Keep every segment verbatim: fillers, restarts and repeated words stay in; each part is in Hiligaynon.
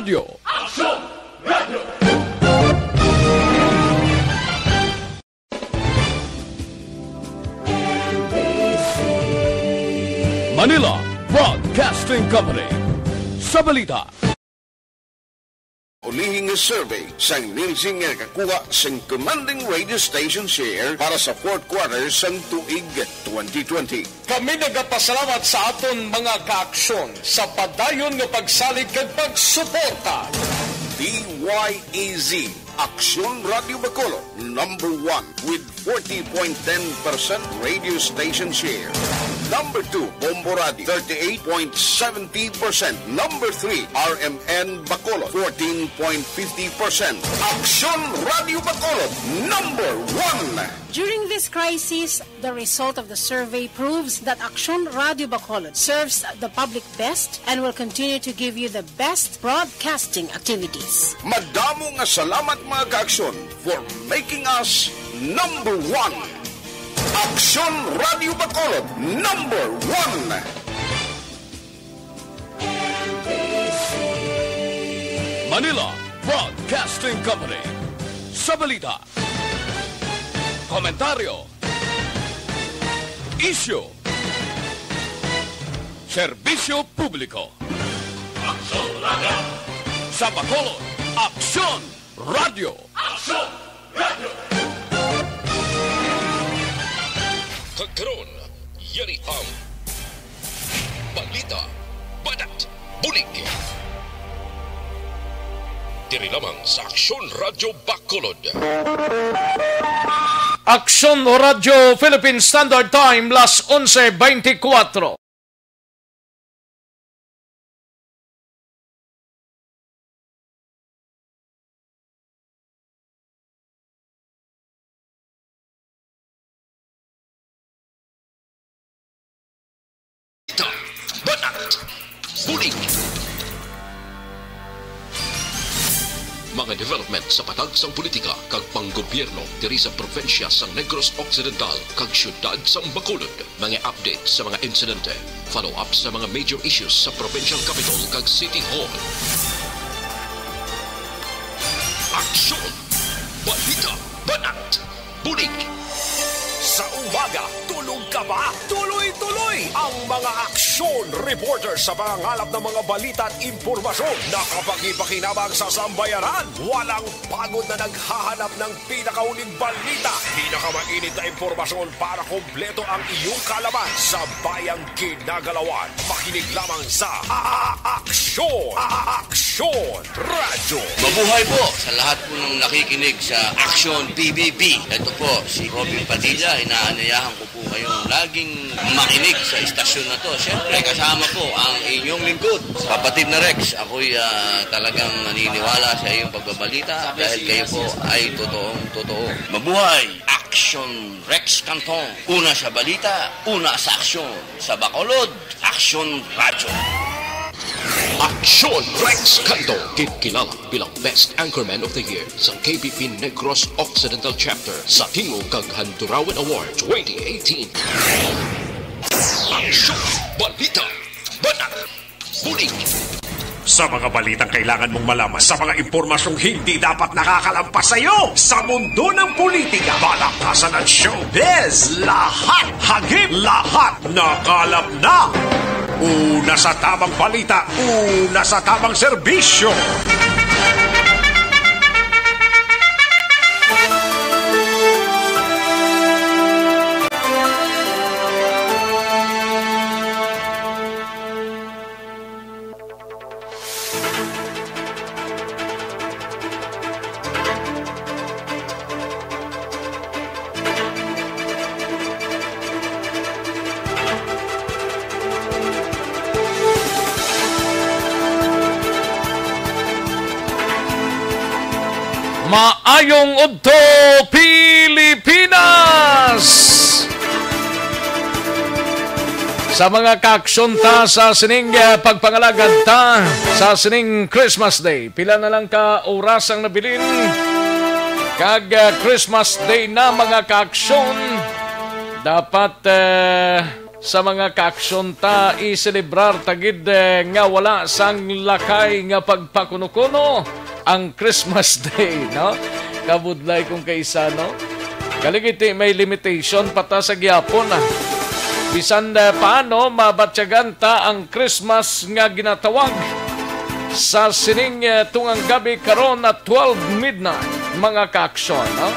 Radyo. Manila Broadcasting Company. Sa balita. Ulihi nga survey sang Nielsen nga nakakuha sang commanding radio station share para sa fourth quarter sang tuig twenty twenty. Kami nagapasalamat sa aton mga kaaksyon sa padayon nga pagsalig kag pagsuporta. D Y E Z, Aksyon Radio Bacolod, number one with forty point ten percent radio station share. Number two, Bombo Radio, thirty-eight point seventy percent. Number three, R M N Bacolod, fourteen point fifty percent. Aksyon Radio Bacolod, number one. During this crisis, the result of the survey proves that Aksyon Radio Bacolod serves the public best and will continue to give you the best broadcasting activities. Madamo nga salamat, mga kaaksyon, for making us number one. Aksyon Radio Bacolod, number one. Manila Broadcasting Company. Sa balita, komentaryo, isyu, serbisyo publiko. Aksyon Radio. Sa Bacolod, Aksyon Radio. Aksyon Radio. Kag karon, yari ang balita, banat, bulig. Diri lamang sa Aksyon Radio Bacolod. Aksyon Radio Philippine Standard Time, las onse veinticuatro. Banat. Bulig. Mga development sa patag sang politika kag panggobyerno diri sa probinsya sang Negros Occidental kag siyudad sang Bacolod. Mga update sa mga insidente, follow-up sa mga major issues sa provincial capital kag city hall. Aksyon! Balita! Banat! Bulig! Sa umaga, tulog ka ba? Tuloy-tuloy ang mga aksyon reporter sa pangangalap ng mga balita at impormasyon na kapakipakinabang sa sambayanan. Walang pagod na naghahanap ng pinakauling balita, pinakamainit na impormasyon para kompleto ang iyong kaalaman sa bayang ginagalawan. Makinig lamang sa A-, A-, Aksyon! A-, A-, Aksyon Radyo! Mabuhay po sa lahat po ng nakikinig sa Aksyon P B B. Ito po si Robin Padilla. Inaanyayahan ko po kayong laging makinig sa istasyon na to. Siyempre, kasama po ang inyong lingkod, kapatid na Rex. Ako'y, ah, talagang naniniwala sa iyong pagbabalita dahil kayo po ay totoong totoo. Mabuhay! Aksyon Rex Canton. Una sa balita, una sa aksyon. Sa Bacolod, Aksyon Radyo. Aksyon Rex Canton, ginkilala bilang Best Anchorman of the Year sa K B P Negros Occidental Chapter sa Tingog kag Handurawan Award twenty eighteen. Aksyon, balita, banat, bulig. Sa mga balitang kailangan mong malaman, sa mga impormasyong hindi dapat nakakalampas sa iyo, sa mundo ng politika, balakasan at showbiz, lahat hagip, lahat nakalap na. Una sa tamang balita, una sa tamang serbisyo. Maayong udto, Pilipinas! Sa mga kaaksyon ta sa sining, eh, pagpangalagad ta sa sining Christmas Day, pila na lang ka oras ang nabilin, kag, eh, Christmas Day na, mga kaaksyon. Dapat, eh, Sa mga kaaksyon ta, iselebrar ta gid, eh, nga wala sang lakay nga pagpakuno-kuno ang Christmas Day, no? Kabudlay kung kaisa, no? Kaligiti may limitation pa ta sa gihapon, ah. Bisan, eh, paano, mabatyagan ta ang Christmas nga ginatawag sa sining, eh, tungang gabi karon at twelve midnight, mga kaaksyon, no?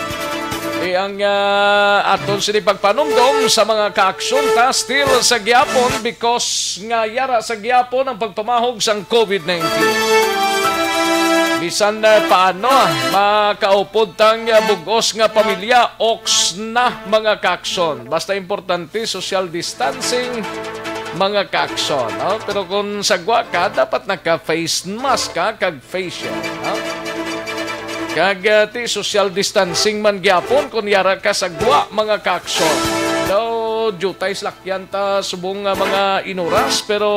Di ang, ah, aton sini pagpanumdom sa mga kaaksyon ta still sa gihapon because nga yara sa gihapon ang pagpamahog sang covid nineteen. Bisan, ah, paano, ah, makaupod tang, ah, bug-os nga pamilya, oks na, mga kaaksyon. Basta importante, social distancing, mga kaaksyon, no? Pero kung sagwa ka, dapat naka-face mask ka kag face shield, no? Kag, ah, ti social distancing man gyapon kung yara ka sagwa, mga kaaksyon. Daw, jutay slakyan ta subong nga mga inuras, pero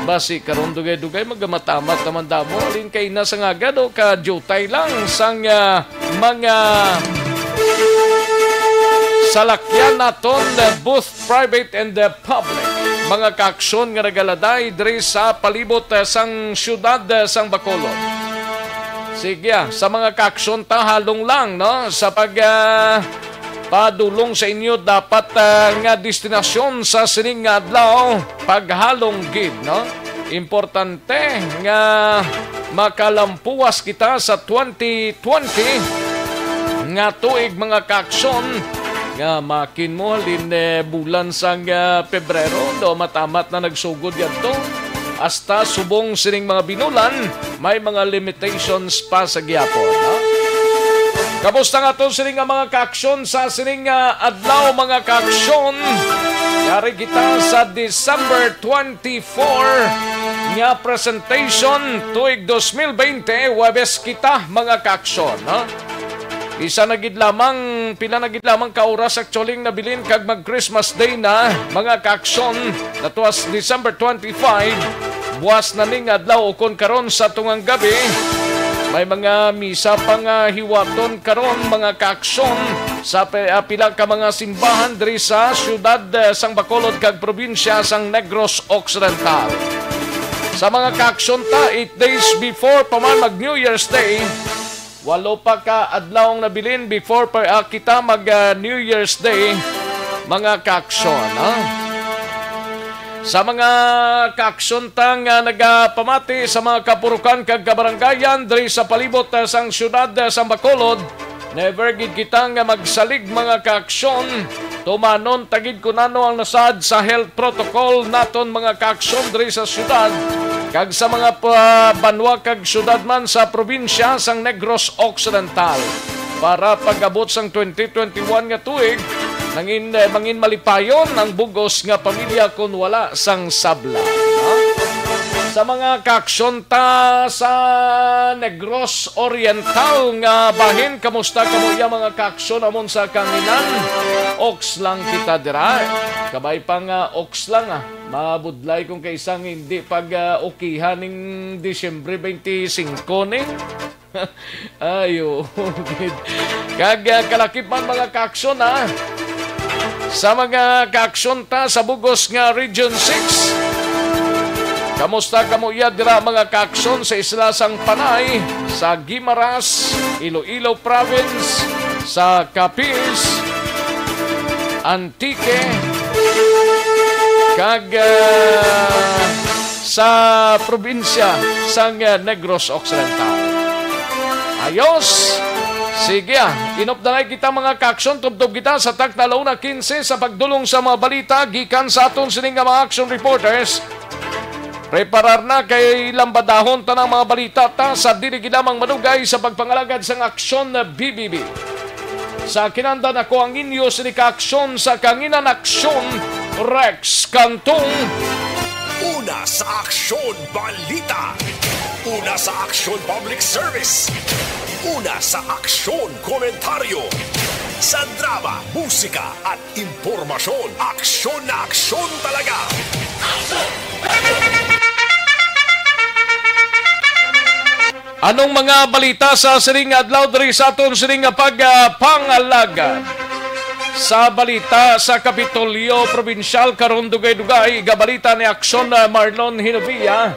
basi karon dugay-dugay magamatamat naman damo. Alin kay na sa nga gado ka jutay lang sang, ah, mga salakyan naton, ah, both private and, ah, public. Mga kaaksyon nga nagaladay diri sa palibot, ah, sang siyudad, ah, sang Bacolod. Sige, ah, sa mga kaaksyon ta, halong lang, no? Sa pag, ah, padulong sa inyo dapat, ah, nga destinasyon sa sining nga adlaw, paghalong gid, no? Importante nga makalampuwas kita sa twenty twenty nga tuig, mga kaaksyon, nga makin mo halin, eh, bulan sang, ah, Pebrero, do matamat na nagsugod yadto. Hasta subong sining mga binulan, may mga limitations pa sa gihapon, ha? Kamusta nga to sining nga mga kaaksyon sa sining nga adlaw, mga kaaksyon? Yari kita sa December twenty-four nga presentation tuig dos mil bente, Huwebes kita, mga kaaksyon, ha? Isa na gid lamang, pila na gid lamang ka oras actually ang nabilin kag mag Christmas Day na, mga kaaksyon. Natuas December twenty-five, buwas na ning adlaw ukon karon sa tungang gabi. May mga misa pa nga hiwaton karon, mga kaaksyon, sa pe-, ah, pila ka mga simbahan diri sa siyudad, eh, sang Bacolod kag probinsya sang Negros Occidental. Sa mga kaaksyon ta, eight days before pa man mag New Year's Day, walo pa ka adlaw ang nabilin before pa, ah, kita mag, ah, New Year's Day, mga kaaksyon, ha? Sa mga kaaksyon ta nga nagapamati sa mga kapurukan kag kabarangayan diri sa palibot, ah, sang siyudad, ah, sang Bacolod, never gid kita nga magsalig, mga kaaksyon. Tumanon ta gid kun ano ang nasaad sa health protocol naton, mga kaaksyon, diri sa siyudad kag sa mga pa-, banwa kag siyudad man sa probinsya sang Negros Occidental. Para pag-abot sang twenty twenty-one nga tuig, nangin-, eh, mangin malipayon ang bug-os nga pamilya kon wala sang sabla. Ha? Sa mga kaaksyon ta sa Negros Oriental nga bahin, kamusta kamo iya, mga kaaksyon, amon sa kanginan? Oks lang kita dira. Kabay pa nga oks lang, ah. Mabudlay kung kaisang hindi pag, ah, ukihan ning Disyembre twenty-five ni. Ayo. Kag, ah, kalakip man, mga kaaksyon, ha. Sa mga kaaksyon ta sa bug-os nga Region six. Kamusta kamo iya dira, mga kaaksyon, sa isla sang Panay, sa Guimaras, Iloilo Province, sa Capiz, Antique, kag, ah, sa probinsya sang, ah, Negros Occidental. Ayos! Sige, ah, inop na lang kita, mga kaaksyon. Tubtob kita sa takna la una quince sa pagdulong sa mga balita gikan sa aton sini nga mga action reporters. Preparar na kay lambadahon ta ng mga balita ta sa dili gid lamang madugay sa pagpangalagad sang Aksyon B B B. Sa kinandan ako ang inyo sini ka aksyon sa kanginan, Aksyon Rex Cantong. Una sa Aksyon Balita. Una sa Aksyon Public Service. Una sa Aksyon Komentaryo. Sa drama, musika at impormasyon, aksyon na aksyon talaga. Anong mga balita sa sining adlaw diri sa aton sining nga pag, ah, pangalagad? Sa balita sa Kapitolyo Probinsyal karon, dugay-dugay, igabalita ni Aksyon, ah, Marlon Hinovia.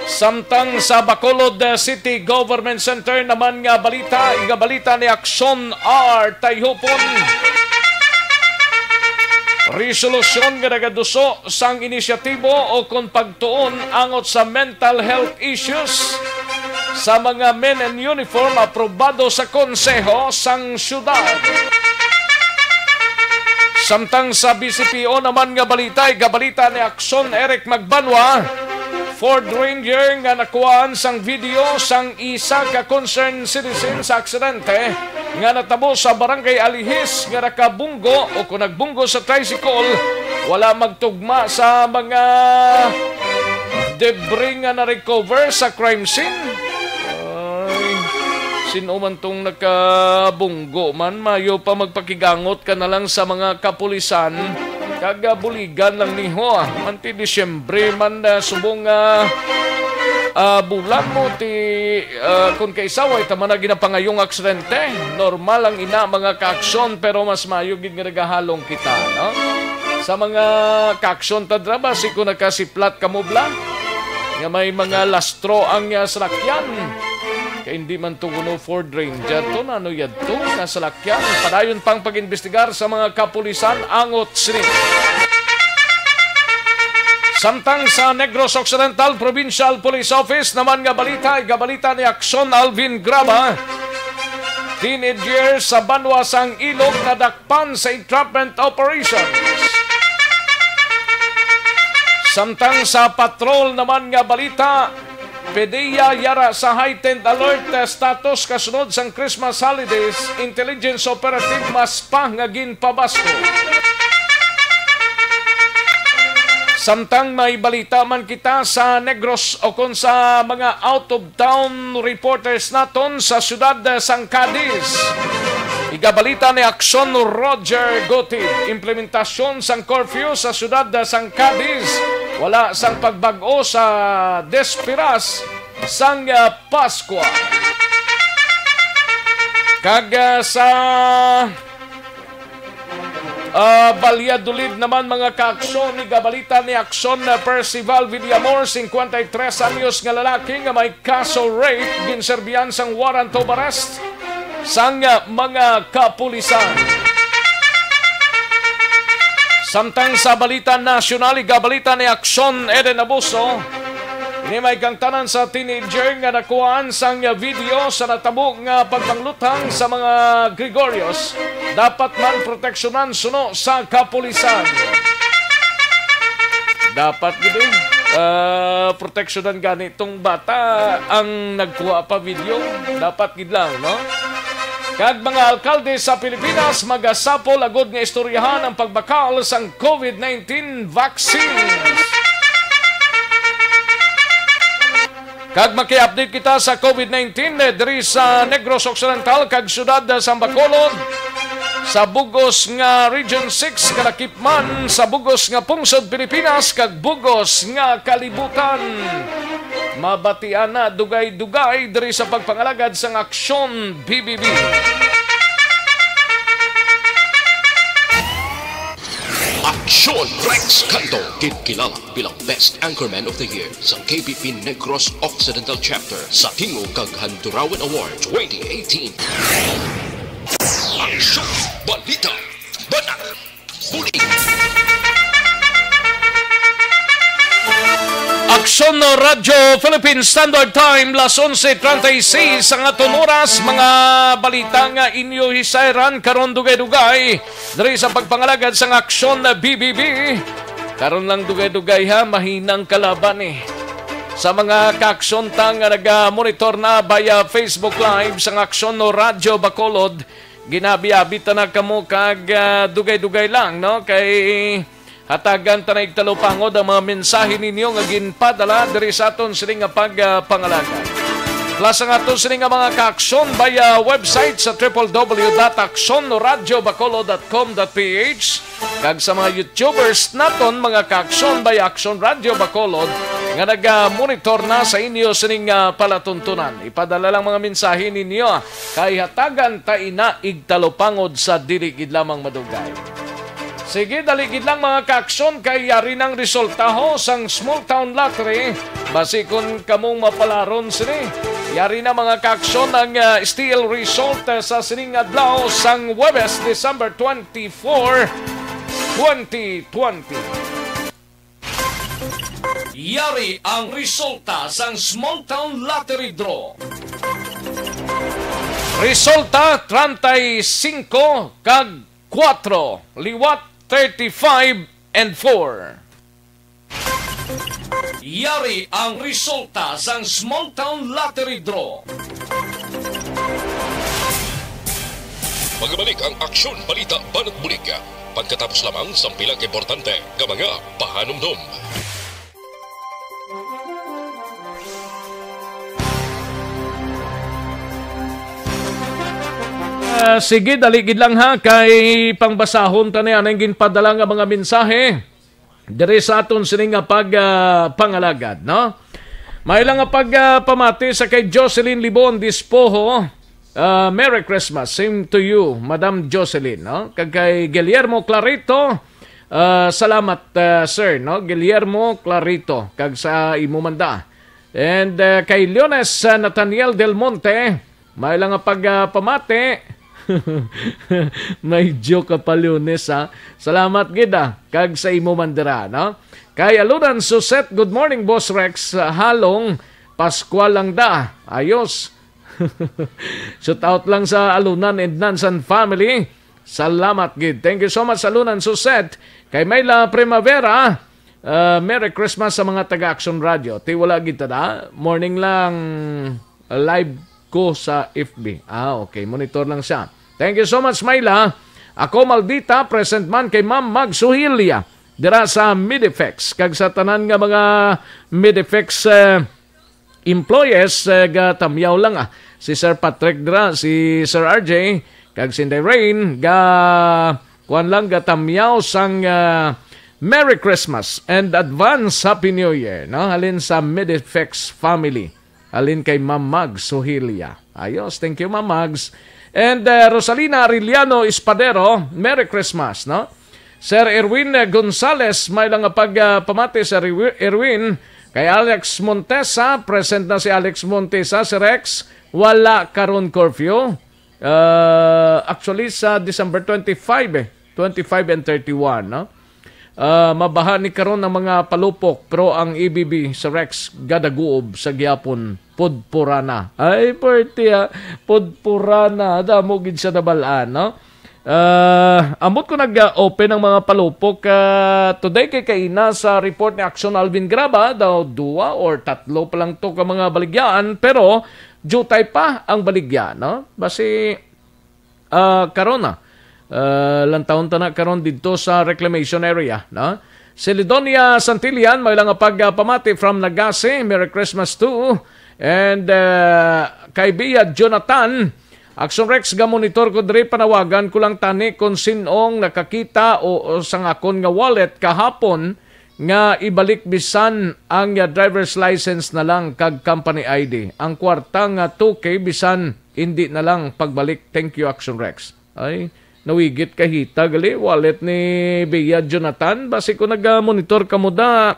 Samtang sa Bacolod, ah, City Government Center naman nga balita, igabalita ni Aksyon R Tayhupon. Resolusyon nga nagaduso sang inisyatibo o kon pagtuon angot sa mental health issues sa mga men in uniform aprobado sa Konseho sang Syudad. Samtang sa B C P O naman nga balita, igabalita ni Aksyon Eric Magbanwa, Ford Ranger nga nakuhaan sang video sang isa ka concerned citizen sa aksidente nga natabo sa Barangay Alihis nga nakabunggo o kung nagbunggo sa tricycle, wala magtugma sa mga debris nga na-recover sa crime scene. Ay, sino man tong nakabunggo man, mayo pa magpakigangot ka na lang sa mga kapulisan. Kag, ah, buligan lang niho, ah. Manti Disyembre man, ah, subong, ah, ah, bulan mo ti, ah, kun kaisaway ta man na ginapangayong aksidente. Normal ang ina, mga kaaksyon, pero mas mayo gid nga nagahalong kita, no? Sa mga kaaksyon ta dra, basi ko nakasiplat ka mo bala nga may mga lastro ang, ah, salakyan. Kay hindi man to kuno Ford Ranger to, nano yadto nga salakyan. Padayon pang pag-imbestigar sa mga kapulisan angot sini. Samtang sa Negros Occidental Provincial Police Office naman nga balita, igabalita ni Aksyon Alvin Graba, teenager sa banwa sang Ilog nadakpan sa entrapment operations. Samtang sa patrol naman nga balita, PDEA yara sa heightened alert status kasunod sang Christmas holidays, intelligence operative mas pa nga ginpabasko. Samtang may balita man kita sa Negros o kon sa mga out-of-town reporters naton sa siyudad sang Cadiz. Igabalita ni Aksyon Roger Gutib, implementasyon sang curfew sa siyudad sang Cadiz, wala sang pagbag-o sa desperas sang, ah, Paskwa. Kag, ah, sa, ah, Valladolid naman, mga kaaksyon, igabalita ni Aksyon, ah, Percival Villamor, singkwenta y tres anyos nga lalaki nga may kaso rape, ginserbihan sang warrant of arrest sang, ah, mga kapulisan. Samtang sa balita nasyonal, igabalita ni Aksyon Eden Abuso, ini may kangtanan sa teenager nga nakuhaan sang video sa natabo nga pagpangluthang sa mga Gregorios. Dapat man proteksyonan suno sa kapulisan. Dapat gid, eh, ah, proteksyonan gani tong bata ang nagkuha pa video. Dapat gid lang, no? Kag mga alkalde sa Pilipinas magasapol agud nga istoryahan ang pagbakal sang COVID nineteen vaccines. Kag maki-update kita sa COVID nineteen, eh, diri sa Negros Occidental kag siyudad, eh, sang Bacolod. Sa bugos nga Region six, kalakip man sa bugos nga pungsod Pilipinas kag bugos nga kalibutan. Mabatian na dugay-dugay diri sa pagpangalagad sang Aksyon B B B. Aksyon Rex Canto, gid kilala bilang Best Anchorman of the Year sa K B P Negros Occidental Chapter sa Tingog kag Handurawan Award twenty eighteen. Aksyon, balita, banat, bulig. Aksyon Radyo Philippine Standard Time, las onse treinta y seis ang aton oras. Mga balita nga inyo hisayran karon dugay-dugay diri sa pagpangalagad sang Aksyon B B B. Karon lang dugay-dugay ha, mahinang kalaban eh. Sa mga kaaksyon ta nga naga-monitor na via Facebook Live sang Aksyon no Radyo Bacolod, ginabi-abi ta na kamo kag, ah, dugay-dugay lang, no? Kay hatagan ta na igtalupangod ang mga mensahe ninyo nga ginpadala diri sa aton sini nga pagpangalagad. Plus ang aton sini nga mga kaaksyon via website sa triple W dot aksyon radyo bacolod dot com dot P H, kag sa mga YouTubers naton, mga kaaksyon via Aksyon Radyo Bacolod, nga naga-monitor na sa inyo sining, ah, palatuntunan. Ipadala lang mga mensahe ninyo, ah, kay hatagan ta ina igtalupangod sa dili gid lamang madugay. Sige, dali gid lang, mga kaaksyon, kay yari nang resultaho sang Small Town Lottery. Basi kon kamong mapalaron sini. Yari na, mga kaaksyon, ang, ah, S T L result, ah, sa sining adlaw sang Huwebes, December twenty-four, twenty twenty. Yari ang resulta sang Small Town Lottery Draw. Resulta, treinta y cinco kag cuatro, liwat, thirty-five and four. Yari ang resulta sang Small Town Lottery Draw. Magabalik ang Aksyon Balita Banat Bulig pagkatapos lamang sang pila ka importante nga mga pahanumdom. Ah, sige, dali gid lang ha, kay pangbasahon ta ni anang ginpadala nga mga mensahe diri sa aton sini nga pag, ah, pangalagad, no? May lang nga pag, ah, pamati sa kay Jocelyn Libon Dispoho. Ah, Merry Christmas. Same to you, Madam Jocelyn, no? Kag kay Guillermo Clarito, ah, salamat, ah, sir, no? Guillermo Clarito, kag sa imo manda. And, ah, kay Leones, ah, Nathaniel Del Monte, may lang nga pag, ah, pamati. May joke ka pa, Leones, ha? Salamat gid, ah, kag sa imo man dira, no? Kay Alunan Suset, "Good morning, Boss Rex. Ah, halong Pascual lang da. Ayos." Shout out lang sa Alunan and Nansan family. Salamat gid. Thank you so much, Alunan Suset. Kay Myla Primavera, ah, Merry Christmas sa mga taga Action Radio. Ti wala gid ta da. Morning lang, live ko sa F B. Ah, okay. Monitor lang siya. Thank you so much, Myla. Ako, Maldita, present man kay Ma'am Mag Suhilia dira sa Midifex. Kag sa tanan nga mga Midifex, eh, employees, eh, gatamyaw lang, ah. Si Sir Patrick dira, si Sir R J, kag si Inday Rain, ga, kuwan lang, gatamyaw sang, ah, Merry Christmas and advance Happy New Year, no? Halin sa Midifex family. Halin kay Ma'am Mags Suhilia. Ayos, thank you, Ma'am Mags. And, uh, Rosalina Arellano Espadero, Merry Christmas, no? Sir Erwin, uh, Gonzales, may lang nga pag, uh, pamati, Sir Erwi-, Erwin. Kay Alex Montesa, present na si Alex Montesa. Si Rex, wala karon curfew. Uh, actually, sa December twenty-five, eh, twenty-five and thirty-one, no? Ah, mabaha ni karon ang mga palupok, pero ang A B B sa Rex gadaguob sa gihapon, pudpurana. Ay, pwerte, ha. Pudpurana, damo gid siya nabalaan, no? Ah, ambot ko nag-open ang mga palupok, ah, today kay kaina sa report ni Action Alvin Graba, daw dua or tatlo pa lang to ka mga baligyaan, pero jutay pa ang baligya, no? Basi, ah, karon na. Ah, lantawon ta na karon didto sa reclamation area, no? Si Lidonia Santillan, may lang nga pagpamati from Nagase. Merry Christmas too. And, ah, kay Bia Jonathan, Action Rex, ga-monitor ko diri, panawagan ko lang tani kung sinong nakakita o, o sang akon nga wallet kahapon nga ibalik bisan ang, ah, driver's license na lang kag company I D. Ang kwarta nga two K bisan hindi na lang pagbalik. Thank you, Action Rex. Ay, nawigit kahita gali wallet ni Bea Jonathan. Basi ko naga-monitor kamo da.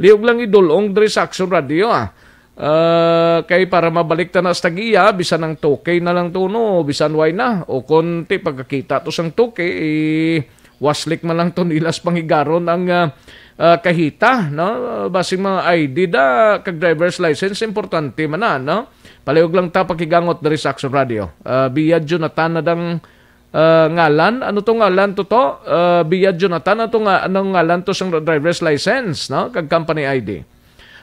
Liog lang idulong diri sa Action Radio, ah. Ah, kay para mabalik ta na sa tag-iya, bisan ang two K na lang to, no, bisan way na. O kon ti pagkakita to sang two K, eh, waslik man lang to nila sa pangigaron ang, ah, ah, kahita, no? Basing mga I D da, kag driver's license, importante man na, no? Palihog lang ta pakigangot diri sa Action Radio. Ah, Bia Jonathan na dang, ah, ngalan. Ano to ngalan to to? Ah, Bia Jonathan, ano to nga, anong ngalan to sang driver's license, no? Kag company I D.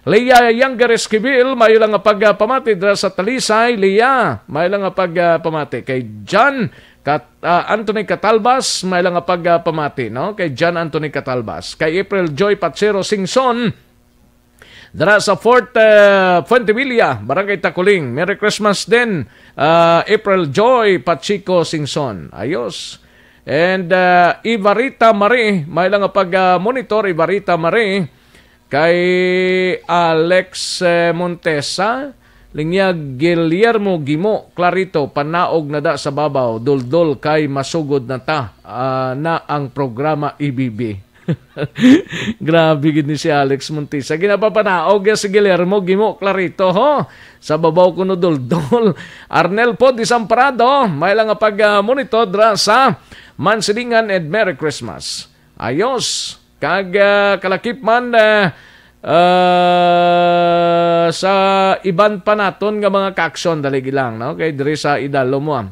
Leah Younger Esquivel, mayo lang nga pagpamati dira sa Talisay. Leah, mayo lang nga pagpamati. Kay John Kat-, ah, Anthony Catalbas, mayo lang nga pagpamati, no? Kay John Anthony Catalbas. Kay April Joy Pachero Singson, dira sa Fort, ah, Fuentevilla, Barangay Taculing. Merry Christmas din, ah, April Joy Pachico Singson. Ayos. And, ah, Ibarita Marie, mayo lang nga pag, ah, monitor, Ibarita Marie. Kay Alex, eh, Montesa, linyag Guillermo Gimo, Clarito, panaog na da sa babaw, duldol kay masugod na ta, ah, na ang programa E B B. Grabe gid ni si Alex Montesa. Ginapapanaog ya si Guillermo Gimo, Clarito, ho. Sa babaw kuno duldol. Arnel po Desamparado, may lang nga pag, ah, monitor dra sa Mansilingan and Merry Christmas. Ayos. Kag, ah, kalakip man, ah, ah, sa iban pa naton nga mga kaaksyon, dali lang, no? Kay diri sa idalo mo, ah.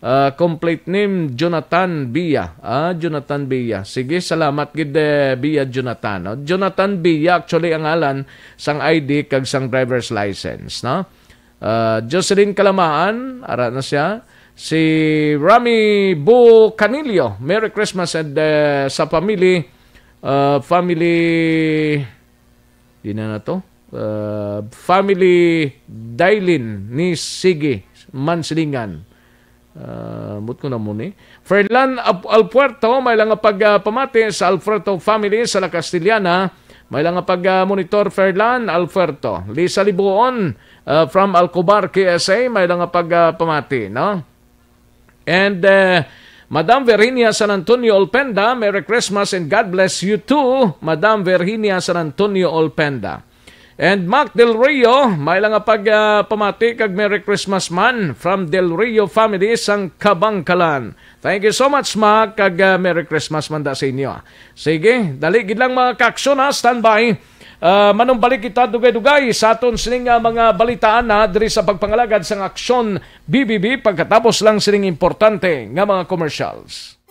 Ah, complete name, Jonathan Bia. Ah, Jonathan Bia. Sige, salamat gid, eh, Bia Jonathan, no? Jonathan Bia, actually, ang ngalan sang I D kag sang driver's license, no? Ah, Jocelyn Kalamaan, ara na siya. Si Rami Bu Canillo, Merry Christmas and, eh, sa family, ah, family, di na na to, ah, family Dailin ni Sige Mansilingan. Ah, ambot ko na mo ni. Ferlan Al-, Alpuerto, may lang nga pag, ah, pamati sa Alpuerto family sa La Castellana. May lang nga pag, ah, monitor, Ferlan Alpuerto. Lisa Libuon, ah, from Alcobar, K S A, may lang nga pag, ah, pamati, no? And, ah, Madam Virginia San Antonio Olpenda, Merry Christmas and God bless you too, Madam Virginia San Antonio Olpenda. And Mac Del Rio, may lang nga pag, ah, pamati kag Merry Christmas man from Del Rio family sang Kabangkalan. Thank you so much, Mac, kag, ah, Merry Christmas man da sa inyo. Sige, dali gid lang, mga kaaksyon, ha, standby. Ah, manumbalik kita dugay-dugay sa aton sining, ah, mga balitaan na diri sa pagpangalagad sang Aksyon B B B pagkatapos lang sining importante nga mga commercials.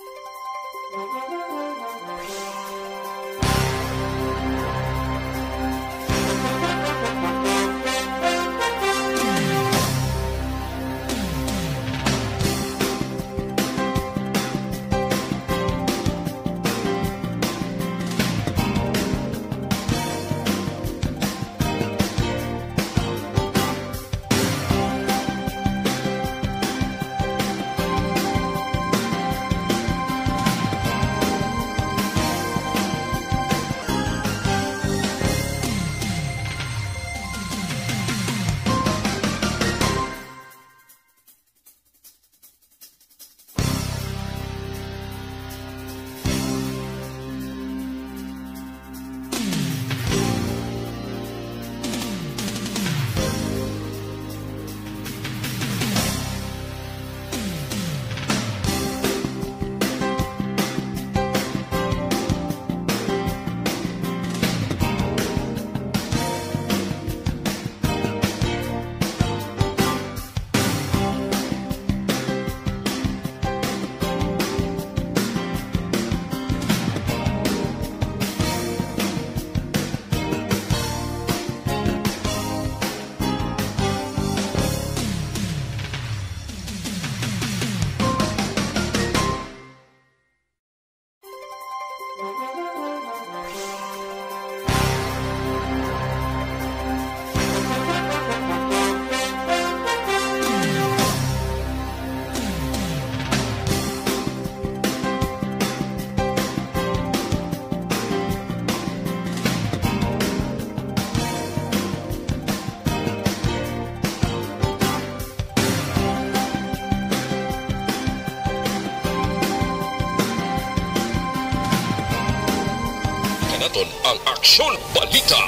Kanaton ang Aksyon Balita.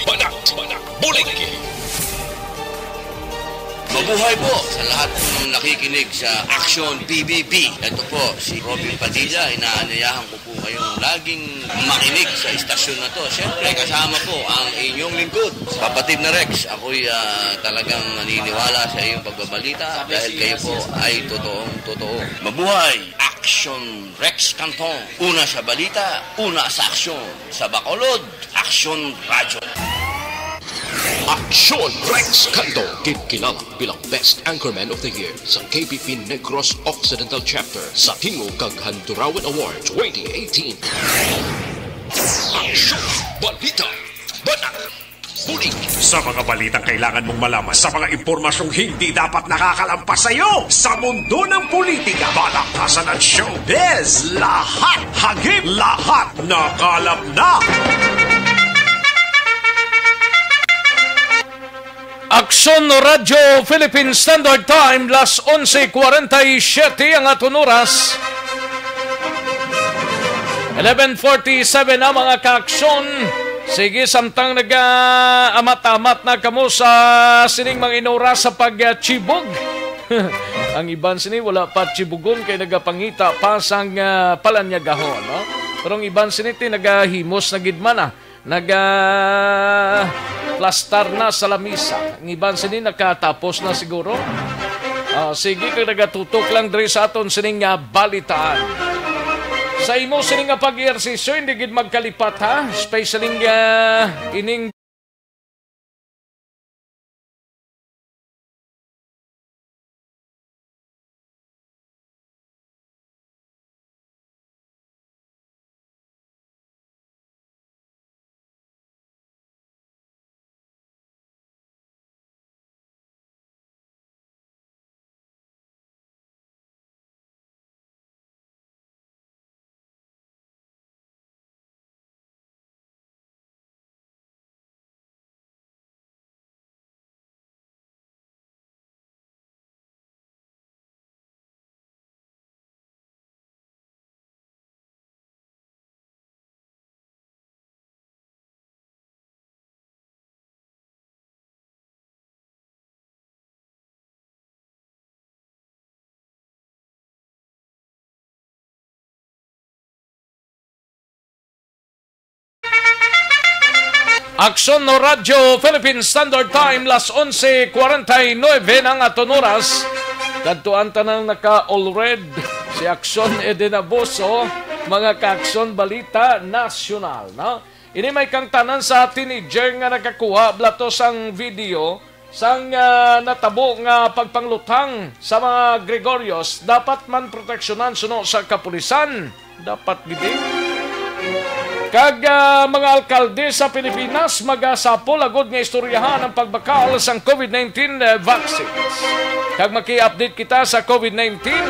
Banat, banat, bulig. Mabuhay po sa lahat ng nakikinig sa Aksyon B B B. Ito po si Robin Padilla. Inaanyayahan ko po kayong laging makinig sa istasyon na to. Siyempre, kasama po ang inyong lingkod, kapatid na Rex. Ako'y, ah, talagang naniniwala sa iyong pagbabalita dahil kayo po ay totoong totoo. Mabuhay! Aksyon Rex Canton. Una sa balita, una sa aksyon. Sa Bacolod, Aksyon Radyo. Aksyon Rex Canton, ginkilala bilang Best Anchorman of the Year sa K B P Negros Occidental Chapter sa Tingog kag Handurawan Award twenty eighteen. Aksyon, balita, banat, bulig. Sa mga balitang kailangan mong malaman, sa mga impormasyong hindi dapat nakakalampas sa iyo, sa mundo ng politika, balaktasan at showbiz, lahat hagip, lahat nakalap na. Aksyon Radyo Philippine Standard Time, las onse kwarenta y siete ang aton oras. Eleven forty-seven na, mga kaaksyon. Sige, samtang nag-amat-amat na kamo sa sining mga inora sa pagchibog. Ang iban sini wala pa chibugon kay nagapangita pa sang, ah, palanyagahon, no? Pero ang iban sini ti nagahimos na gid man, ah. Naga plastar na sa lamisa. Ang iban sini nakatapos na siguro. Ah, sige, kag nagatutok lang diri sa aton sining nga balitaan. Sa imo sini nga pag-ehersisyo, hindi gid magkalipat, ha? Especially nga ining Aksyon no Radyo Philippine Standard Time, las onse kwarenta y nuebe na ang aton oras. Kadtuan tanang naka-all red si Aksyon Eden Abuso, mga ka-Aksyon, balita nasyonal, no? Ini may kangtanan sa teenager nga nakakuha bala to sang video sang, ah, natabo nga pagpangluthang sa mga Gregorios. Dapat man proteksyonan suno sa kapulisan. Dapat gid, eh. Kag, ah, mga alkalde sa Pilipinas magasapol agud nga istoryahan ang pagbakal sang COVID nineteen, eh, vaccines. Kag maki-update kita sa COVID nineteen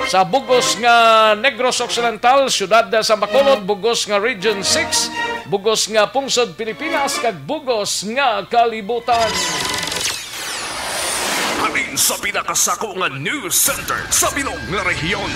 sa bugos nga Negros Occidental, siyudad sa Bacolod, bugos nga Region six, bugos nga pungsod Pilipinas, kag bugos nga kalibutan. Halin sa pinakasako nga news center sa bilog nga rehiyon.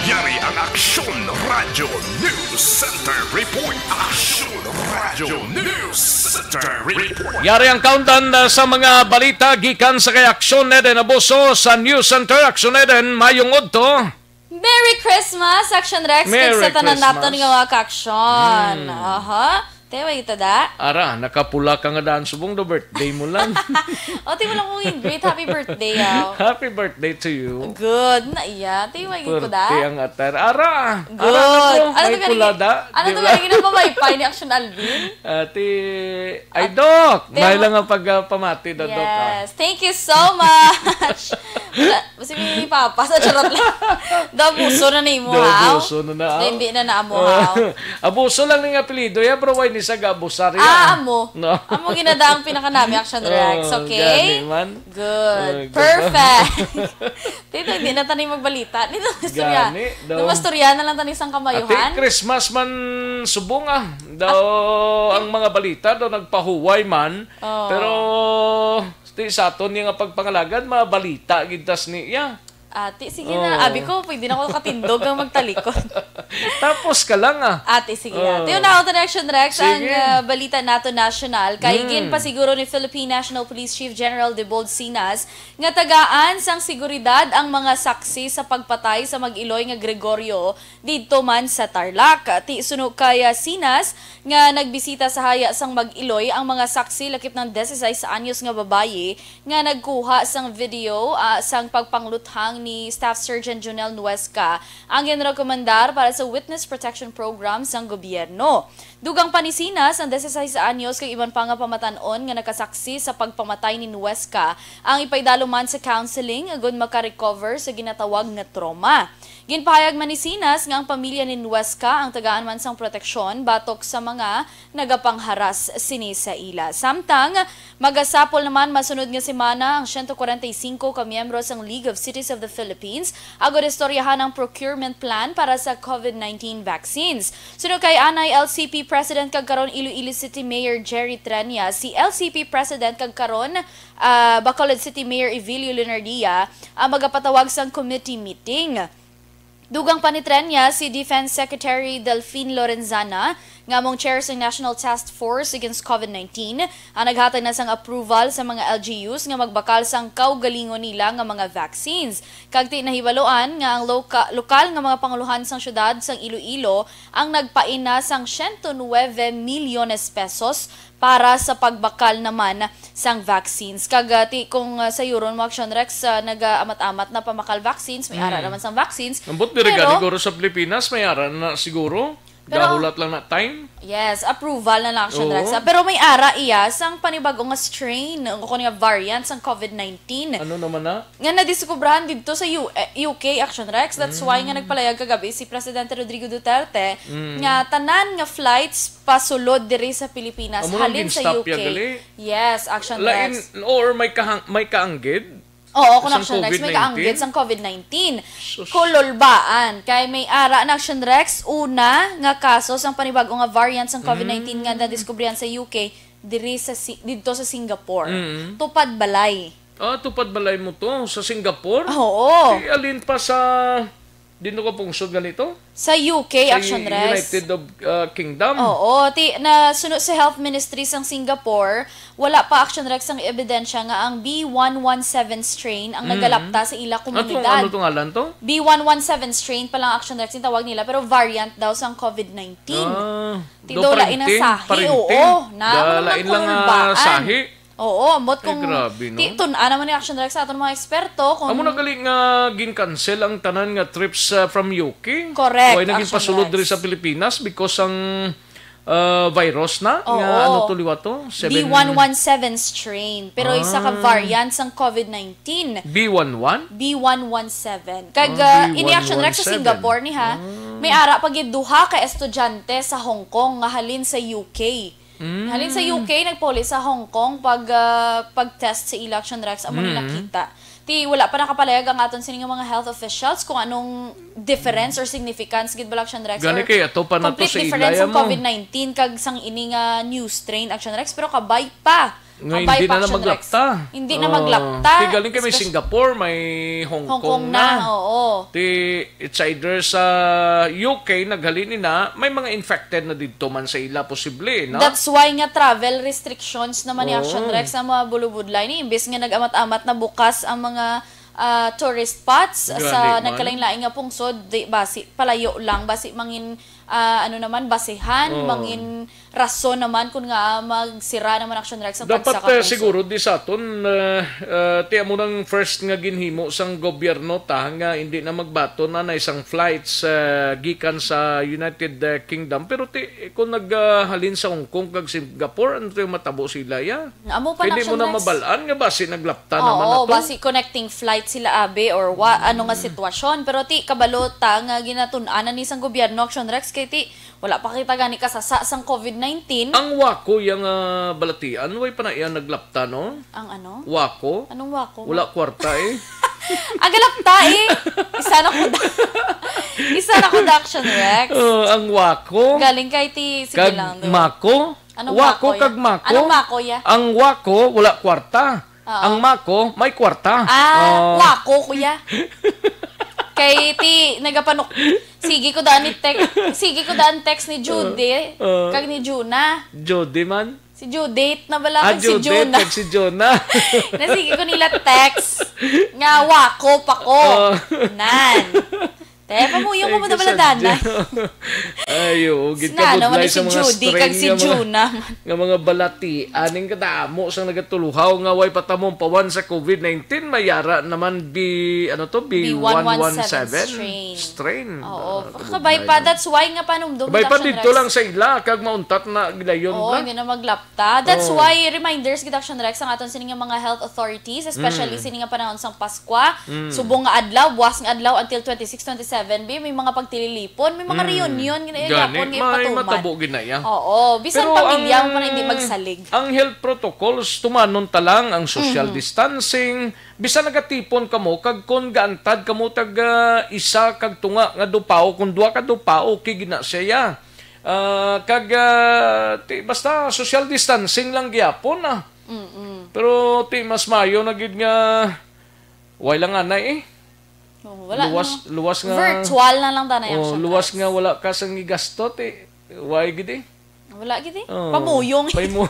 Yari ang Aksyon Radyo News Center Report. Aksyon Radyo News Center Report. Yari ang countdown, uh, sa mga balita gikan sa kay Aksyon Eden Abuso sa News Center. Aksyon Eden, mayong udto. Merry Christmas, Aksyon Rex, kag sa tanan naton nga mga ka-aksyon. Mm. Aha. Te, way ito da? Ara, nakapula ka nga daan subong do birthday mo lang. O, ti mo lang kong greet. Happy birthday, yaw. Happy birthday to you. Good na iya. Ti way ko da? Birthday ang atar. Ara! Good. Ara na po. Ano may to pula da? Ano to? Di ba? Lagi na mamaypay ni Aksyon Alvin? Ati, ay, Doc, may lang ang pagpamati da, Doc, ah. Yes. Thank you so much. Wala, si Mimi Papa, sa charot lang. Daw abuso na nimo, ha? Daw abuso na na, ha? Hindi na na amo, ha? Abuso lang ning apelyido, ya, pero way ni sa gaabusar, ya. Ah, amo. No? Amo ginada ang pinakanami, Action Rex, okay? Gani man. Good. Perfect. Tito, hindi na tayo magbalita. Dito, istorya. Gani, daw. Nung mastorya na lang tayo isang kamayuhan. Ati, Christmas man subong, ah. Daw, ang mga balita daw nagpahuway man. Oh. Pero, ti sa aton nga pagpangalagad, mabalita gid tas niya. Ati, sige na. Oo. Abi ko, pwede na ako katindog ang magtalikod. Tapos ka lang, ah. Ati, sige na. Oo. Tiyo na ako, Action Rex, ang, ah, balita nato national. Kay ginpasiguro ni Philippine National Police Chief General Debold Sinas nga tagaan sang seguridad ang mga saksi sa pagpatay sa mag-iloy nga Gregorio didto man sa Tarlac. Ti suno kay, ah, Sinas nga nagbisita sa haya sang mag-iloy ang mga saksi, lakip ng dieciséis anyos nga babayi nga nagkuha sang video, ah, sang pagpangluthang ni Staff Sergeant Jonel Nuesca, ang ginrekomendar para sa Witness Protection Program sang gobyerno. Dugang pa ni Sinas, ang dieciséis anyos kag iban pa nga pamatan-on nga nakasaksi sa pagpamatay ni Nuesca ang ipaidalo man sa counseling agud makarecover sa ginatawag nga trauma. Ginpahayag man ni Sinas nga ang pamilya ni Nuesca ang tagaan man sang proteksyon batok sa mga nagapangharas sini sa ila. Samtang, magasapol naman masunod nga semana ang siyento kwarenta y singko ka miyembro sang League of Cities of the Philippines agud istoryahan ang procurement plan para sa COVID nineteen vaccines. Suno kay anay L C P President kag karon Iloilo City Mayor Jerry Treñas, si L C P President kag karon, ah, Bacolod City Mayor Evilio Leonardia, ah, magapatawag sang committee meeting. Dugang pa ni Treñas, si Defense Secretary Delfin Lorenzana, nga among chair sa National Task Force Against COVID nineteen, ang naghatag na sang approval sa mga L G Us nga magbakal sang kaugalingon nila nga mga vaccines. Kag ti nahibaluan nga ang loka-, lokal nga mga panguluhan sang syudad sang Iloilo ang nagpaina sang siyento nuebe milyones pesos para sa pagbakal naman sang vaccines. Kag, ah, ti, kung, ah, sa Euron mo, Action Rex, ah, nag-aamat-amat na pamakal vaccines, may ara Mm. naman sang vaccines. Ambot diri Pero gani, guro, sa Pilipinas, may ara na siguro. Pero Gahulat lang na time. Yes, approval na lang, Action Oo. Rex, ah. Pero may ara iya sang panibag-o nga strain, o kuno nga variant sang COVID nineteen. Ano naman na? Nga nadiskubrahan didto sa U-, eh, U K, Action Rex. That's why nga Mm. nagpalayag kagabi si Presidente Rodrigo Duterte Mm. nga tanan nga flights pasulod diri sa Pilipinas Amo nang halin sa gin-stop U K. ya gali? Yes, Action Lain, Rex. or may kahang-, may kaanggid? Oo, kung Sang Action Rex, may COVID nineteen? kaanggid sang COVID nineteen. Sus. Kululbaan. Kay may ara na, Action Rex, una nga kaso sang panibag-o nga variant sang COVID nineteen nga Mm. nadiskubrihan sa U K, diri sa Si-, didto sa Singapore. Mm. Tupad balay. Ah, tupad balay mo to sa Singapore? Ah, oo. Di alin pa sa, di no ka pungsod ganito? Sa U K, Sa Action Rex. United of, uh, Kingdom? Oo. Ti, na suno sa Health Ministry sang Singapore, wala pa, Action Rex, ang ebidensya nga ang B one one seven strain ang Mm. nagalapta sa ila Ano tong, komunidad. ano tong ngalan to? B one one seven strain pa lang, Action Rex, ang tawag nila, pero variant daw sang COVID nineteen. Ah, Ti do daw lain ang parinting, sahi, parinting. oo. Na, Da, ano naman lain lang, ah, kulbaan? sahi. Oo, ambot Ay, kung grabe, no? ti-, tun-an naman ni Action Rex sa aton mga eksperto kung Amo na gali nga gin-cancel ang tanan nga trips, ah, from U K. Correct, Way na Action ginpasulod diri Rex. sa Pilipinas because ang, ah, virus na nga Oo. ano to liwat to? Seven B one one seven strain. Pero isa ka Ah. variant sang COVID nineteen. B one one? B one one seven. Kag, Ah, ah, ini Action Rex sa B one one seven. Singapore ni ha. Ah. May ara pa gid duha ka estudyante sa Hong Kong nga halin sa U K. Mm. Halin sa U K, nagpauli sa Hong Kong pag, ah, pag-test sa ila, Action Rex, amo nila Mm. kita. Ti, wala pa nakapalayag ang aton sini nga mga health officials kung anong difference or significance gid ba, Action Rex, Gani or kay ato pa na to complete sa difference ilaya ang mo. COVID nineteen kag sang ini nga new strain, Action Rex, pero kabay pa. Nga Kabay hindi pa, na na Action Rex. maglapta. Hindi na Oh. maglapta. Ti galing kay may Espec- Singapore, may Hong Hong Kong Kong na. na, oo. Ti It's either sa U K, naghalin na, may mga infected na didto man sa ila, posible, no? That's why nga travel restrictions naman ni Oo. Action Rex ang mga bulubudlay ni. Imbes nga nag-amat-amat na bukas ang mga, ah, tourist spots Gani sa man. nagkalain-lain nga pungsod, di, basi, palayo lang, basi mangin, ah, ano naman, basihan, Oo. mangin rason naman kun nga magsira naman, Action Rex, ang Dapat, tagsa ka eh, pungsod. siguro di sa aton, eh, eh, ti amo nang first nga ginhimo sang gobyerno ta nga hindi na magbaton na na isang flights, eh, gikan sa United, eh, Kingdom. Pero ti, kung naghalin sa Hong Kong kag Singapore, ano to yung matabo sila, ya? Amo pa na, Hindi mo Action na Rex. mabalaan nga basi naglapta naman Oo, na to. basi connecting flight sila, abi, or wa, ano nga sitwasyon. Pero ti, kabalo ta nga ginatun-an na ni sang gobyerno, Action Rex, kay ti, Wala pa kita gani kasasa sang COVID nineteen. Ang Waco yang, ah, balatian, way pa na iya naglapta, no? Ang ano? Waco? Anong Waco? Wala kwarta, eh. Ang galapta, eh. Isa na ko da-, isa na ko da, Action Rex. Oh, ang Waco. Galing kay ti, sige Kag lang, do. Mako. Anong Waco Waco, ya? kag Mako. Anong Mako, ya? Ang Waco, wala kwarta. Oo. Ang Mako, may kwarta. Ah, Oh. Wako, kuya. Kay ti, nagapanuk-, sige ko daan ni tek-, sige ko daan text ni Judy, Oo. kag ni Juna. Judy man? Si Judith na bala, Ah, kag si Judith, Juna. kag si Juna. Na sige ko nila text nga wako pa ko. Oo. Nan. Te, pamuyo ko Ay, mo na bala, kasadya. Dana. Ay, oo, gid Sinano man kabudlay ni si sa mga Judy, strain kag si nga mga, Juna. nga mga balati. Aning kadamo sang nagatuluhaw nga way patamong pawan sa COVID nineteen, mayara naman bi-, ano to, B one one seven B one one seven strain. strain. Oo. Ah, Kabay kabudlay pa, na. That's why nga panumdum Kabay pa production dito rights. lang sa ila, kag mauntat na gilayon Oo, na. hindi na maglapta. That's Oo. why reminders gid, Action Rex, ang aton sini nga mga health authorities, especially Mm. sini nga panahon sang Pascua, Mm. subong nga adlaw, buwas nga adlaw until twenty-six, twenty-seven, bi, may mga pagtililipon, may mga Mm. reunion nga Gani, gihapon nga may ipatuman. matabo gid na iya. Oo, bisan Pero pamilya ang, mo pa na hindi magsalig. ang health protocols, tumanon ta lang ang social Mhm. distancing, bisan nagatipon kamo, kag kon gaantad kamo tag, ah, isa kag tunga nga dupaw, kung duha ka dupaw, okay gid na siya. Ah, kag, ah, ti, basta social distancing lang gyapon, ah. Mm-mm. Pero ti, mas maayo na gid nga way lang anay, eh. Oh, wala luwas, na. Luwas nga, virtual na lang tanay ang, oh, luwas nga wala ka sang igasto, ti. Way gid, eh. Wala gid, eh. Oh, pamuyong. Paymo.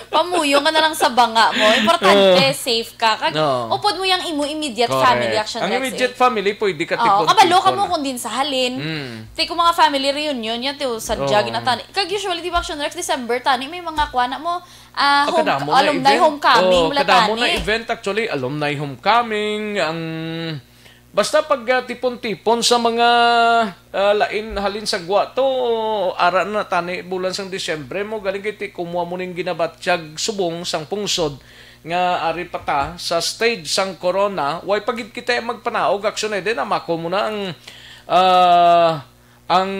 Pamuyong ka na lang sa banga mo. Importante, oh, safe ka. Kag, no, upod mo yung imo immediate, correct, family, Action Rex, eh. Ang immediate family, pwede ka, oo, tipon-tipon, kabalo ka mo, ah, kung din sa halin. Mm. Ti kung mga family reunion, yan, ti, sadya, oh, ginatani. Kag usually, di ba, Action Rex, December, tani, may mga kuha na mo, ah, ah, home-, kadamo na alumni event, homecoming, oh, wala, kadamo na tani event, actually, alumni homecoming, ang basta pag, ah, tipon-tipon sa mga, ah, lain, halin sa gwa to, ara na tani bulan sang Disyembre mo, galing kay ti-, kumuha mo ning ginabatyag subong sang pungsod nga ari pa ta sa stage sang corona, way pa gid kita magpanaog, Action Eden, ah, mako mo na ang, ah, ang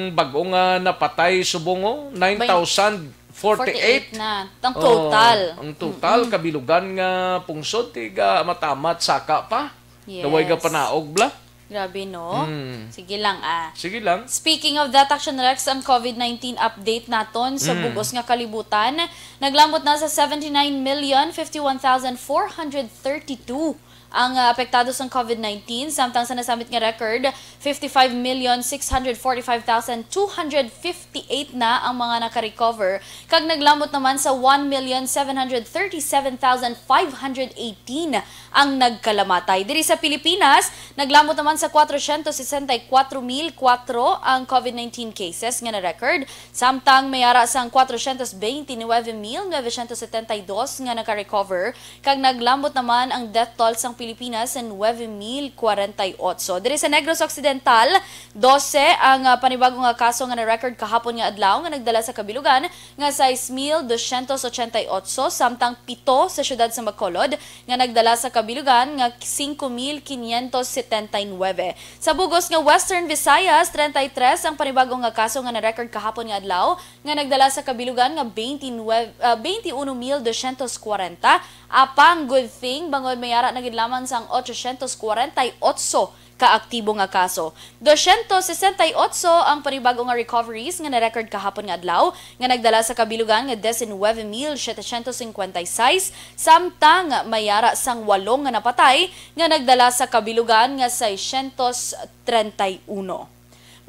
bag-o nga napatay subong, oh, nine thousand forty-eight. Forty-eight na. Ang total. Oh, ang total, mm-mm, kabilugan nga pungsod, tiga matamat saka pa. Yes. Daway gapanaog, bla? Grabe, no? Mm. Sige lang, ah. Sige lang. Speaking of that, Action Rex, ang covid nineteen update naton sa, mm, bugos nga kalibutan, naglambot na sa seventy-nine million fifty-one thousand four hundred thirty-two ang, ah, apektado sang covid nineteen, samtang sa nasambit nga record, fifty-five million six hundred forty-five thousand two hundred fifty-eight na ang mga naka-recover, kag naglambot naman sa one million seven hundred thirty-seven thousand five hundred eighteen ang nagkalamatay. Diri sa Pilipinas, naglambot naman sa kwatrocientos sesenta y cuatro mil kuwatro ang covid nineteen cases nga na-record, samtang may ara sang kwatrocientos beintinuebe mil novecientos setenta y dos nga naka-recover, kag naglambot naman ang death toll sang Pilipinas sa nuebe mil kwarenta y otso. Diri sa Negros Occidental, dose ang, ah, panibago nga kaso nga na-record kahapon nga adlaw nga nagdala sa kabilugan nga sais mil dosyentos ochenta y otso, samtang pito sa siyudad sa Bacolod nga nagdala sa kabilugan nga singko mil kinyentos setenta y nuebe. Sa bugos nga Western Visayas, treinta y tres ang panibago nga kaso nga na-record kahapon nga adlaw, nga nagdala sa kabilugan nga twenty-nine, ah, twenty-one mil dosyentos kwarenta. Apang, good thing, bangod may ara na gid lamang sang ochocientos kwarenta y otso ka aktibo nga kaso. Dosyentos sesenta y otso ang panibago nga recoveries nga na-record kahapon nga adlaw, nga nagdala sa kabilugan nga diecinuebe mil setecientos cincuenta y seis, samtang may ara sang walo nga napatay, nga nagdala sa kabilugan nga seiscientos treinta y uno.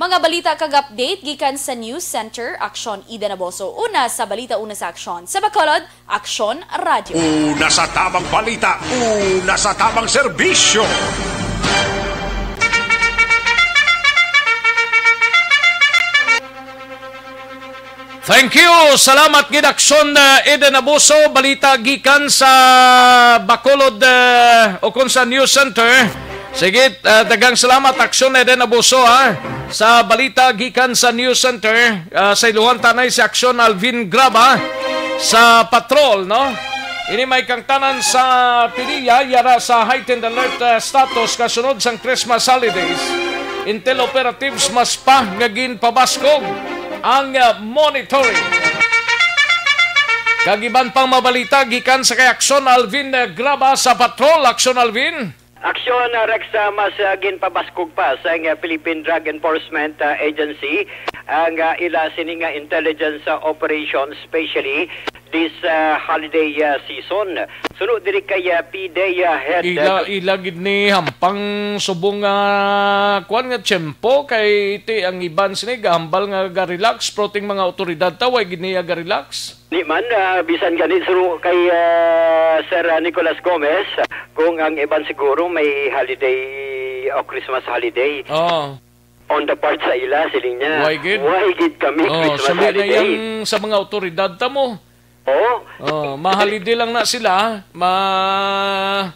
Mga balita kag update gikan sa News Center, Aksyon Ida Naboso. Una sa balita, una sa aksyon. Sa Bacolod, Aksyon Radyo. Una sa tamang balita, una sa tamang serbisyo. Thank you. Salamat gid, Aksyon, uh, Eden Abuso. Balita gikan sa Bacolod, uh, o kon sa News Center. Sige, uh, daghang salamat, Aksyon Eden Abuso, ha. Sa balita gikan sa News Center, uh, sa iluhan tanay si Aksyon Alvin Graba sa patrol, no? Ini may kangtanan sa PDEA, yara sa heightened alert, uh, status kasunod sang Christmas holidays. Intel operatives mas pa nga ginpabaskog ang, ah, monitoring. Kag iban pang mabalita gikan sa kay Aksyon Alvin, ah, Graba sa Patrol. Aksyon Alvin. Aksyon, ah, Rex, ah, mas, ah, ginpabaskog pa sa, ah, Philippine Drug Enforcement, ah, Agency ang, ah, ila sini nga intelligence, ah, operation, especially this, ah, holiday, ah, season. Suno diri kay, ah, PDEA head, ila, ah, ila gid ni hampang subong nga kuan nga tiyempo kay iti ang iban sini gahambal nga ga-relax, pero ting mga awtoridad ta way gid niya ga-relax. Di man, ah, bisan gani suno kay, ah, Sir, ah, Nicolas Gomez, kung ang iban siguro may holiday o Christmas holiday. Oo. On the part sa ila, siling niya. Why gid? Why gid kami, oh, Christmas holiday? Suli na yang sa mga awtoridad ta mo. Oo. Oh, mahalidi lang na sila, ma-,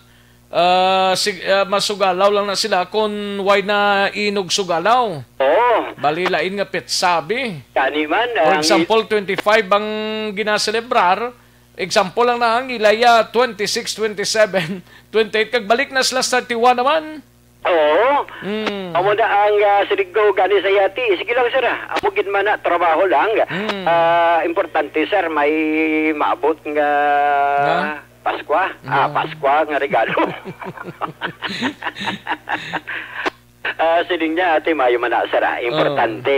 ah, sig-, ah, masugalaw lang na sila kung why na inog sugalaw. Oo. Bali lain nga petsabi. Kani man, for ang example, twenty-five ang ginaselebrar. Example lang na ang ilaya, twenty-six, twenty-seven, twenty-eight, kag balik na sila sa thirty-one naman. Oo. Mm. Amo na ang, ah, siling ko gani sa iya, ti. Sige lang, sir, ah. Amo gid man na, trabaho lang. Mm. Ah, importante, sir, may maabot nga, nga? Paskwa. Ah, no. Paskwa nga regalo. Ah, siling niya, "Ate, maayo man na, sir, ah. Importante,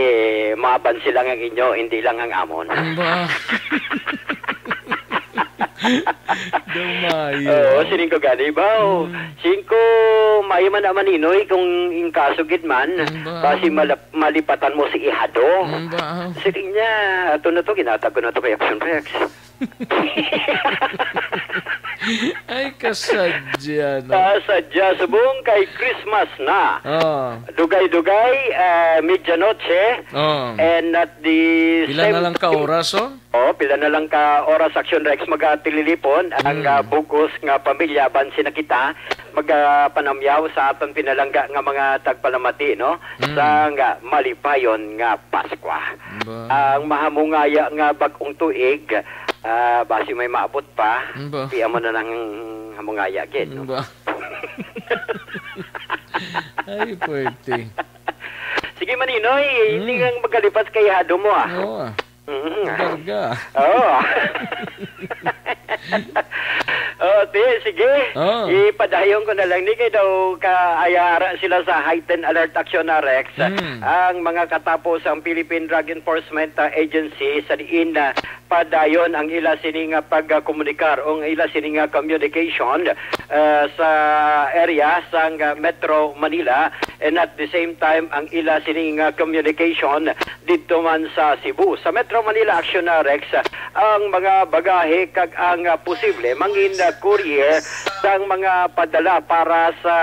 maaban sila nga inyo, hindi lang ang amon." Ba? Daw maayo. Oo, siling ko gani ba? Oh, Mm. siling ko, maayo man na, Maninoy, kung in kaso gid man, Mm, ba? basi malap-, malipatan mo si Ihado. Mm, ba? Siling niya, "Ato na to, ginatag ko na to kay Action Rex." Ay, kasadya, no? Ah, sadya, subong kay Christmas na. Oh. Dugay-dugay, ah, medianoche. Oh. And at the Pila same na lang ka time, oras, oh? Oh, pila na lang ka oras, Action Rex, magatililipon ang, Mm. ah, bug-os nga pamilya, bansi na kita magapanamyaw sa aton pinalangga nga mga tagpalamati, no? Mm. Sa nga malipayon nga Paskwa. Ba? Ang mahamungaya nga bag-ong tuig, ah, basi may maabot pa, Ba? di amo na nang hamungaya gid, no? Ba? Ay, pwerte. Sige, Maninoy, Mm. hindi kang magkalipas kay Hado mo, ah. Oo, ah. Mm. Karga. Oo. Oh, ti, sige. Oh. Ipadayon ko na lang ni kay daw ka ayara sila sa heightened alert action na, Rex. Mm. Ang mga katapo sang Philippine Drug Enforcement, ah, Agency sa diin na padayon ang ila sini nga pagkomunikar o ang ila sini nga communication, ah, sa area sang, ah, Metro Manila, and at the same time ang ila sini nga communication didto man sa Cebu. Sa Metro Manila Action na, Rex, ang mga bagahe kag ang, ah, posible mangin, ah, courier sang mga padala para sa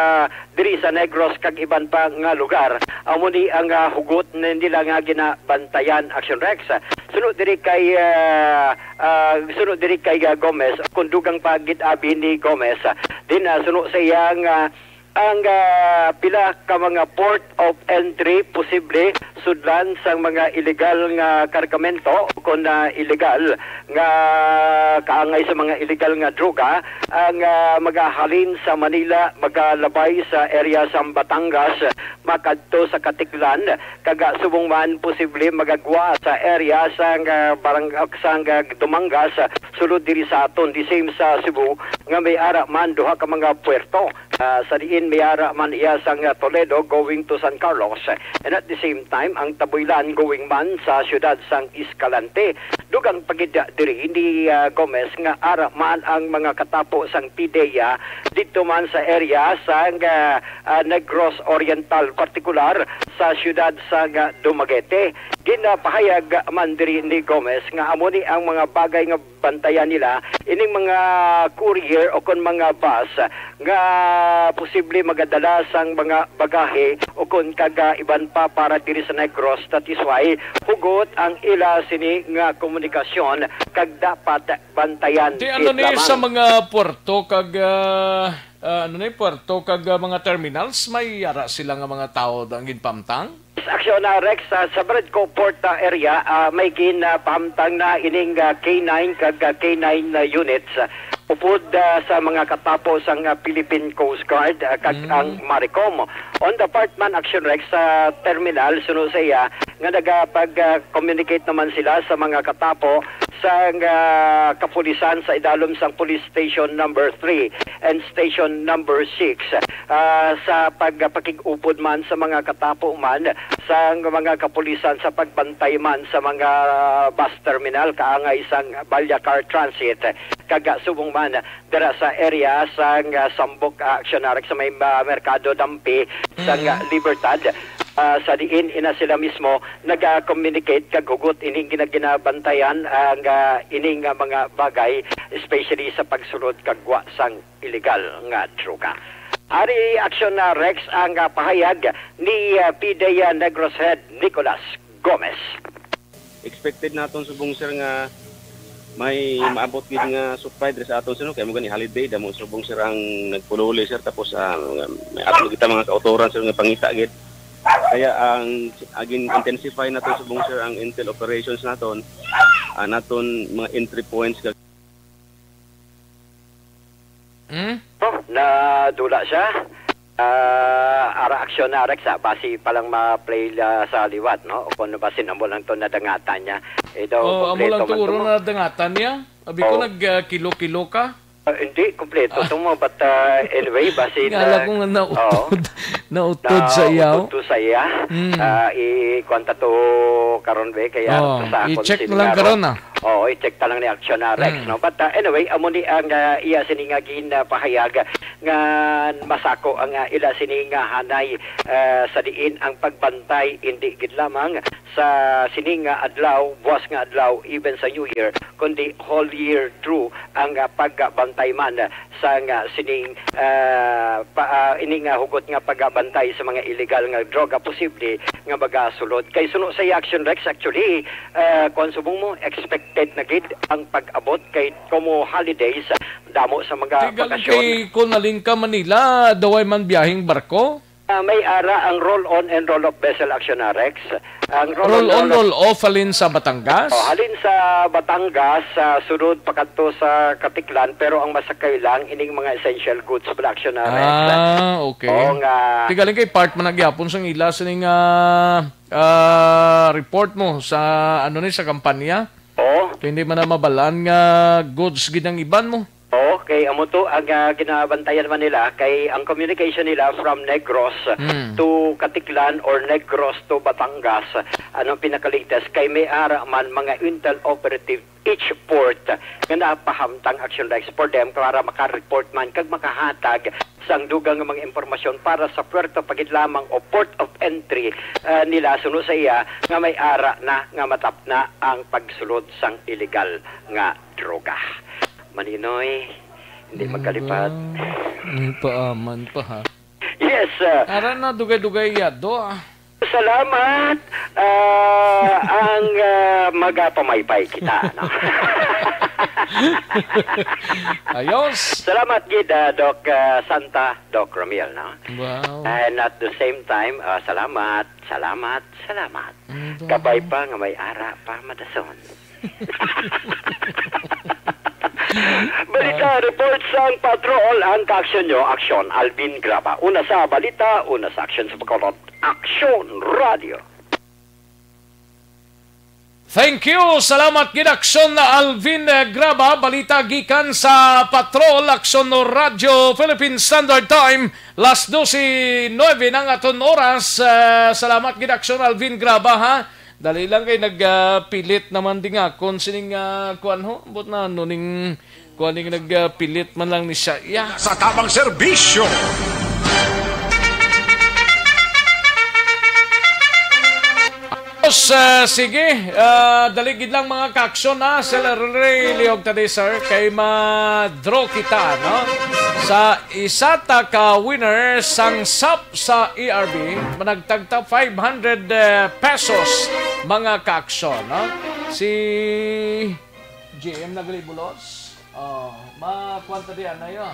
diri sa Negros kag iban pa nga lugar. Amo ni ang, ah, hugot ni-, nila nga ginabantayan, Action Rex. Suno diri kay, ah, ah, suno diri kay, ah, Gomez, kung dugang pa gid abi ni Gomez, ah, din, ah, suno sa iyang, ah, ang, ah, pila ka mga port of entry posible sudlan sang mga illegal nga kargamento o kon, ah, illegal nga kaangay sa mga illegal nga droga ang, ah, magahalin sa Manila, magalabay sa area sa Batangas, makadto sa Caticlan, kag, ah, subong man posible magagwa sa area sang, ah, barang-, sang, ah, Dumangas, ah, sulod diri sa aton, the same sa Cebu, nga may ara man duha ka mga puerto. Ah, sa diin may ara man iya sang, ah, Toledo going to San Carlos, and at the same time ang Taboylan going man sa siyudad sang Escalante. Dugang pa gid diri ni, ah, Gomez nga ara man ang mga katapo sang PDEA didto man sa area sang, ah, ah, Negros Oriental, partikular sa siyudad sang, ah, Dumaguete. Ginapahayag man diri ni Gomez nga amo ni ang mga bagay nga bantayan nila ining mga courier o kon mga bus nga posible magadala sang mga bagahe o kon kag, ah, iban pa para diri sa Negros. That is why hugot ang ila sini nga komunikasyon kag dapat bantayan Di ano gid ni lamang. Sa mga puerto kag, ah, ah, ano ni, puerto kag, ah, mga terminals, may ara sila nga mga tawo ang ginpamtang? Aksyon na, Rex, ah, sa Bradco Port, ah, area, ah, may gin, ah, pahamtang na ining, ah, K nine kag, ah, K nine na units, ah, upod, ah, sa mga katapo sang, ah, Philippine Coast Guard, ah, kag Mm. ang Maricom. On the part man, Action Rex, sa terminal, suno sa iya, nga nagapag, ah, communicate naman sila sa mga katapo sang, ah, kapulisan sa idalom sang Police Station number three and Station number six, ah, sa pagpakig-upod man sa mga katapo man sa mga kapulisan sa pagbantay man sa mga bus terminal kaangay sang Balyacar Transit, kag subong man dira sa area sang, ah, Sambok, ah, Action na, Rex, sa may, ah, Merkado Dampi sang, ah, Mm. Libertad, ah, sa diin ina sila mismo naga-communicate kag hugot ining ginaginabantayan ang, ah, ining, ah, mga bagay, especially sa pagsulod kag gwa sang illegal nga droga. Ari, Action na, Rex, ang, ah, pahayag ni, ah, PDEA Negros Head Nicolas Gomez. Expected naton subong, sir, nga may maabot gid nga supply diri sa aton, sir, no? Kay mo gani holiday, damo subong, sir, ang nagpululi, sir, tapos, ah, may ato kita mga kautoran, sir, nga pangita gid. Kaya ang agin intensify naton subong, sir, ang intel operations naton, ah, naton mga entry points kag Hmm? Oh, nadula siya. Ah, ara aksyon na, Rex, ah. Basi pa lang ma-play la sa liwat, no? O kung basin amo lang to nadangatan niya. Eh, daw Oh, amo kompleto lang man to, to uro mo. Nadangatan niya. Abi ko, Oh. nag, ah, kilo-kilo ka. Ah, hindi, kompleto Ah. to mo. But, ah, anyway, basi Nga na lang kung naupod. Oo. Nautod sa iya, oh. Nautod to sa iya. Mm. Ah, i-, kuwan ta to karon, be, kaya Oh, sa akon i-check na lang karon, ah. Oo, i-check ta lang ni Action na Rex, Mm. no? But, ah, anyway, amo ni ang, ah, iya sini nga ginpahayag nga masako ang, ah, ila sini nga hanay, ah, sa diin ang pagbantay indi gid lamang sa sini nga adlaw, buwas nga adlaw, even sa New Year, kundi whole year through ang, ah, pagbantay man sang, ah, sining, ah, pa, ah, ini nga hugot nga pagabantay sa mga illegal nga droga posible nga magasulod. Kay suno sa Action Rex, actually, ah, kung subong mo, expected na gid ang pag-abot kay como holidays, damo sa mga Tigal bakasyon. Kay kung naling ka Manila, daway man biyaheng barko? Ah, may ara ang roll-on and roll-off vessel, Action Rex. Ang roll-on, Roll-on, roll-off roll off halin sa Batangas? Oh, halin sa Batangas, sa sulod pakadto sa Caticlan, pero ang masakay lang ining mga essential goods, Action Rex. Ah, okay. Oo nga. Tigaling kay part man nagyapon sang ila sining, ah, ah, report mo sa, ano ni, sa kampanya? Oo. Kay hindi man na mabalaan nga goods gid ang iban mo. Oo, kay amo to ang, ah, ginabantayan man nila, kay ang communication nila from Negros Mm. to Caticlan or Negros to Batangas, ano, pinaka-latest, kay may ara man mga intel operative each port nga napahamtang, Action Rex, for them para maka-report man kag makahatag sang dugang nga mga impormasyon para sa puerto pa gid lamang o port of entry, ah, nila, suno sa iya nga may ara na nga matapna ang pagsulod sang illegal nga droga. Maninoy, hindi Ano magkalipad. ba? May paaman pa, ha? Yes, ah. Ara na, dugay-dugay yado, ah. Salamat, ah, ang, ah, magapamaypay kita, no? Ayos. Salamat gid, ah, Doc, ah, Santa, Doc Ramil, no? Wow. And at the same time, ah, salamat, salamat, salamat. Ang dami. Kabay pa nga may ara pa madason. Balita, report sang patrol, ang kaaksyon nyo, Aksyon Alvin Graba. Una sa balita, una sa aksyon sa Bacolod, Aksyon Radio. Thank you. Salamat gid, Aksyon Alvin, eh, Graba. Balita gikan sa Patrol, Aksyon Radyo, Philippine Standard Time, las dose nuebe na ang aton oras. Eh, salamat gid, Aksyon Alvin Graba, ha. Dali lang kay nagpilit naman din nga kon sining, ah, kuan ho, ambot na ano ning kuan ning nagpilit man lang ni siya. Yeah. Sa tamang serbisyo. Tapos, ah, sige, ah, dali gid lang mga kaaksyon, ha. Celery liog tadi, sir, kay ma-draw kita, no? Sa isa ta ka winner sang sap sa E R B, managtagta five hundred, eh, pesos, mga kaaksyon, no? Si G M Nagalibulos, oh, makuan ta diyan, ayo.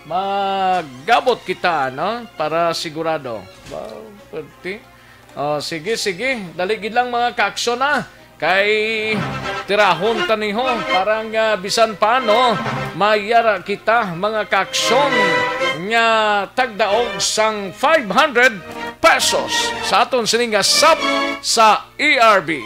Magabot kita, no? Para sigurado. Wow, pwerte. Oh, sige, sige. Dali gid lang, mga kaaksyon, ha. Kay tirahon ta ni ho, para nga bisan paano, mayara kita, mga kaaksyon, nga tagdaog sang five hundred pesos sa aton sini nga sap sa E R B.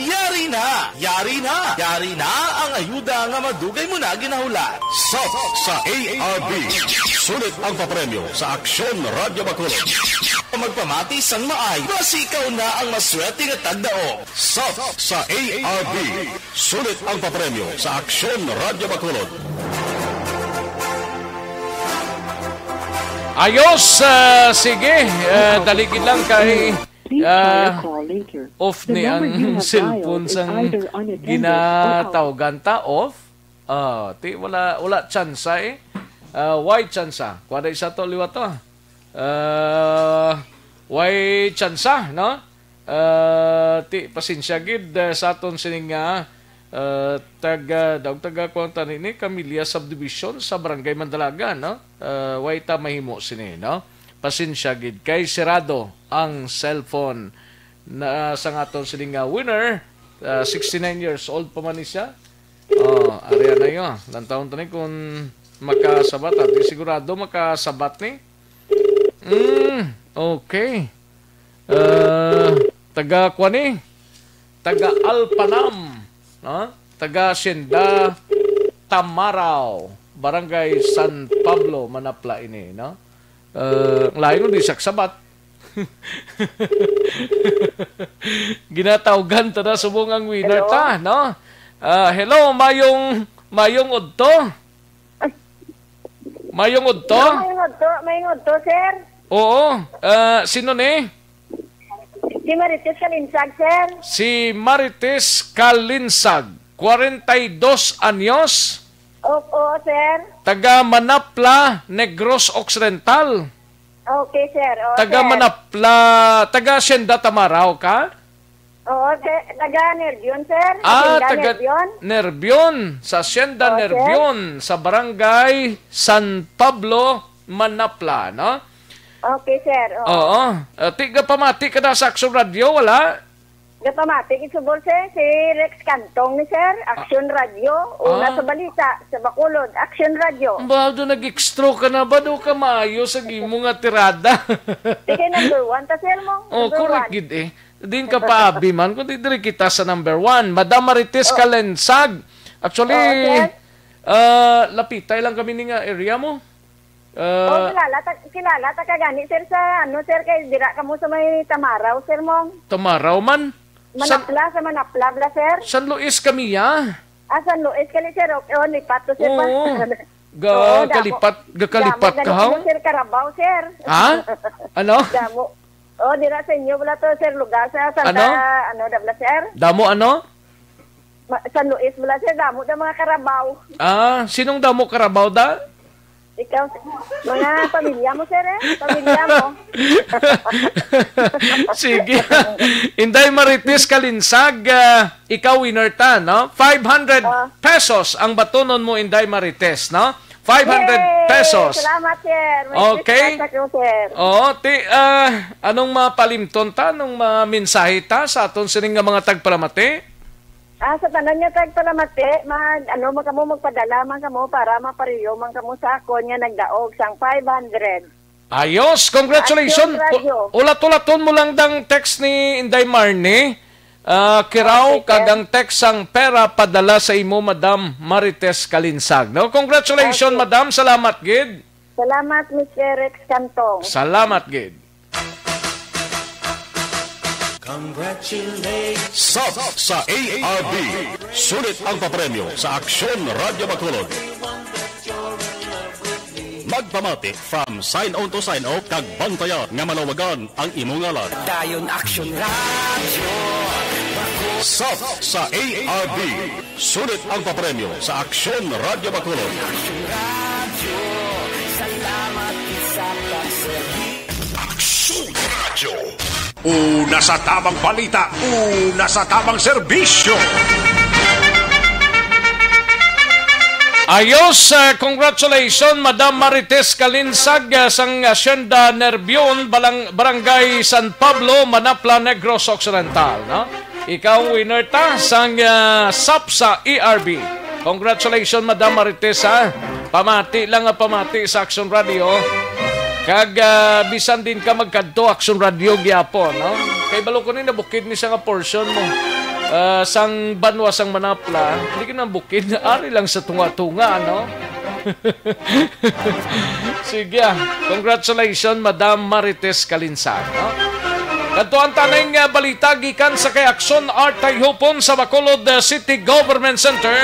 Yari na! Yari na! Yari na ang ayuda nga madugay mo na ginahulat. Sap sa A R B. Sulit ang papremyo sa Aksyon Radyo Bacolod. Magpamati sang maay, basi ikaw na ang maswerte nga tagdaog. Sap sa A R B. Sulit ang papremyo sa Aksyon Radyo Bacolod. Ayos, ah, sige, ah, dali gid lang kay, ah, off ni ang cellphone sang ginatawgan ta, off. Ah, ti, wala, wala tsansa eh. Ah, why tsansa? Kuha na isa to, liwat to, ah. Ah, why tsansa, no? Ah, ti, pasensya gid, ah, sa aton sining nga, ah, taga, daog taga kuwan ta nini, Camilla Subdivision sa Barangay Mandalaga, no? Ah, way ta mahimo sini, no? Pasensya gid kay sirado ang cellphone na sang aton sining nga winner, ah, sixty-nine years old pa man ni siya. Oh, ari na yo. Lantawon ta ni kung makasabat, ati sigurado makasabat ni. Mm, okay. Ah, taga kuan ni? Taga Alpanam, no? Taga Hacienda Tamaraw, Barangay San Pablo, Manapla ini, no? Uh, ang layo di saksabat. Ginatawgan ta na subong ang winner Hello? ta, no? Ah, hello, mayong mayong udto. Mayong udto? Hello, mayong udto, mayong udto, sir. Oo. Ah, sino ni? Si Marites Kalinsag, sir. Si Marites Kalinsag, kwarenta y dos anyos. Opo, sir. Taga Manapla, Negros Occidental. Okay, sir. Oo, Taga sir. Manapla, taga Hacienda Tamaraw ka? Oo, sir. Taga Nervion, sir. Ah, Hacienda taga Nervion. Nervion, sa Hacienda Oo, sir. Nervion, sa Barangay San Pablo, Manapla, no? Okay, sir. Oo. Oo. Ah, ti, gapamati ka na sa Action Radio, wala? Gapamati, gid subol, sir. Si Rex Cantong ni sir, Action Radio. Una Ah. sa balita, sa Bacolod, Action Radio. Ba, do nag-extra ka na ba? Do ka maayo sa imo nga tirada? Sige, number one ta, sir, mo. Oh, Number correct one. gid eh. Din ka pa, abi man, kundi diri kita sa number one. Madam Marites Oh. Kalensag. Actually, Oo, sir. ah, lapitay lang kami ni nga area mo. Ah, Oh, kilala ta, kilala ta ka gani, sir, sa ano, sir, kay dira kamo sa may Tamaraw, sir, mong. Tamaraw man? San Manapla, sa Manapla, bla, sir? San Luis kami, ah. Ah, San Luis kani, sir. Okay, oh, lipat to, sir, ba? Oo. Ga Oo, damo. kalipat, ga kalipat Damo ka, gani haw? ano, sir, Carabao, sir. Ha? Ano? Damo. Oh, dira sa inyo, bla to, sir, lugar sa Santa, Ano? ano, da, bla, sir? Damo ano? Ma-, San Luis, bla, sir, damo da mga Carabao. Ah, sinong damo Carabao da? Ikaw, sir. Mga pamilya mo, sir, eh. Pamilya mo. Sige. Inday Marites Kalinsag, ah, ikaw winner ta, no? Five hundred Ah. pesos ang batonon mo, Inday Marites, no? Five hundred Yay! pesos. Salamat, sir. May Okay. Christmas ako, sir. Oo, ti, ah, anong mapalimton ta? Anong mamensahe ta sa aton sining nga mga tagpalamati? Ah, sa tanan nga tagpalamati, mag, ano, man kamo, magpadala man kamo para mapariyo man kamo sa akon nga nagdaog sang five hundred. Ayos, congratulations. Action Radio. U-, ulat-ulaton mo lang dang text ni Inday Marnie. Ah, Kiraw, Okay, sir. kag ang text sang pera padala sa imo, Madam Marites Kalinsag. No? Congratulations, Okay. Madam. Salamat gid. Salamat, Mister Rex Cantong. Salamat gid. Congratulations. Sap sa A R B. Sulit ang papremyo sa Aksyon Radyo Bacolod. Magpamati from sign on to sign off kag bantayan nga malawagan ang imo ngalan. Dayon Aksyon Radyo. Sap sa A R B. Sulit ang papremyo sa Aksyon Radyo Bacolod. Aksyon Radyo. Sa lamat sa pagserbi. Aksyon Radyo. Una sa tamang balita, una sa tamang serbisyo. Ayos, ah, congratulations, Madam Marites Kalinsag, ah, sang Hacienda Nervion, Balang-, Barangay San Pablo, Manapla, Negros Occidental, no? Ikaw ang winner ta sang, ah, SAPSA A R B. Congratulations, Madam Marites, ha. Pamati lang nga pamati sa Action Radio. Kag, ah, bisan din ka magkadto, Action Radio gyapon, no? Kay balo ko ni nabukid ni sa nga portion mo. Ah, sang banwa sang Manapla, hindi ka nang bukid. Ari lang sa tunga-tunga, no? Sige, ah. Congratulations, Madam Marites Kalinsag, no? Kadto ang tanay nga balita gikan sa kay Action Art Tayhupon sa Bacolod, uh, City Government Center.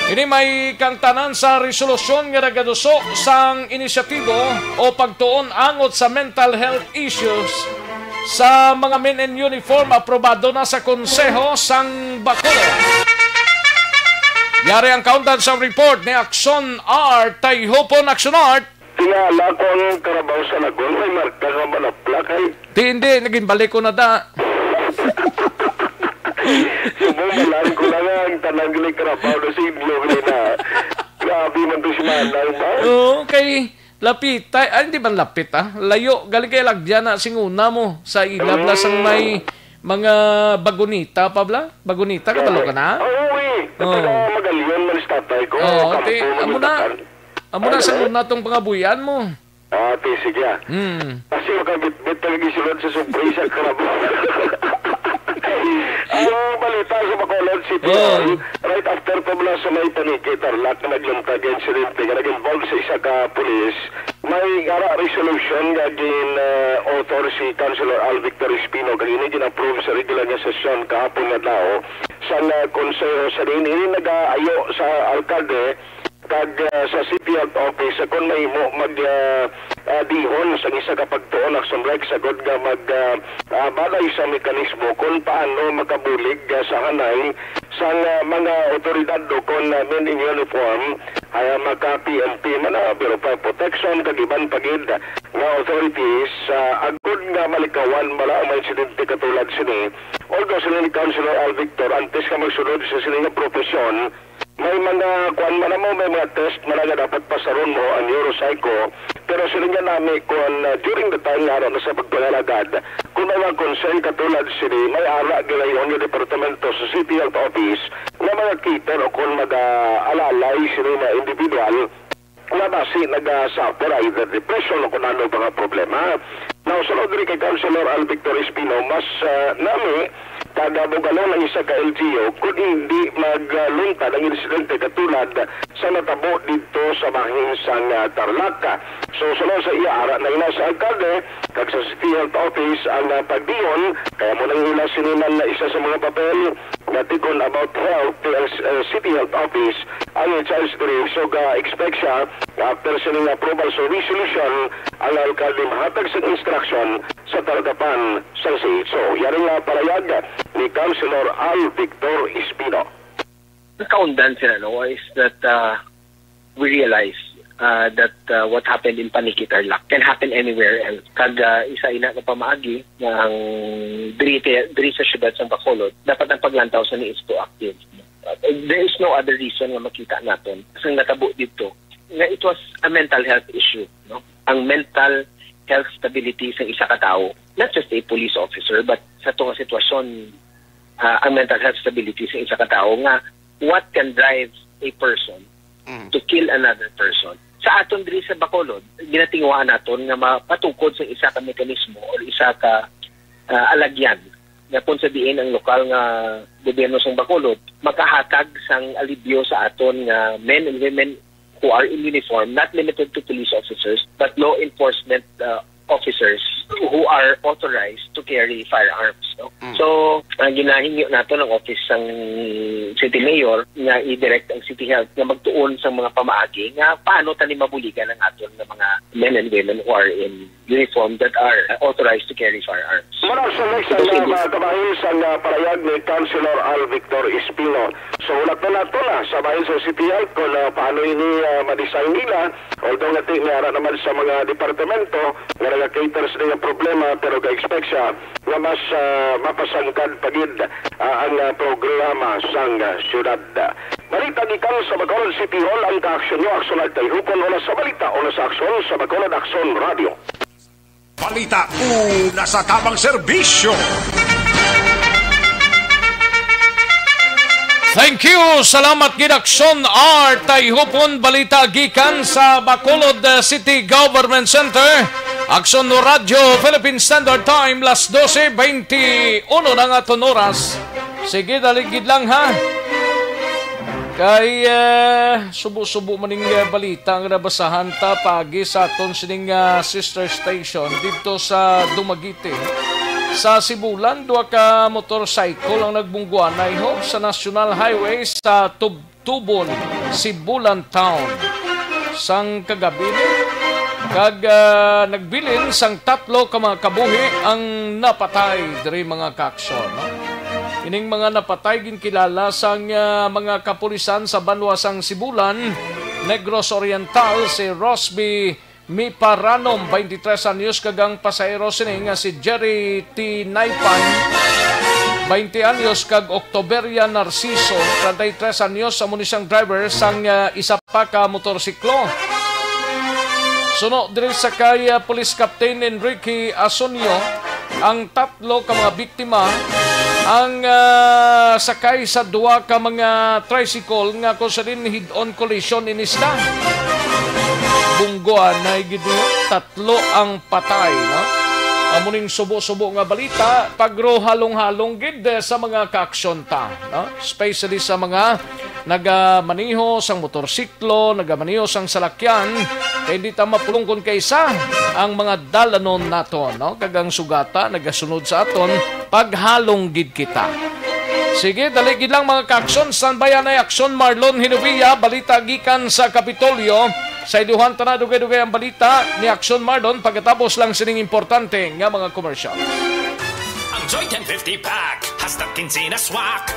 Ini may kangtanan sa resolusyon nga nagaduso sang inisyatibo o pagtuon angot sa mental health issues sa mga men in uniform aprobado na sa Konseho sang Bacolod. Yari ang kaundan sa report ni Action Art Tayhupon. Action Art. Tingala ko ang karabaw sa Laguna, may marka nga Manapla kay Di, hindi. Naging balik ko na da. Subong malan ko lang ang tanang ni karabaw na si Iblog ni na. Grabe man to si Manang ba? Oo, kay lapit. Ay, ay, hindi man lapit, ah. Layo. Galing kay Lagyan na singuna mo sa ilab na sang may mga Bagunita pa, bla? Bagunita, kabalo ka na? Oo, eh. Oo. Taga Magalion man si tatay ko. Oo, Kampo, ti, amo na. Magutakan. Amo na Ano? sa una tong pangabuyan mo. Ah, ti, sige, ah. Hmm. Kasi makabitbit talaga gisulod sa surprise sa karabaw. Ang balita sa Bacolod City Oh. Hall, right after Mula sa may Panique, Tarlac, nga nagluntad nga insidente nga nag-involve sa isa ka pulis, may ara resolution nga gin-author si Councilor Al Victor Espino, kag ini gin-approve sa regular nga sesyon kahapon nga adlaw sang, ah, Konseho. Sa diin ini nagaayo sa alkalde kag, ah, sa City Health Office, ah, kung mahimo mag, ah, ah, dihon sang isa ka pagtuon, action, like, sagod nga mag, ah, ah, balay sa mekanismo kung paano makabulig, ah, sa hanay sang, ah, mga otoridad o kon, ah, men in uniform, ah, maka P N P man, ah, Bureau of Fire Protection, kag iban pa gid nga authorities, ah, agod nga malikawan bala ang mga insidente katulad sini. Although sini ni Councilor Al Victor, antes ka magsulod sa sini nga profesyon, may mga kuan man mo, may mga test man nga dapat pasaron mo ang neuropsycho. Pero sini nga nami, kuan, ah, during the time nga ara na sa pagpangalagad, kung may mga concern katulad sini, may ara gilayon nga departamento sa City Health Office nga mga cater o kung mag-aalalay sini nga individual nga basi naga-suffer either depression o kung ano pa nga problema. Now, sulod diri kay Councilor Al Victor Espino, mas, ah, nami kag bugalon ang isa ka L G U kung hindi magluntad ang insidente katulad sa natabo didto sa bahin sang, ah, Tarlac. So, sulod sa iya, ara na ina sa alkalde kag sa City Health Office ang, ah, pagdiyon, kaya mo nang ila sini man na isa sa mga papel nga tikon about health, T L C, uh, City Health Office ang in charge diri. So, ga-expect siya nga after sining approval sa resolution, ang alkalde mahatag sa instruction sa tanggapan sang C H O. Yari nga parayag ni Councilor Al Victor Espino. Ang kaundan sila, no, is that, uh, we realize, uh, that, uh, what happened in Panique, Tarlac can happen anywhere else. Kag, uh, isa ina ka pamaagi nga ang diri, diri sa siyudad sa Bacolod, dapat ang paglantaw sa ni is proactive. Uh, there is no other reason nga makita naton sa natabo dito nga it was a mental health issue, no? Ang mental health stability sa isa ka tawo, not just a police officer, but sa tunga sitwasyon, uh, ang mental health stability sa isa ka tawo nga what can drive a person Mm. to kill another person. Sa aton diri sa Bacolod, ginatinguhaan naton nga mapatukod sa isa ka mekanismo or isa ka, ah, alagyan nga kung sa diin ang lokal nga gobyerno sa Bacolod makahatag sang alibyo sa aton nga men and women who are in uniform, not limited to police officers, but law enforcement, uh, officers who are authorized to carry firearms, no? Mm. So, ang ginahingyo nato ng office sang city mayor nga i-direct ang city health nga magtuon sa mga pamaagi nga paano tani mabuligan ang aton nga mga men and women who are in uniform that are authorized to carry firearms. Muna sa next, ang, uh, kabahin sa, uh, parayag ni Councilor Al Victor Espino. So, wala pa nato na sa bahin sa city health kung, uh, paano ini, uh, ma-design nila. Although nga ti-, may ara naman sa mga departamento nga nag-cater sa mga problema, pero ga-expect siya nga mas, ah, mapasangkad pa gid, ah, ang, ah, programa sang, ah, syudad. Balita gikan sa Bacolod City Hall, ang kaaksyon nyo, aksyon nagtayhupon, una sa balita, una sa aksyon sa Bacolod Aksyon Radio. Balita, una sa tabang serbisyo. Thank you. Salamat gid, Aksyon R. Tayhupon, balita gikan sa Bacolod, uh, City Government Center. Aksyon Radyo Philippine Standard Time, las dose twenty-uno na nga aton oras. Sige, dali gid lang, ha. Kay, eh, subo-subo maning, eh, balita nga nabasahan ta pagi sa aton sining, ah, sister station dito sa Dumaguete. Sa Sibulan, duha ka motorcycle ang nagbungguanay ho sa National Highway sa Tubtubon, Sibulan Town. Sang kagabi ni, kag, ah, nagbilin sang tatlo ka mga kabuhi ang napatay diri, mga kaaksyon, no? Ining mga napatay ginkilala sang, ah, mga kapulisan sa banwa sang Sibulan, Negros Oriental, si Rosby Miparanom, twenty-three anyos, kag ang pasahero sini nga si Jerry Tinaypan, twenty anyos, kag Octoberia Narciso, treinta y tres anyos, amo ni siyang driver sang, ah, isa pa ka motorsiklo. Suno diri sa kay, ah, Police Captain Enrique Asunio, ang tatlo ka mga biktima ang, ah, sakay sa duha ka mga tricycle nga kung sa din head-on collision ini sila. Bungguan na gid, tatlo ang patay, no? Amo ning subo-subo nga balita, pagro halong-halong gid, eh, sa mga kaaksyon ta, no? Especially sa mga nagamaniho sang motorsiklo, nagamaniho sang salakyan, kay hindi ta mapulong kon kaisa ang mga dalanon naton, no? Kag ang sugata nagasunod sa aton, paghalong gid kita. Sige, dali gid lang, mga ka-aksyon. Standby anay aksyon, Marlon Hinovia, balita gikan sa Kapitolyo. Sa iluhan ta na dugay-dugay ang balita ni Aksyon Marlon pagkatapos lang sining importante nga mga commercial. Ang Joy ten fifty pack, hasta quince na swak.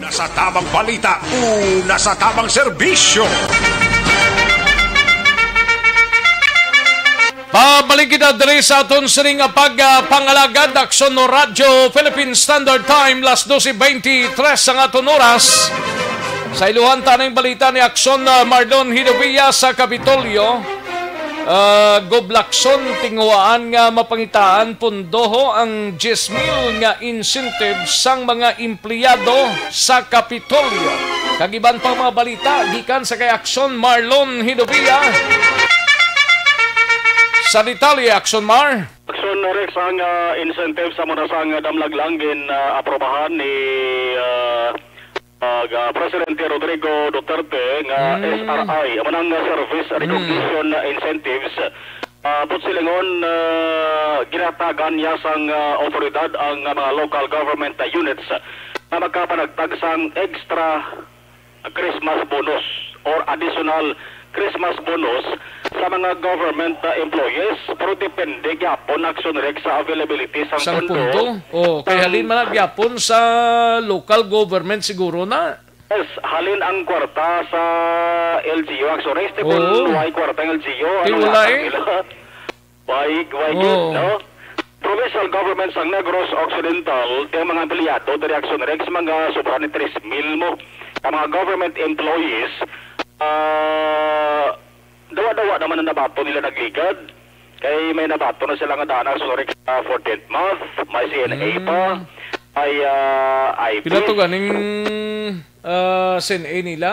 Nasa tamang balita, una sa tamang serbisyo. Pabalik kita diri sa aton sining nga pagpangalagad, Aksyon no Radyo Philippine Standard Time, las doce veintitrés ang aton oras. Sa iluhan ta ning balita ni Aksyon, ah, Marlon Hinovia sa Kapitolyo. Ah, Gob Lacson, tinguhaan nga mapangitaan pundoho ang diyes mil nga incentive sang mga empleyado sa Kapitolyo. Kag iban pang mga balita gikan sa kay Aksyon Marlon Hinovia. Sa detalye, Aksyon Mar. Aksyon Rex, ang, ah, incentive sa muna sang damlag lang gin, ah, aprobahan ni, ah, ah, ga-, Presidente Rodrigo Duterte nga Mm. S R I, amo nang, ah, Service Mm. Recognition Incentives. Ah, buot silingon, ah, ginatagan niya sang, ah, otoridad ang, ah, mga local government, ah, units na makapanagtag sang extra Christmas bonus or additional Christmas bonus sa mga government, ah, employees, pero depende gyapon, Aksyon Rex, sa availability sang Sang pondo. pondo? Oh, kay Sang halin man na gyapon sa local government siguro na. Yes, halin ang kwarta sa L G U, Aksyon Rex, di Oo. kun way kwarta ang L G U, Di ano wala nga eh. nila? Why, why Oo. gid, no? Provincial government sang Negros Occidental, kay mga empleyado diri, Aksyon Rex, mga sobra ni tres mil mo. Ang mga government employees, ah, dawa-dawa naman ang nabaton nila nagligad. Kay may nabaton na sila nga daan, Aksyon Rex, sa fourteenth month, may C N A pa, Mm. may, ah, I P. Pila to ganing, ah, C N A nila?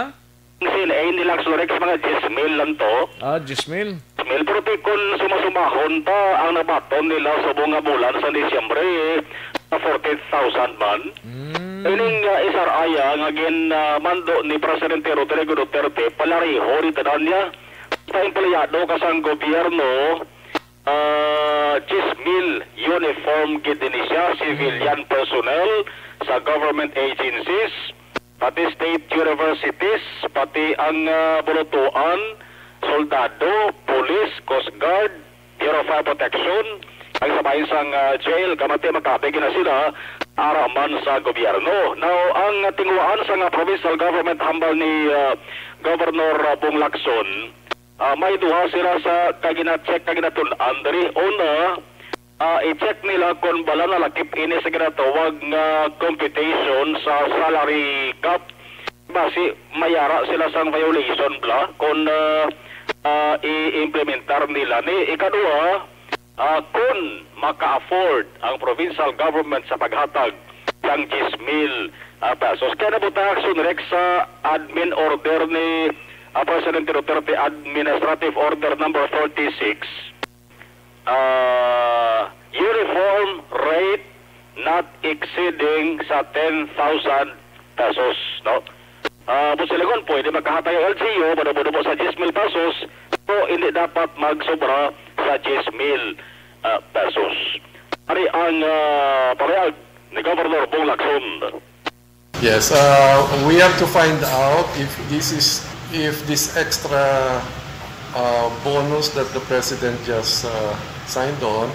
Ang C N A nila, Aksyon Rex, mga diyes mil lang to. Ah, diyes mil. Diyes mil, pero ti kun sumasumahon ta ang nabaton nila subong nga bulan sa Disyembre, sa forty thousand man. Mm. Ining, ah, S R I, ah, nga gin, ah, mando ni Presidente Rodrigo Duterte, palariho ni tanan niya. Sa empleyado ka sang gobyerno, ah, diyes mil uniform gid ini siya, civilian Mm. personnel sa government agencies, pati state universities, pati ang, ah, bulutuan, soldado, police, Coast Guard, Bureau of Fire Protection, ang sa bahin sang, ah, jail, kamati makabig na sila ara man sa gobyerno. Now, ang tinguhaan sa nga provincial government hambal ni, ah, Governor, ah, Bong Lacson, ah, may duha sila sa kagina-check, kaginatun-an diri. Una, ah, i-check nila kung bala nalakip ini sa ginatawag nga computation sa salary cap. Basi mayara sila sang violation bala kung, ah, ah, i-implementar nila ni. Ikadua, ah, kung maka-afford ang provincial government sa paghatag sang diyes mil, ah, pesos. Kaya nabutang, Aksyon Rex, sa admin order ni, ah, Presidente Duterte, Administrative Order Number forty-six, ah, uniform rate not exceeding sa ten thousand pesos, no? Ah, buot silingon, pwede makahatag ang L G U, madubo-dubo sa diyes mil pesos, pero hindi dapat magsobra sa diyes mil, ah, pesos. Ari ang, ah, pahayag ni Governor Bong Lacson. Yes, uh, we have to find out if this is, if this extra, uh, bonus that the president just, uh, signed on,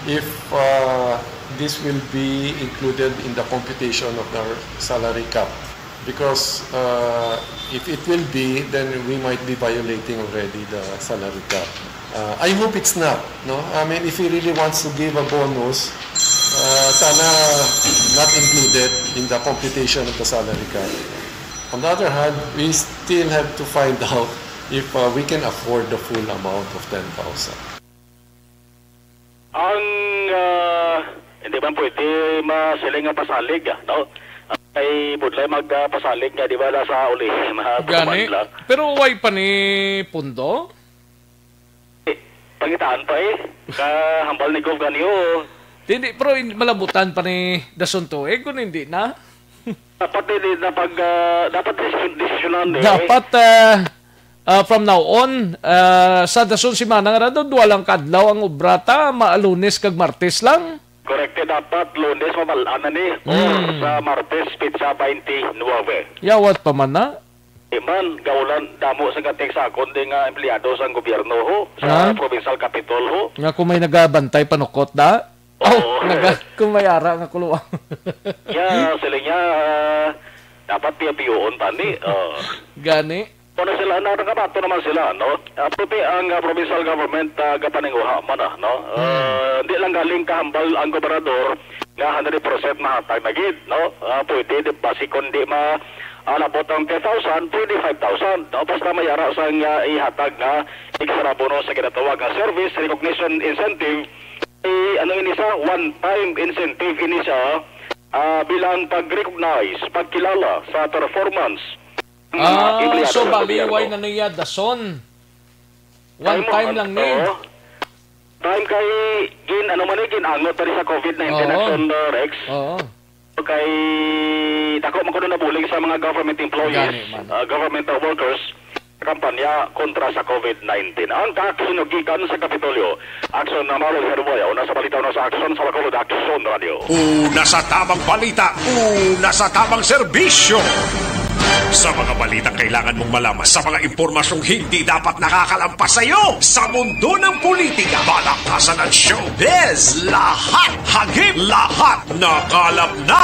if, uh, this will be included in the computation of the salary cap. Because, uh, if it will be, then we might be violating already the salary cap. Uh, I hope it's not, no? I mean, if he really wants to give a bonus, uh, sana not included in the computation of the salary cap. On the other hand, we still have to find out if, uh, we can afford the full amount of ten thousand. Ang, ah, hindi man pwede masiling nga pasalig, ah, no? Ay, budlay mag, ah, pasalig nga, di ba, nasa uli, mga Gani. Tuman lang. Pero way pa ni pundo? Eh, pangitaan pa, eh. Kahambal ni Gov Ganyo. Hindi, pero in-, malabutan pa ni Dason Tuig kung hindi na. Dapat, eh, di, na pag, ah, dapat desisyon-, desisyonan, eh. Dapat, ah, ah, from now on, ah, sa dason semana nga ra, duha lang ka adlaw ang obra ta, ma-, Lunes kag Martes lang. Correct, eh, dapat Lunes mabal-an na ni, or Mm. sa Martes, petsa twenty-nine. Yawat pa man na. Di man, gaulan, damo sa gating sa akon di nga empleyado sang gobyerno, ho, sa Ah? provincial capitol, ho. Nga kung may nagabantay, panukot da? Oo. Oh, naga-, kung may ara nga kuluwa. Ya, sila niya, ah, dapat piyapiyoon pa ni. Oh. Gani. Ano sila, na, nakabato naman sila, no? Ah, puti ang, ah, provincial government, ah, gapaninguha man, ah, no? Hmm. Ah, di lang galing kahambal ang gobernador nga hundred percent mahatag na gid, no? Ah, pwede, di, basi kung di ma-, ah, labot ang ten thousand, pwede five thousand, no? Basta may ara sang, ah, ihatag nga extra bonus sa ginatawag nga service recognition incentive, eh, ano ini siya? One-time incentive ini siya, ah, bilang pag-recognize, pagkilala sa performance ng mga Ah, empleyado so sa bali, gobyerno. Way na niya dason. One Ay, mo, time lang ni. Oo. Time kay gin-, ano man eh, gin-angot pa rin sa covid nineteen Oo. Action, uh, Rex. Oo. Kay dako man kuno nabulig sa mga government employees, Gani man. uh, government workers, sa kampanya kontra sa covid nineteen. Ang kaaksyon gikan sa Kapitolyo, Action na Marlon Herboya, una sa balita, una sa aksyon sa Bacolod, Action Radio. Una sa tamang balita, una sa tamang serbisyo. Sa mga balitang kailangan mong malaman, sa mga impormasyong hindi dapat nakakalampas sa iyo, sa mundo ng politika, balakasan at showbiz, lahat hagip, lahat nakalap na.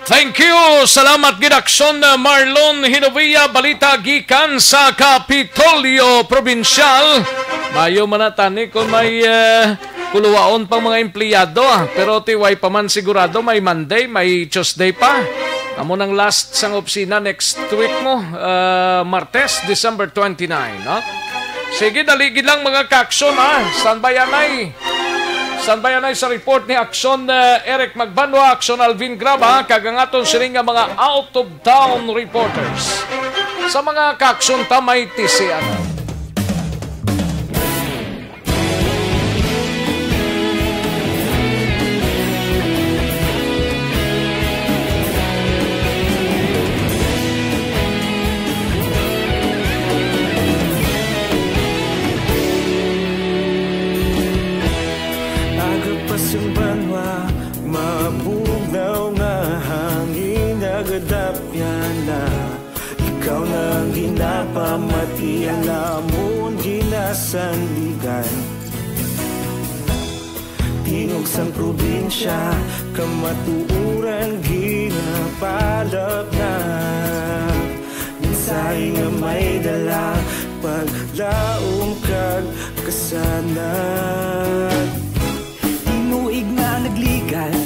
Thank you. Salamat gid, Aksyon, uh, Marlon Hinovia. Balita gikan sa Kapitolyo Probinsyal. Mayo man na tani kung may, uh, kuluwaon pang mga empleyado, ah. Pero ti way pa man sigurado, may Monday, may Tuesday pa. Amo nang last sang opisina next week mo, uh, Martes, December twenty-nine, no? Sige, dali gid lang, mga kaaksyon, ha? Standby anay. Standby anay sa report ni Aksyon, eh, Eric Magbanwa, Aksyon Alvin Graba, kag ang aton sini nga mga out-of-town reporters. Sa mga kaaksyon ta may tisian. Aga pa sang banwa, mabugnaw nga hangin, nagadapyan na. Ikaw na ang ginapamati, ang amon ginasandigan. Tingog sang probinsya, kamatuoran ginapalapnap. Mensahe nga may dala, paglaom kag kasanag. Tinuig nga nagligan,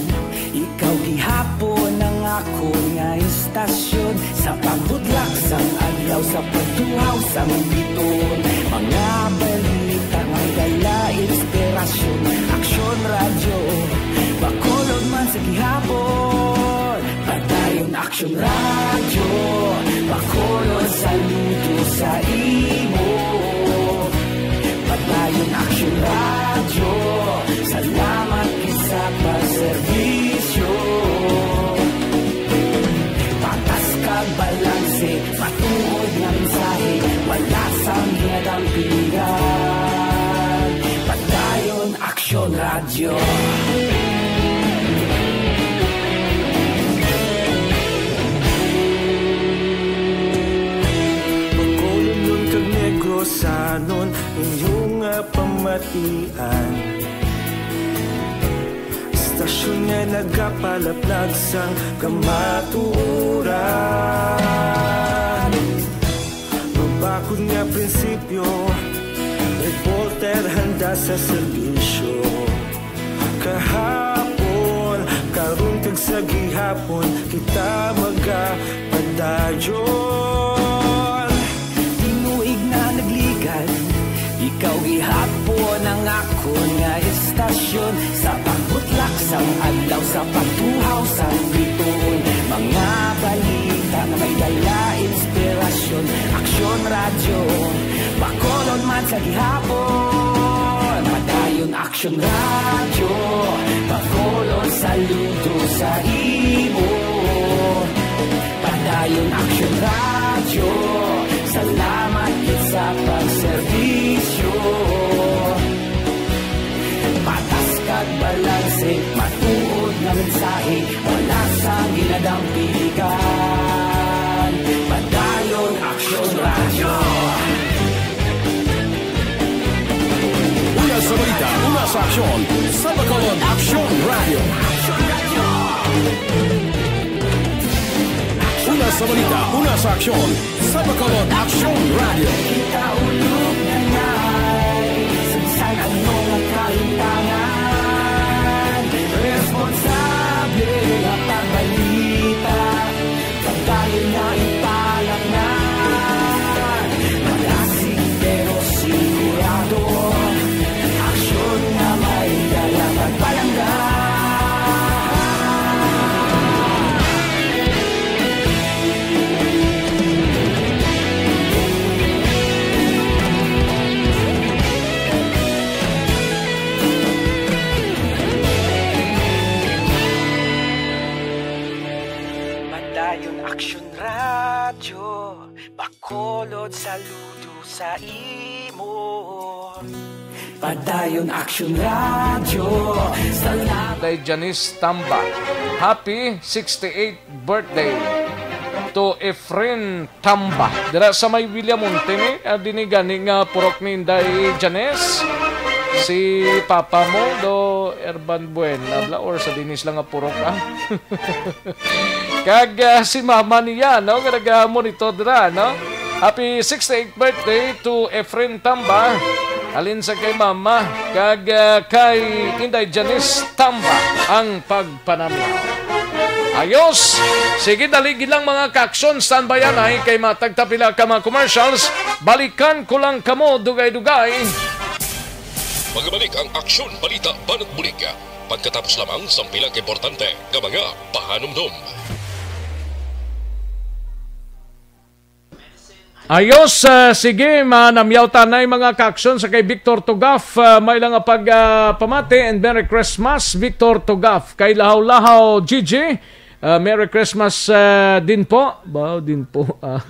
ikaw gihapon ang akon nga istasyon. Sa pagbudlak sang adlaw, sa pagtuhaw sang biton, mga balita nga dala inspirasyon. Aksyon Radyo, Bacolod man sa gihapon. Padayon Aksyon Radyo, Bacolod, saludo sa imo. Padayon Aksyon Radyo, salamat gid sa pagserbisyo. Patas kag balanse, matuod nga mensahe, wala sang ginadampigan. Padayon Aksyon Radyo. Bacolodnon kag Negrosanon, inyo nga pamatian. Istasyon nga nagapalaplag sang kamatuoran. Mabakod nga prinsipyo, reporter handa sa serbisyo. Kahapon, karon, kag Sa gihapon kita magapadayon. Tinuig na nagligad, ikaw gihapon ang akon nga estasyon. Sa pagbutlak sang adlaw, sa pagtuhaw sang bituon, mga balita nga may dala inspirasyon. Aksyon Radyo, Bacolod man sa gihapon. Padayon Aksyon Radyo, Bacolod, saludo sa imo. Padayon Aksyon Radyo, salamat gid sa pagserbisyo. Patas kag balanse, matuod nga mensahe, wala sang ginadampigan. Padayon Aksyon Radyo. Una sa balita, una sa aksyon, sa Bacolod Aksyon Radyo. Una sa balita, una sa aksyon, sa Bacolod Aksyon Radyo. Kita ulog na ngay, sagsag ano nga kahintangan. Responsable nga pagbalita, pagdayon nga ipalatnan. Malasig pero sigurado, aksyon nga may dala pagpalangga. Padayon Aksyon Radyo, Bacolod, saludo sa imo. Padayon Aksyon Radyo, salamat. Day Janice Tamba. Happy sixty-eighth birthday to Efren Tamba. Dira sa may Villamonte ni, ah, dini gani nga purok ni Inday Janice. Si papa mo, do Erban Buena, bla, or sa dinis lang nga purok, ah? Kag, ah, si mama niya, no, nga naga-monitor dira, no? Happy sixty-eighth birthday to Efren Tamba. Halin sa kay mama, kag, ah, kay Inday Janice Tamba ang pagpanamyaw. Ayos! Sige, dali gid lang, mga kaaksyon, standby anay kay matag ta pila ka mga commercials. Balikan ko lang kamo dugay-dugay. Magabalik ang Aksyon Balita Banat Bulig pagkatapos lamang sang pila ka importante nga mga pahanumdom. Ayos, ah, sige, manamyaw tanay, mga kaaksyon, sa kay Victor Tugaf, ah, may lang nga pag, ah, pamati and Merry Christmas, Victor Tugaf. Kay Lahaw-Lahaw Gigi, ah, Merry Christmas, ah, din po. Ba, din po, ah.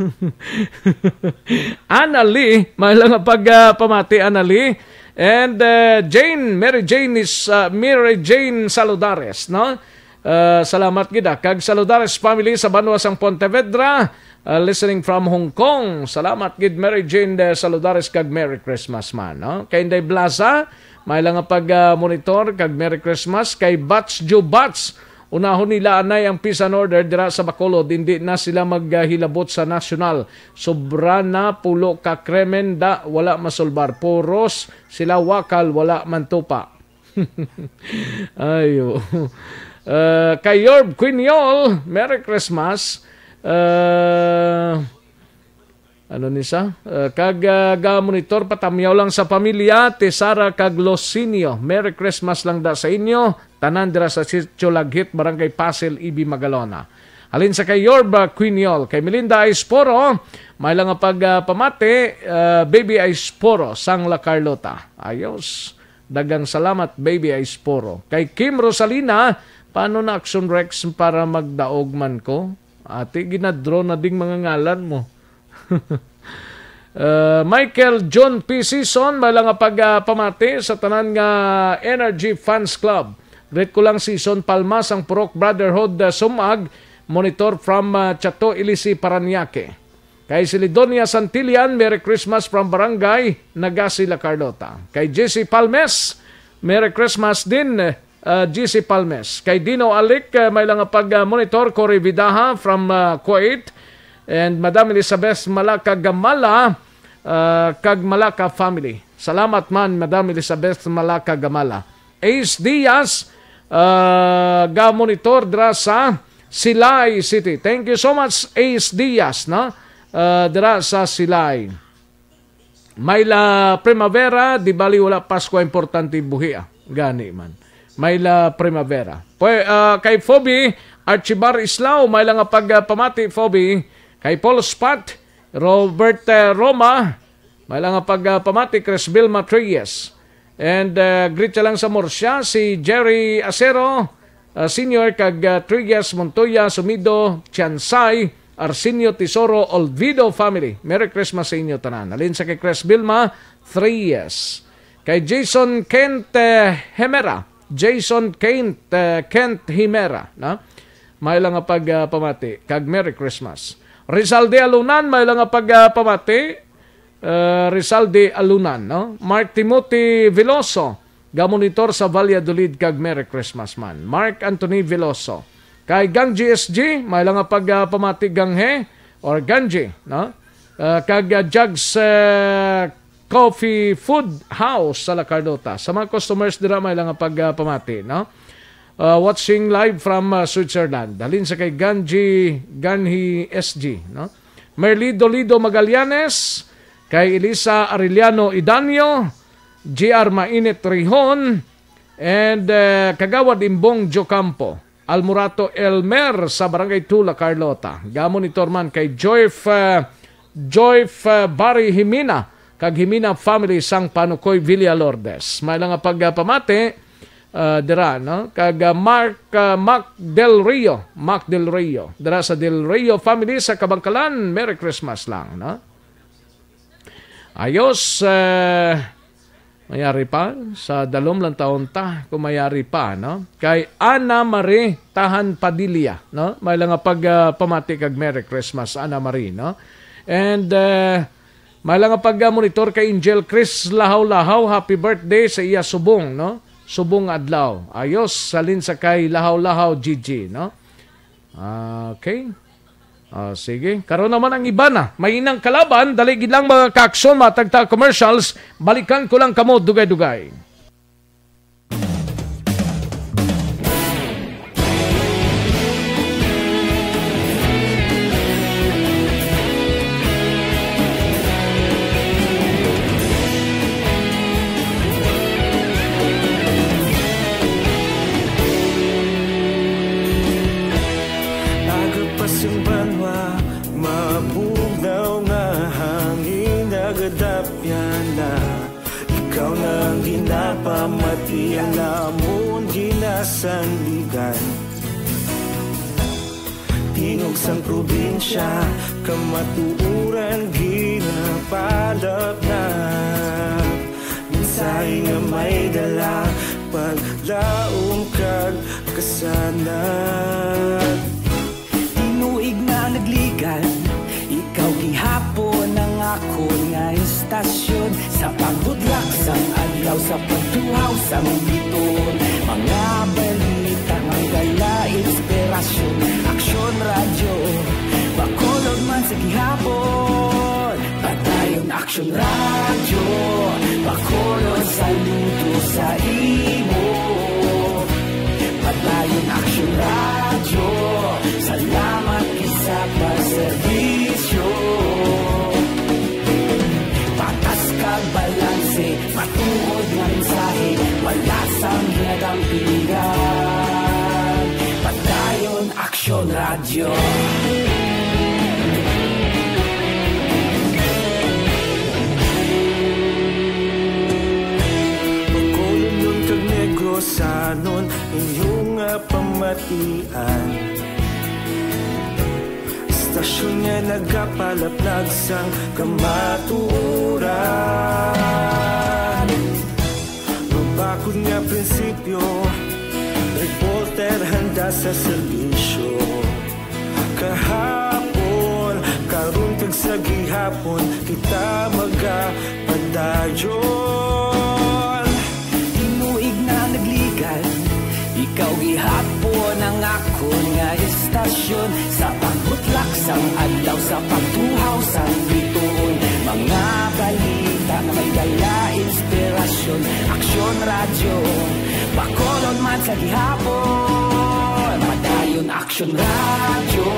Anna Lee, may lang nga pag, ah, pamati, Anna Lee. And, ah, Jane, Mary Jane is, ah, Mary Jane Saludares, no? Ah, salamat gid, ah. Kag Saludares family sa banwa sang Pontevedra, ah, listening from Hong Kong. Salamat gid, Mary Jane de Saludares, kag Merry Christmas man, no? Kay Inday Blaza, may lang nga pag, ah, monitor, kag Merry Christmas. Kay Bats Jubats, unahon nila anay ang peace and order dira sa Bacolod, hindi na sila maghilabot sa nasyonal. Sobra na, pulo ka krimen da, wala masulbar. Puros sila wakal, wala mantupa. Ayo. Uh, kay Yorb Quiniol, Merry Christmas. Uh, ano ni sa? Uh, kag, uh, ga-monitor, patamyaw lang sa pamilya, ti Sara kag Losinio. Merry Christmas lang da sa inyo. Tanan dira sa Sitio Laghit, Barangay Pasil, Ibi, Magalona. Halin sa kay Yorb, uh, Quiniol. Kay Melinda Aisporo, may lang nga pag, uh, pamati, uh, Baby Aisporo, sang La Carlota. Ayos. Dagang salamat, Baby Aisporo. Kay Kim Rosalina, paano na Action Rex para magdaog man ko? Ati, ginadraw na ding mga ngalan mo. Uh, Michael John P. Season, may lang nga pag, ah, pamati sa tanan nga Energy Fans Club. Greet ko lang Season Palma sang Purok Brotherhood, ah, Sumag, monitor from, ah, Chato Ilisi, Parañaque. Kay Silidonia Santillan, Merry Christmas from Barangay Nagasi, La Carlota. Kay J C Palmes, Merry Christmas din, uh, G C Palmes. Kay Dino Alic, uh, may lang nga pag, uh, monitor, Cory Vidaja from, uh, Kuwait. And Madam Elizabeth Malaka Gamala, uh, kag Malaka family. Salamat man, Madam Elizabeth Malaka Gamala. Ace Diaz, ah, ga-monitor dira sa Silay City. Thank you so much, Ace Diaz, no? Ah, dira sa Silay. May la primavera, di bali wala Pasko, importante buhi, ah. Gani man. May la primavera. Pwe-, ah, kay Phoebe Archibar Islao, may la nga pagpamati, Phoebe. Kay Paul Spot, Robert, eh, Roma, may la nga pagpamati, Chris Vilma Treyes. And, uh, greet siya lang sa Murcia, si Jerry Acero, uh, Senior, kag, uh, Treyes, Montoya, Sumido, Tiansay, Arsenio, Tesoro, Olvido family. Merry Christmas sa inyo tanan. Halin sa kay Chris Vilma, Treyes. Kay Jason Kent, uh, Hemera. Jason Kent, uh, Kent Hemera, no? May lang nga pag, uh, pamati. Kag Merry Christmas. Rizal de Alunan, may lang nga pag, uh, pamati. Uh, Rizal de Alunan, no? Mark Timothy Veloso, ga-monitor sa Valladolid, kag Merry Christmas man. Mark Anthony Veloso. Kay Gang G S G, may lang nga pag, ah, pamati, Ganghe or Ganji, no? Uh, kag, ah, Jugs, uh, Coffee Food House sa La Carlota. Sa mga customers dira, may lang nga pag, ah, pamati, no? Uh, watching live from, uh, Switzerland. Halin sa kay Ganji, Ganhi S G, no? Merly Dolido Magallanes, kay Elisa Arellano Idanio, G R Mainit Rihon, and, uh, Kagawad Imbong Jocampo, Almorato Elmer sa Barangay Tula, Carlota. Gamon ito man kay Joyf, uh, Joyf, uh, Barry Jimena, kag Jimena family sang Panukoy, Villa Lourdes. May lang nga pagpamati, ah, dira, no? Kag, ah, Mark, ah, Mac Del Rio, Mac Del Rio. Dira sa Del Rio family sa Kabangkalan, Merry Christmas lang, no? Ayos, eh, mayari pa. Sa dalom lang taon ta, kung mayari pa, no? Kay Ana Marie Tahan Padilla, no? May lang nga pag, ah, pamati kag Merry Christmas, Ana Marie, no? And, eh, may lang nga pag, ah, monitor kay Angel Chris Lahaw-Lahaw, happy birthday sa iya subong, no? Subong adlaw. Ayos, salin sa kay Lahaw-Lahaw, G G, no? Okay. Ah, sige. Karon naman ang iba na. May inang kalaban, dali gid lang mga kaaksyon, matag ta commercials. Balikan ko lang kamo, dugay-dugay. Aga pa sing banwa, mabugnaw nga hangin nagadapyan na. Ikaw na ang ginapamati, ang amon ginasandigan. Tingog sang probinsya, kamatuoran ginapalapnap. Mensahe nga may dala, paglaom kag kasanag. Tinuig na nagligan, ikaw gihapon ang akon nga istasyon. Sa pagbutlak sang adlaw, sa pagtuhaw sang biton, mga balita nga dala inspirasyon. Aksyon Radyo, Bacolod man sa gihapon. Padayon Aksyon Radyo, Bacolod, saludo sa imo. Padayon Aksyon Radyo, salamat gid sa pagserbisyo. Patas kag balanse, matuod nga mensahe, wala sang ginadampingan. Padayon Aksyon Radyo. Bacolodnon kag Negrosanon, inyo nga pamatian. Istasyon nga nagapalaplag sang kamatuoran. Mabakod nga prinsipyo, reporter handa sa serbisyo. Kahapon, karon kag sa gihapon, kita magapadayon. Tinuig na nagligan, ikaw gihapon ang akon nga istasyon. Sa pagbutlak sang adlaw, sa pagtuhaw sang bituon, mga balita nga may dala inspirasyon. Aksyon Radyo, Bacolod man sa gihapon, padayon Aksyon Radyo.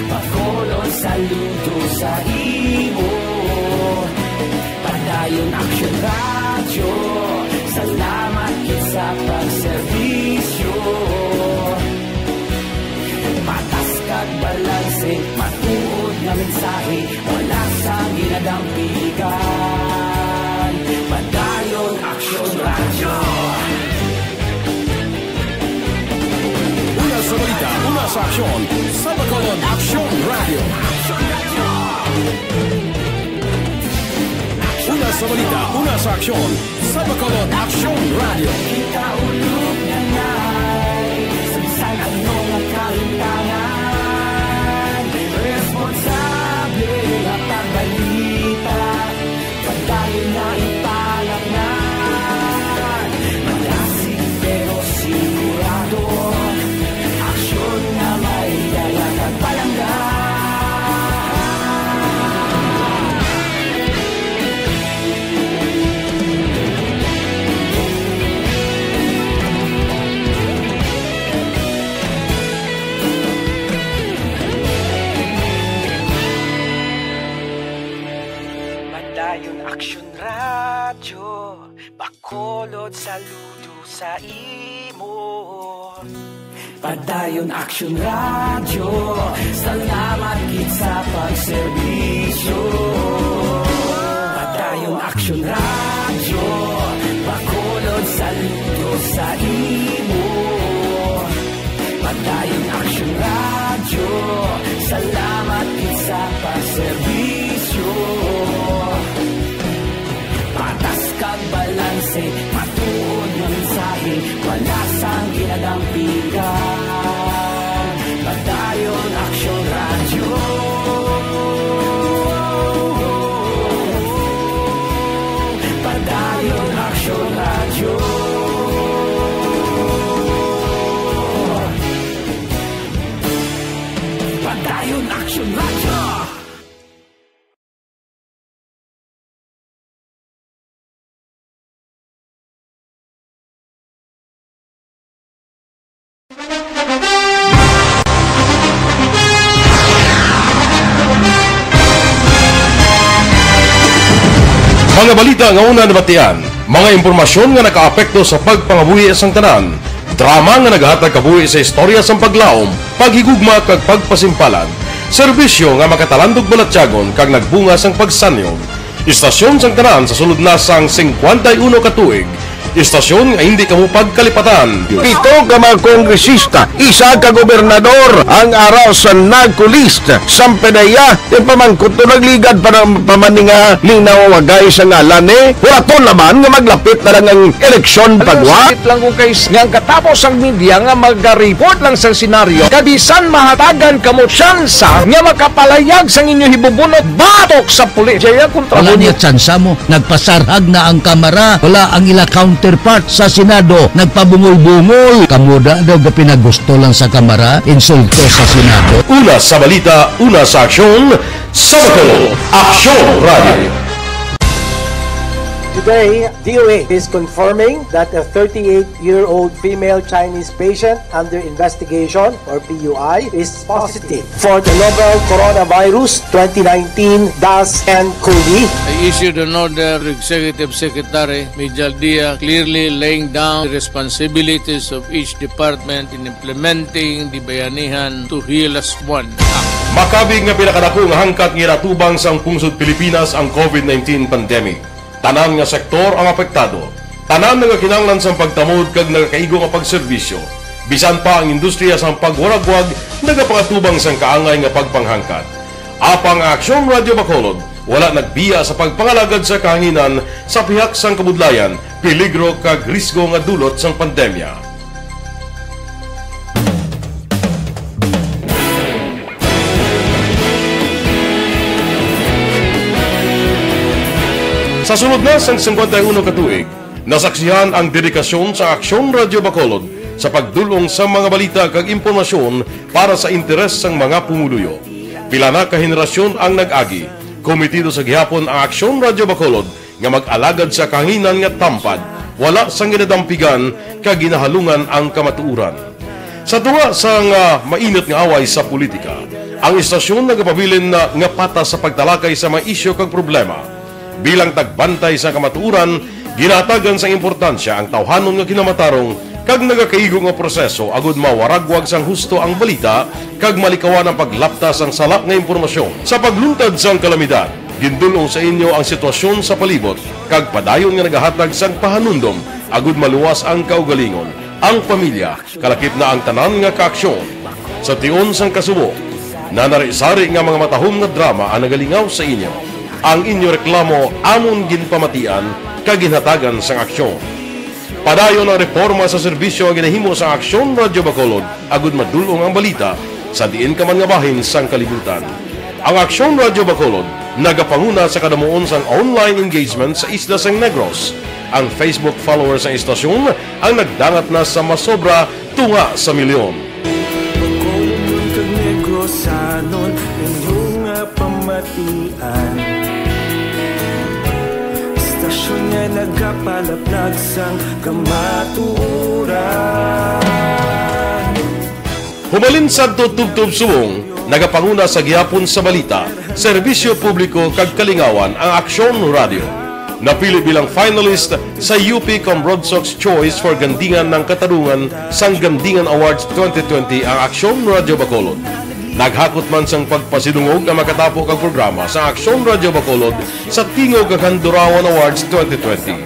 Bacolod, saludo sa imo. Padayon Aksyon Radyo, salamat gid sa pagserbisyo. Patas kag balanse, matuod nga mensahe, wala sang ginadampigan. Padayon Aksyon Radyo. Una sa balita, una sa aksyon, sa Bacolod Aksyon Radyo. Una sa balita, una sa aksyon, sa Bacolod Aksyon Radyo. Kita ulog na ngay, sa bisan ano nga kalimtangan, responsable nga pagbalita, padayon na ipalangnan. Malasig pero sigurado, aksyon nga may dala kag palangga. Padayon Aksyon Radyo, Bacolod, saludo sa imo. Padayon Aksyon Radyo, salamat gid sa pagserbisyo. Padayon Aksyon Radyo, Bacolod, saludo sa imo. Padayon Aksyon Radyo, salamat gid sa pagserbisyo. Patas kag balanse, matuod nga mensahe, wala sang ginadampigan. Padayon Aksyon Radyo. Padayon Aksyon Radyo. Padayon Aksyon Radyo. Mga balita nga una nabatian, mga impormasyon nga nakaapekto sa pagpangabuhi sang tanan, drama nga nagahatag kabuhi sa istorya sang paglaom, paghigugma kag pagpasimpalan, serbisyo nga makatalandog balatyagon kag nagbunga sang pagsanyog. Istasyon sang tanan sa sulod na sang singkwenta y uno ka tuig. Istasyon nga hindi kamo pagkalipatan. Pito ka mga kongresista, isa ka gobernador ang ara sa NAGCO list. Sampanaya, yung pamangkot to nagligad pa ng pamaninga linaw wagay sa ngalan eh. Wala to naman nga maglapit na lang ang eleksyon pagwa. Sakit lang kung kay nga ang katapos ang media nga maga-report lang sa senaryo. Kabisan mahatagan kamo tsansa nga makapalayag sang inyo hibubunot batok sa pulis. Jaya kontra Wala ninyo. Niya tsansa mo. Nagpasarhag na ang Kamara. Wala ang ila counterpart sa Senado. Nagpabungol-bungol. Kamo da daw gapinagusto lang sa Kamara. Insulto sa Senado. Una sa balita, una sa aksyon, sa Bacolod Aksyon Radio. Today, D O A is confirming that a thirty-eight-year-old female Chinese patient under investigation, or P U I, is positive for the novel coronavirus twenty nineteen dash N cov. I issued an order to Executive Secretary Mijal Dia, clearly laying down the responsibilities of each department in implementing the Bayanihan to Heal As One Act. Makabig nga pinakadako nga hangkat nga ginatubang sang pungsod Pilipinas ang COVID nineteen pandemic. Tanan nga sektor ang apektado. Tanan nagakinahanglan sang pagtamod kag nagakaigo nga pagserbisyo. Bisan pa ang industriya sang pagwaragwag nagapangatubang sang kaangay nga pagpanghangkat. Apang ang Aksyon Radyo Bacolod wala nagbiya sa pagpangalagad sa kahanginan sa pihak sang kabudlayan, peligro kag risgo nga dulot sang pandemya. Sa sulod na sang singkwenta y uno ka tuig, nasaksihan ang dedikasyon sa Aksyon Radyo Bacolod sa pagdul-ong sa mga balita kag impormasyon para sa interes sang mga pumuluyo. Pila na ka henerasyon ang nag-agi. Komitido sa gihapon ang Aksyon Radyo Bacolod nga mag-alagad sa kahanginan nga tampad, Wala sang ginadampigan kag ginahalungan ang kamatuoran. Sa tunga sang, ah, mainit nga away sa politika, ang istasyon nagapabilin na nga patas sa pagtalakay sa mga isyu kag problema. Bilang tagbantay sa kamatuoran, ginahatagan sang importansya ang tawhanon nga kinamatarong kag nagakaigo nga proseso agud mawaragwag sang husto ang balita kag malikawan ang paglapta sang sala nga impormasyon. Sa pagluntad sang kalamidad, gindul-ong sa inyo ang sitwasyon sa palibot kag padayon nga nagahatag sang pahanumdom agud maluwas ang kaugalingon, ang pamilya, kalakip na ang tanan nga kaaksyon. Sa tion sang kasubo, nanari-sari nga mga matahom nga drama ang nagalingaw sa inyo. Ang inyo reklamo amon ginpamatian kag ginhatagan sang aksyon. Padayon ang reporma sa serbisyo nga ginahimo sang Aksyon Radyo Bacolod agud madul-ong ang balita sa diin ka man nga bahin sang kalibutan. Ang Aksyon Radyo Bacolod nagapanguna sa kadamuon sang online engagement sa isla sang Negros. Ang Facebook followers sang istasyon ang nagdangat na sa masobra tunga sa milyon. Bacolod kag Negrosanon, inyo nga pamatian. Istasyon nga nagapalaplag sang kamatuoran. Humalin sadto tubtob subong, nagapanguna sa gihapon sa balita, serbisyo publiko kag kalingawan ang Aksyon Radyo. Napili bilang finalist sa U P Comrodsox Choice for Gandingan ng Katarungan sang Gandingan Awards twenty twenty ang Aksyon Radyo Bacolod. Naghakot man sang pagpasidungog ang makatapo kag programa sa Aksyon Radyo Bacolod sa Tingog kag Handurawan Awards twenty twenty.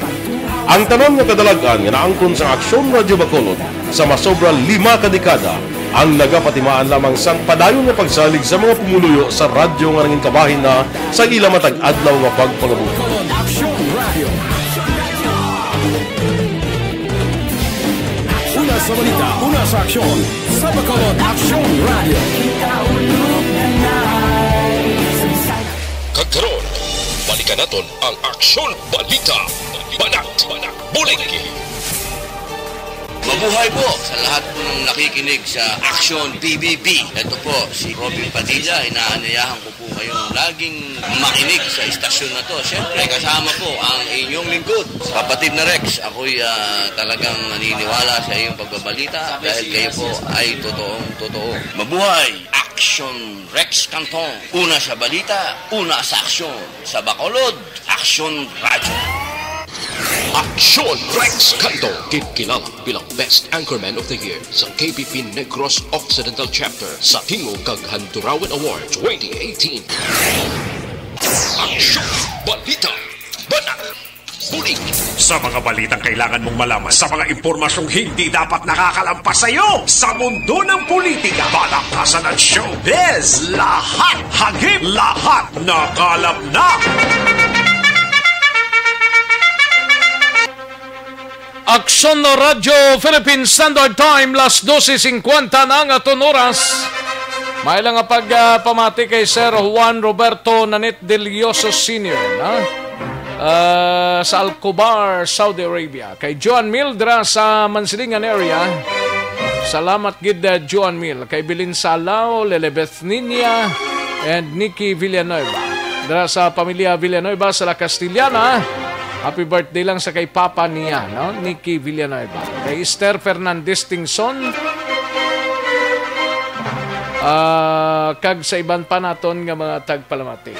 Ang tanan nga kadalag-an nga naangkon sa Aksyon Radyo Bacolod sa masobra lima ka dekada ang nagapatimaan lamang sang padayon nga pagsalig sa mga pumuluyo sa radyo nga nangin kabahin na sa ila matag adlaw nga pagpangabuhi. Aksyon Radyo. Una sa balita, una sa aksyon, sa Bacolod Aksyon Radyo. Kag karon, balikan naton ang Aksyon Balita. Banat, Banat, Bulig. Mabuhay po sa lahat po ng nakikinig sa Aksyon B B B. Ito po si Robin Padilla. Inaanyayahan ko po kayong laging makinig sa istasyon na to. Siyempre, kasama po ang inyong lingkod, kapatid na Rex. Ako'y, ah, talagang naniniwala sa iyong pagbabalita dahil kayo po ay totoong totoo. Mabuhay! Aksyon Rex Canton. Una sa balita, una sa aksyon. Sa Bacolod, Aksyon Radyo. Aksyon Rex Canto, gid kilala bilang Best Anchorman of the Year sa K B P Negros Occidental Chapter sa Tingog kag Handurawan Award twenty eighteen. Aksyon, balita, banat, bulig. Sa mga balitang kailangan mong malaman, sa mga impormasyong hindi dapat nakakalampas sa iyo, sa mundo ng politika, palakasan at showbiz, lahat hagip, lahat nakalap na. Aksyon Radyo Philippine Standard Time, las dose singkwenta na ang aton oras. May lang nga pagpamati kay Sir Juan Roberto Nanit Delioso Senior, na, ah, sa Alcobar, Saudi Arabia. Kay Joan Mildra sa Mansilingan area. Salamat gid, ah, Joan Mil. Kay Bilin Salao, Lelebeth Niña, and Nikki Villanueva. Dira sa pamilya Villanueva sa La Castellana, happy birthday lang sa kay papa niya, no? Nikki Villanueva. Kay Esther Fernandez Tingson, ah, kag sa iban pa naton nga mga tagpalamati.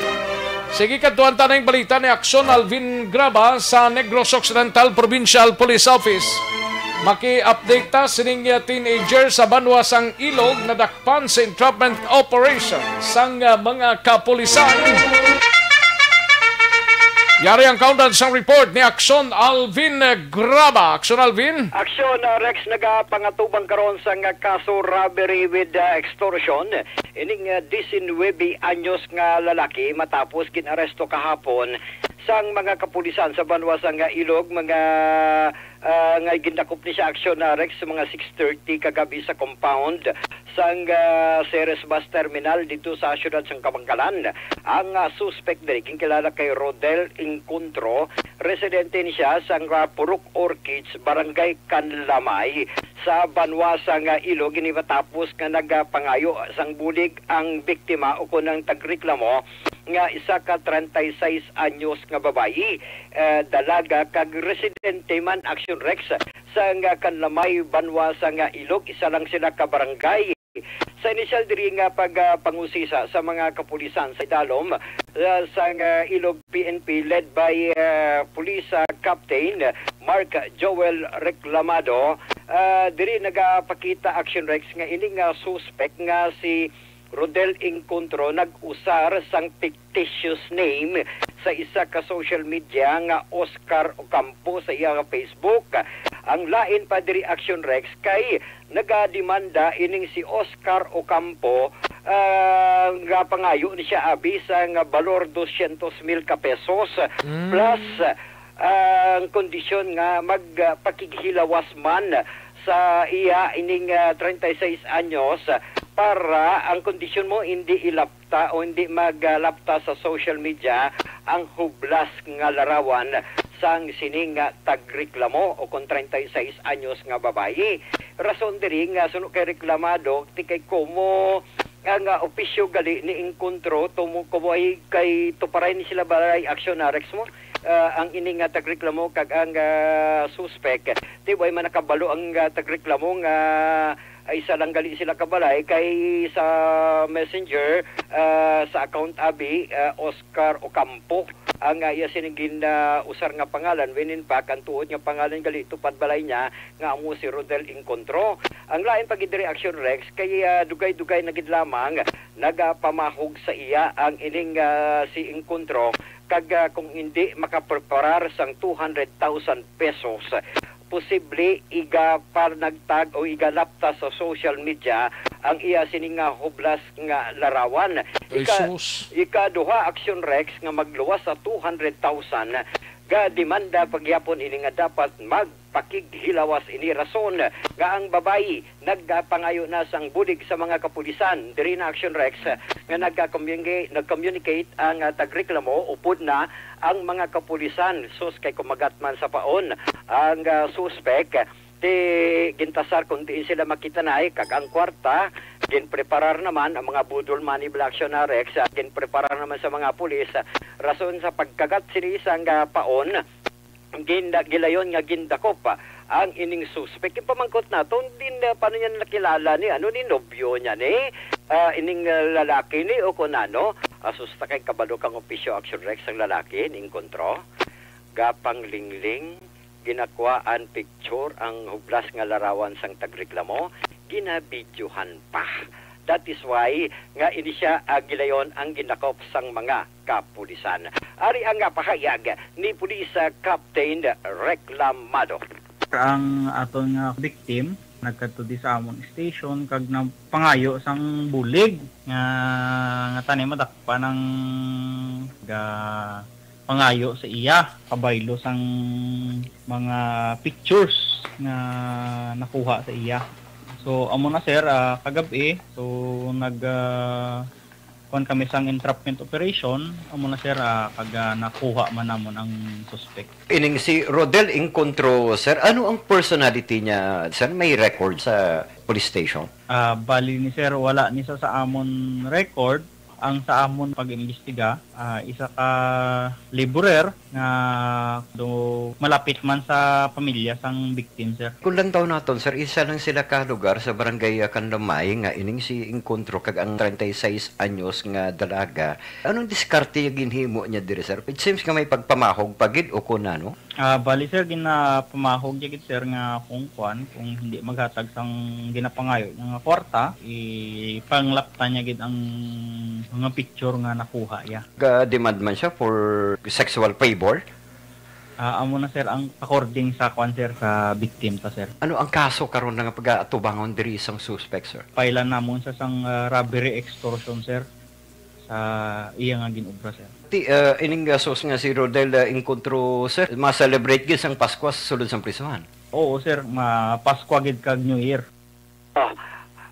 Sige, kadtuan ta na ang balita ni Aksyon Alvin Graba sa Negros Occidental Provincial Police Office. Maki-update ta sining, ah, teenager sa banwa sang Ilog nadak pan sa entrapment operation sang, ah, mga kapulisan. Yari ang kaundan sang report ni Aksyon Alvin Graba. Aksyon Alvin. Aksyon, ah, Rex, nagapangatubang karon sang, ah, kaso robbery with, ah, extortion. Ining, ah, disinwebe anyos nga lalaki matapos gin-aresto kahapon sang mga kapulisan sa banwa sang, ah, Ilog, mga ah, nga gindakop ni sa aksyon na Rex sa mga six thirty kagabi sa compound sang, ah, Ceres Bus Terminal dito sa siyudad sang Kabankalan. Ang, ah, suspect diri ginkilala kay Rodel Encontro, residente ni siya sang, ah, Purok Orchids, Barangay Canlamay, sa banwa sang, ah, Ilog, ini matapos nga nagapangayo sang bulig ang biktima ukon ang tagreklamo nga isa ka treinta y seis anyos nga babayi, eh, dalaga kag residente man, Action Rex, sa nga Kanlamay, banwa sa nga Ilog. Isa lang sila ka barangay. Sa inisyal diri nga pagpangusisa sa mga kapulisan sa idalom, ah, sa nga Ilog P N P led by, ah, Police, ah, Captain Mark Joel Reclamado, ah, diri nagapakita, Action Rex, nga ini nga suspek nga si Rodel Encontro nag-usar sang fictitious name sa isa ka social media nga Oscar Ocampo sa iya nga Facebook. Ang lain pa diri, Action Rex, kay nagademanda ining si Oscar Ocampo, ah, nga pangayo ni siya abi sa nga balor dosyentos mil ka pesos, Mm. plus, ah, ang kondisyon nga magpakighilawas man sa iya ining, ah, treinta y seis anyos, ah, para ang kondisyon mo hindi ilapta o hindi maglapta sa social media ang hublas nga larawan sang sining nga tagreklamo o kon treinta y seis anyos nga babayi. Rason diri nga suno kay reklamado, ti kay komo ang, ah, opisyo gali ni Encontro, tumo kuway kay tuparay ni sila balay, Action Rex, mo, ah, ang ini nga tagreklamo kag ang, ah, suspek. Ti way man nakabalo ang, ah, tagreklamo nga, ah, isa lang gali sila kabalay kay sa messenger, ah, sa account abi, ah, Oscar Ocampo ang, ah, iya sining gin, ah, usar nga pangalan, when in fact ang tuod nga pangalan gali tupad balay niya nga amo si Rodel Encontro. Ang lain pa gid diri, Action Rex, kay, ah, dugay-dugay na gid lamang nagapamahog sa iya ang ining, ah, si Encontro, kag, ah, kung hindi makapreparar sang two hundred thousand pesos, posible iga panagtag o igalapta sa social media ang iya sini nga hublas nga larawan. Ay, Ika-, sus. Ikaduha, Action Rex, nga magluwas sa two hundred thousand, ga demanda pagyapon ini nga dapat magpakighilawas ini, rason nga ang babayi nagpangayo na sang bulig sa mga kapulisan. Diri na, Action Rex, nga nagka-communicate, nag-communicate ang, ah, tagreklamo upod na ang mga kapulisan. Sus, kay kumagat man sa paon ang, ah, suspek, ti gintasar kung diin sila makitanay, kag ang kwarta ginpreparar naman, ang mga budol money, Black Action Rex, ah, ginpreparar naman sa mga pulis, ah, rason sa pagkagat sini sang, ah, paon. Gin-, gilayon nga gindakop, ah, ang ining suspek. Ipamangkot naton din, ah, paano niya nakilala ni, ano, ni nobyo niya ni, ah, ining, ah, lalaki ni o kung ano. Asusta kay kabalo kang opisyo, Action Rex, ang lalaki ni Encontro. Gapanglingling, ginakuhaan picture ang hublas nga larawan sang tagreklamo, ginabidyohan pa. That is why nga ini siya, ah, gilayon ang ginakop sang mga kapulisan. Ari ang, ah, pahayag ni Police, ah, Captain Reclamado. Ang aton nga victim nagkadto di sa amon station kag nagpangayo sang bulig nga, nga tani madakpan ang ga-, pangayo sa iya, kabaylo sang mga pictures nga nakuha sa iya. So, amo na, sir, ah, kagab-i, so, nag, ah, kuwan kami sang entrapment operation, amo na, sir, ah, kag, ah, nakuha man namon ang suspect. Ining si Rodel Encontro, sir, ano ang personality niya, sir? May record sa police station? Ah, bali ni, sir, wala ni sa, sa amon record. Ang sa amon pag-imbestiga, ah, isa ka laborer nga do malapit man sa pamilya sang victim, sir. Kung lantaw naton, sir, isa lang sila ka lugar sa barangay, ah, Kanlamay nga ining si Encontro kag ang treinta y seis anyos nga dalaga. Anong diskarte nga ginhimo niya diri, sir? It seems nga may pagpamahog pa gid o kun ano? Ah, bali, sir, ginapamahog niya gid, sir, nga kung kwan, kung hindi maghatag sang ginapangayo niya nga kwarta, ipanglapta niya gid ang mga picture nga nakuha niya. Ga-demand man siya for sexual favor? Ah, amo na, sir, ang according sa kwan, sir, sa victim ta, sir. Ano ang kaso karon nga pag-aatubangon diri sang suspect, sir? Pailan namon sa sang, ah, robbery extortion, sir, sa iya nga ginobra, sir. Ti, ah, ining gasos nga si Rodel, ah, Encontro, sir, ma-celebrate gid sang Paskwa sa sulod sang prisuhan. Oo, sir, ma-Paskwa gid kag New Year. Ah,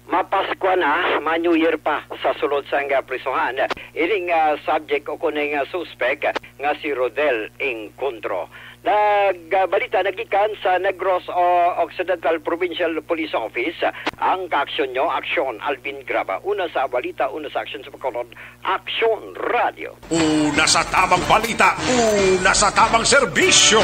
mapaskwa na, ma-New Year pa sa sulod sang, ah, prisuhan. Ining, ah, subject o kuning, ah, suspek nga si Rodel Encontro. Nagbalita nagikan sa Negros, o, Occidental Provincial Police Office. Ang kaaksyon nyo, aksyon, Alvin Graba. Una sa balita, una sa aksyon sa Bacolod, Aksyon Radio. Una sa tamang balita, una sa tamang serbisyo.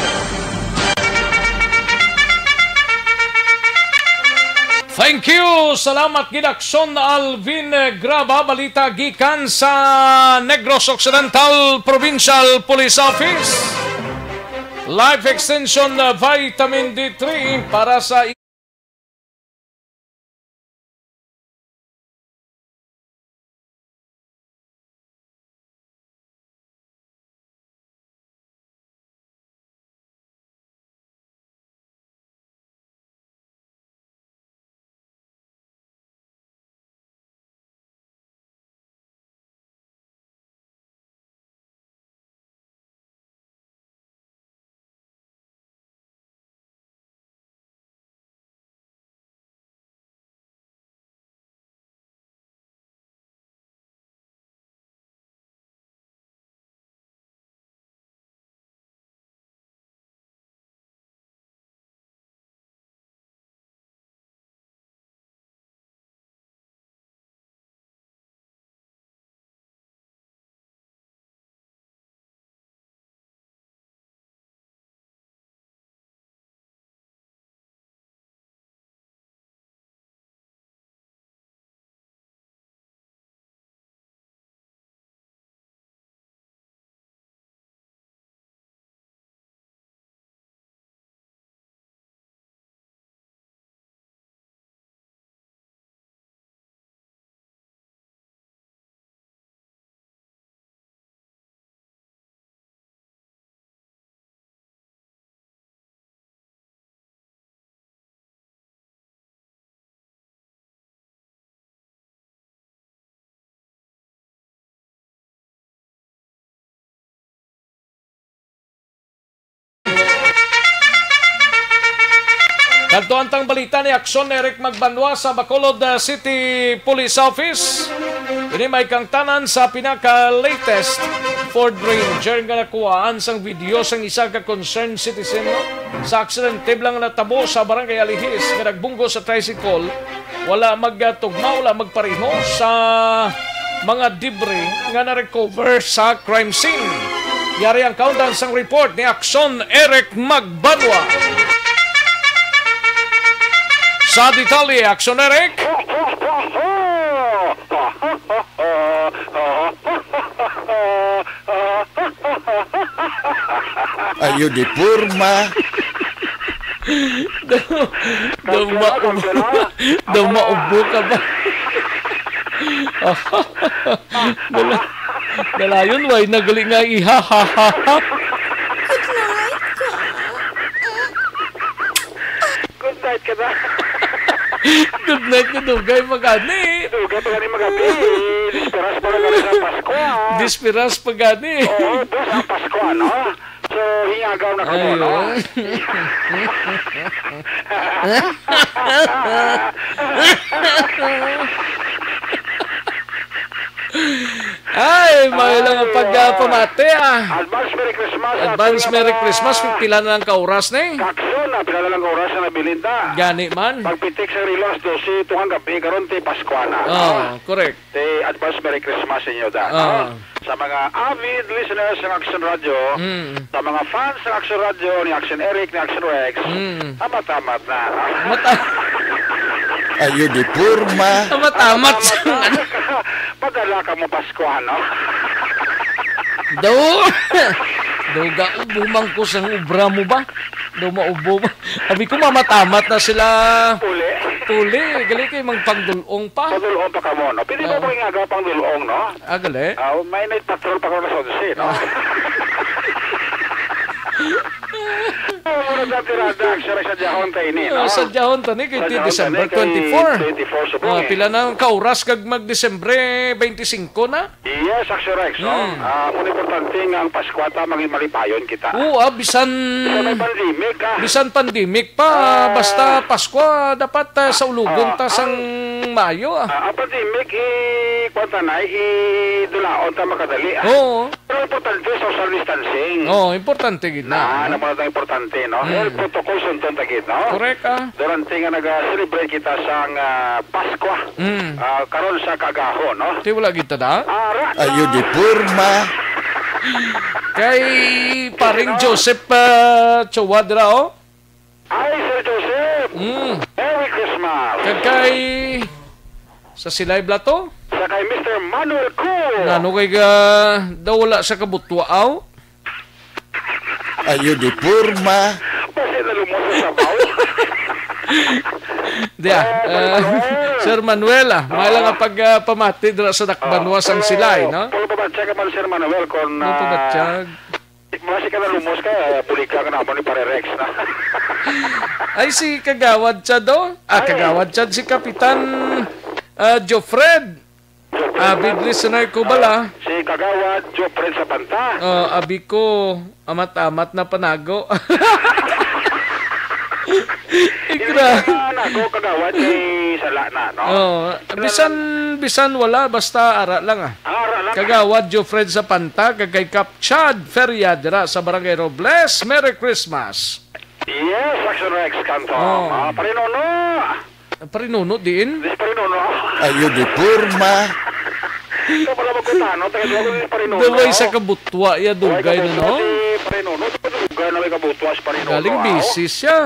Thank you. Salamat gid, Aksyon Alvin Graba. Balita gikan sa Negros Occidental Provincial Police Office. Life Extension, uh, Vitamin D three para sa Kadto ang tang balita ni Aksyon Eric Magbanwa sa Bacolod, uh, City Police Office. Ini may kangtanan sa pinaka-latest Ford Ranger nga nakuhaan sang video sang isa ka concerned citizen, no? Sa aksidente lang nga natabo sa Barangay Alihis nga nagbunggo sa tricycle, wala magtugma, wala magpareho sa mga debris nga na-recover sa crime scene. Yari ang kaundan sang report ni Aksyon Eric Magbanwa. Sa detalye, Aksyon Eric. Ayo di porma. Daw, daw Kampiyon na, maubo, kampiyon na. Daw maubo ka ba? Dala-, dalayon, way na gali nga iha, ha, ha, ha. Good night ka. Good night ka na. Good night na dugay pa gani. Dugay pa gani magabi. Disperas pa gani sa Pasko, ah. Disperas pa gani. Oo, dos ang Pasko, ano? So, hingagaw na kamo, no? Ay, oh. Ay, may lang ang Ay, pag, ah, ah, pamati, ah. Advance Merry Christmas sa Advance ating Merry mga Christmas. Pila na lang ka oras ni? Kakson na, pila na lang ka oras na nabilin ta. Gani man. Pagpitik sa relo, alas dose, tungang gabi, karon ti Paskwa na, Oh, no? Correct. Te, advance Merry Christmas sa inyo, da, Ah. no? Sa mga avid listeners ng Action Radio, Mm. sa mga fans ng Action Radio, ni Action Eric, ni Action Rex, Mm. amat-amat na. Mata- Ayo di porma. Amat-amat. Amat-amat na. Padala ka mo Pasko, no? Daw. Daw gaubo man ko sang obra mo ba? Daw maubo ba? Abi ko, matamat-tamat na sila. Puli. Puli, gali kay magpangdulong pa. Pangdulong pa kamo, no? Pwede ba Oo. mo nga pangdulong, no? Ah, gali? Ah, may night patrol pa ko na sa onse, no? Ah. Oo, mura sa tirada, actually, sa dahon ta ini, no? Oh, sa dahon ta ni, kay Sa ti dahon ta ni, December kay twenty-four. twenty-four subong, Ah, eh. Pila na ang kauras kag mag-Disyembre twenty-five na? Yes, Action Rex, no? Hmm. Ah, kung importante nga ang Pasko ata, maging malipayon kita. Oo, ah, bisan Sa may pandemic, ah. bisan pandemic pa, Ah. basta Pasko, ah, dapat, ah, sa ulugon Ah, ta sang ang Maayo, ah. Ah, ang pandemic, i-, kuwan ta na, idulaon ta makadali, ah. Oo. Pero importante, social distancing. Oo, importante gid na, Na, no? Ano mo na importante, no? Mm. Health protocol, sundon ta gid, no? Correct, ah. Durante nga naga-celebrate kita sang, ah, Paskwa, Mm. ah, karon sa kaagahon, no? Ti wala gid ta da? Ara na. Ayo di porma. Kay paring Sino? Joseph, ah, Chua dira, oh. Hi, Sir Joseph. Mm. Merry Christmas. Kag kay sa Silay Blato? Sa kay Mister Manuel Cruz. Nano kay ga daw wala sa kabutwa, aw? Ayo di porma. Basi nalumos sa sabaw. Dia, Oh, Sir uh, Manuel. Sir Manuel, ah, may lang Ah. nga pag, ah, pamati dira sa Dakbanwa Oh, sang pero Silay, no? Puro babatsa ka man, Sir Manuel, kung, Puro ah, babatsa. Basi ka nalumos ka, eh, buligan ka namon ni Pare Rex na. Ay, si Kagawad Chad, oh. Ah, Ay. Kagawad Chad, si Kapitan, ah, Jofred. Jofred Avid Sap-, listener ko bala. Ah, si Kagawad Jofred Sapanta. Oh, abi ko, amat-amat na panago. Hindi Ikra. na nago, Kagawad, kay sala na, no? Oh, Sala bisan, na. bisan wala, basta ara lang, ah. Ara lang. Kagawad Jofred Sapanta, kag kay Kap Chad Feria dira sa Barangay Robles. Merry Christmas! Yes, Action Rex Canto. Oh. Ah, Pare Nono. Pare Nono diin? Di si Pare Nono. Ayo di porma. Ikaw pala magkutano, taga duwa ko si Pare Nono. Daway sa kabutwa, ya, dugay na, no? Si Pare Nono, sa dugay na may kabutwa si Pare Nono, Galing ah, oh. busy siya.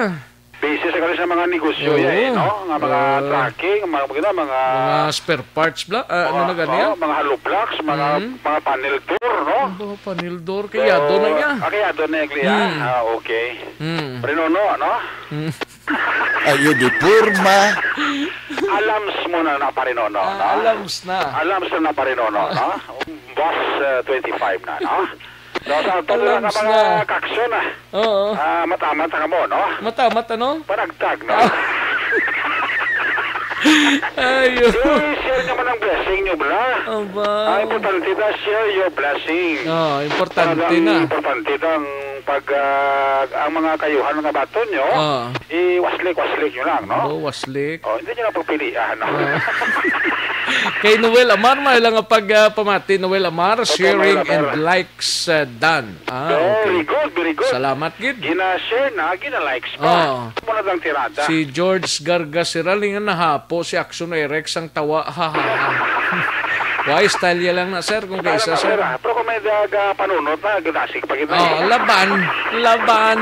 Busy sa kali sa mga negosyo Oo. yan, eh, no? Nga mga Ah. trucking, mga, mga, mga Mga spare parts bla? Ah, ano mga, na gani, oo, ah? mga hollow blocks, mga, Mm. mga panel door, no? Ang mga panel door, So, kayado na iya. ah, kayado na iya, Glia? Mm. Ah, okay. Mm. Pare Nono, no? Mm. Ayo di porma. Alams mo na na, Pare Nono, Ah, no? alams na. Alams na na, Pare Nono, no? Boss, uh, twenty-five na, no? So, sa ato na Alams mga na. kakson, ah. Oo. Ah, matamat ka mo, no? Matamat, ano? Panagtag, no? Ah. Ayo. Eh, share naman ang blessing nyo, bla. Aba. Ah, importante na, share your blessing. Ah, importante Talagang na. importante na ang pag, ah, ang mga kayuhan nga baton nyo, Ah. i-waslik-waslik nyo lang, no? Oh, waslik. Oh, hindi nyo na pagpilian, no? Ah. Kay Noel Amar, may lang nga pag, ah, pamati, Noel Amar, Okay, sharing Noel Amar. and likes, ah, done. Ah, Very okay. good, very good. Salamat gid. Gina-share na, gina-likes pa. Oh. Muna lang tirada. Si George Garga Siraling nga nahapo si Action Rex ang tawa. Ha, ha, ha. Why, style ya lang na, sir, kung Style kaisa, lang, sir. sir, ah. Pero kung may daga panunot na, gadasig pa kita, Oh, eh. laban. Laban.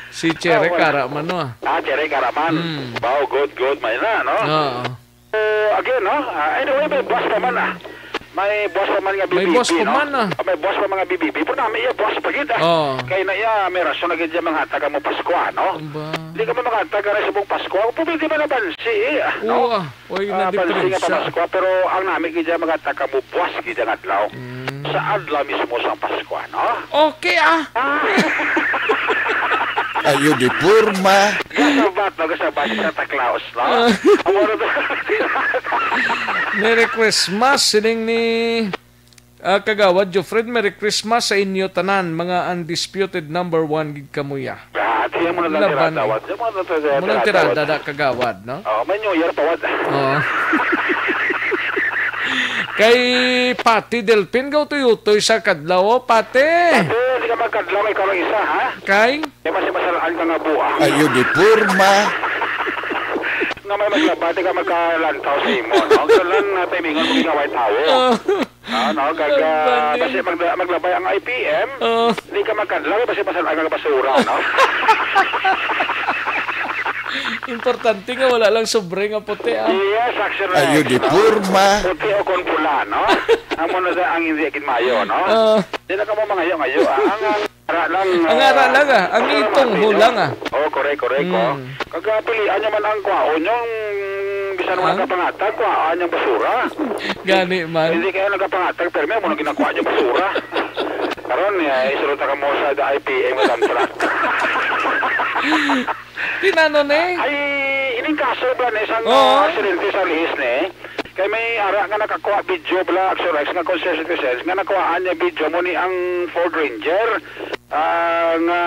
Si Chere Ah, wala. Karaman, no, ah. Ah, Chere Karaman. Hmm. Wow, good, good. May na, no? Oo. So, again, no? Ah, anyway, may buwas pa man, ah. May buwas pa man nga May B B B, buwas pa no? man, ah. Ah, may buwas pa man nga B B B. Pero na, may iya buwas pa gid, ah. Oo. Kay na iya, may rason na gid siya manghatag ka mo Pasko, ah, no? Aba. Hindi ka mo manghatag ka na sa mong Pasko. Kung pwede man na bansi, eh, ah, no? Oo, ah. Oy, Ah, na bansi nga diferensya. pamasko, pero ang nami gid siya manghatag ka mo buwas gid ang adlaw. Mm. Sa adlaw mismo sa Pasko, no? Okay, ah. Ah. Ayo di porma. Gasabat, no? Gasabat sa Taklaos, no? Ah. Amo na to. Merry Christmas, sining ni, ah, Kagawad Jofred, Merry Christmas sa inyo tanan, mga undisputed number one gid kamo ya. Ah, siya mo na lang Laban tirada, eh. Wad. Siya mo na lang tirada, Mo lang tirada, wad. da, Kagawad, no? Oh, may New Year pa, wad. Oo. Kay Pati Delpin, gaw tuyotoy sa kadlaw, oh, Pati. Pati, di ka magkadlaw, ikaw lang isa, ha? Kay? Di ba si masalaan ka nga buang? Ayo di porma. Nga may maglaba, di ka magkalantaw sa imo, no? Kalan na timingon mo, ikaw ay tawo. Oh. Ah, no? Kag, ah, Ang bandi. basi mag-, maglabay ang I P M, Oh. di ka magkadlaw, basi masalaan ka nga basura, no? Importante nga wala lang sobre nga puti, ah. Yes, action Ayo reaction, di no? porma. Puti o kon pula, no? Amo na sa ang hindi agad mayo, no? Ah. Di na ka mo mangayo-ngayo, ah. Ang, ang ara lang, Ang ara ah, lang, ah. Ang para itong matino. hulang, ah. Oh, correct, correct, oh. Mm. Kag, ah, pilian nyo man ang kwaon nyo, ang bisan wala Ah? ka pangatag, kwaon yung basura. Gani man. Hindi kayo nagkapangatag, pero may muna ginakuha nyo basura. Karon, eh, isulod na ka mo sa I P M, Madam Truck. Tinano ni? Ay, ining kaso ba ni isang, Oo. ah, aksidente sa Lihis ni? Kay may ara nga nakakuha video bala, Action Rex, nga concerned citizens, nga nakuhaan niya video mo ni ang Ford Ranger. Ah, nga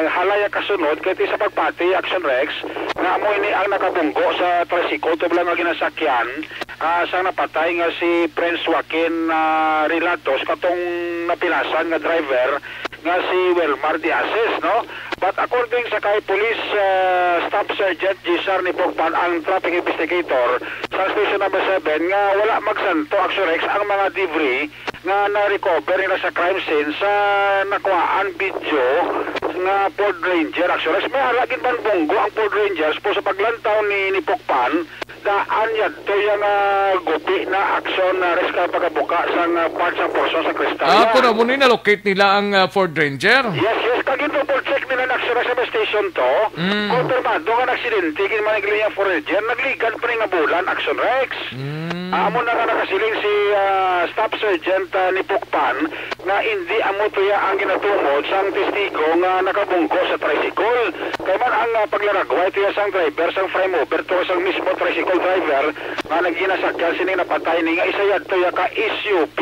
halaya kasunod kay ti sa pagpati, Action Rex, nga amo ini ang nakabunggo sa tricycle tublang nga ginasakyan, ah, sang napatay nga si Prince Joaquin, ah, Relatos, katong napilasan nga driver nga si Welmar Diases, no? But according sa kay Police, ah, Staff Sergeant Gisar Nipokpan, ang traffic investigator sa Station Number Seven, nga wala magsanto, Action Rex, ang mga debris nga na-recover nila sa crime scene sa nakuhaan video nga Ford Ranger. Actually, may ara gid man bunggo ang Ford Ranger, pero sa paglantaw ni, ni Pukpan, daan yadto yang, ah, gupi na aksyon na risk ka pagabuka sang, ah, part sang porso sa kristal. Ah, kuno mo ni na-locate nila ang, ah, Ford Ranger? Yes, yes. Kag gin-double check nila na aksyon sa may station to. Mm. Konfirmado nga aksidente gid man ang linya Ford Ranger. Nagligad pa ni nga bulan, Action Rex. Mm. Ah, amo na nga nakasiling si, ah, Staff Sergeant, ah, Nipukpan nga indi amo tuya ang ginatumod sang testigo nga nakabunggo sa tricycle. Kay man ang, ah, paglaragway tuya sang driver sang prime mover to sang mismo tricycle driver nga nagginasakyan sini napatay ni nga isa yadto ya ka S U V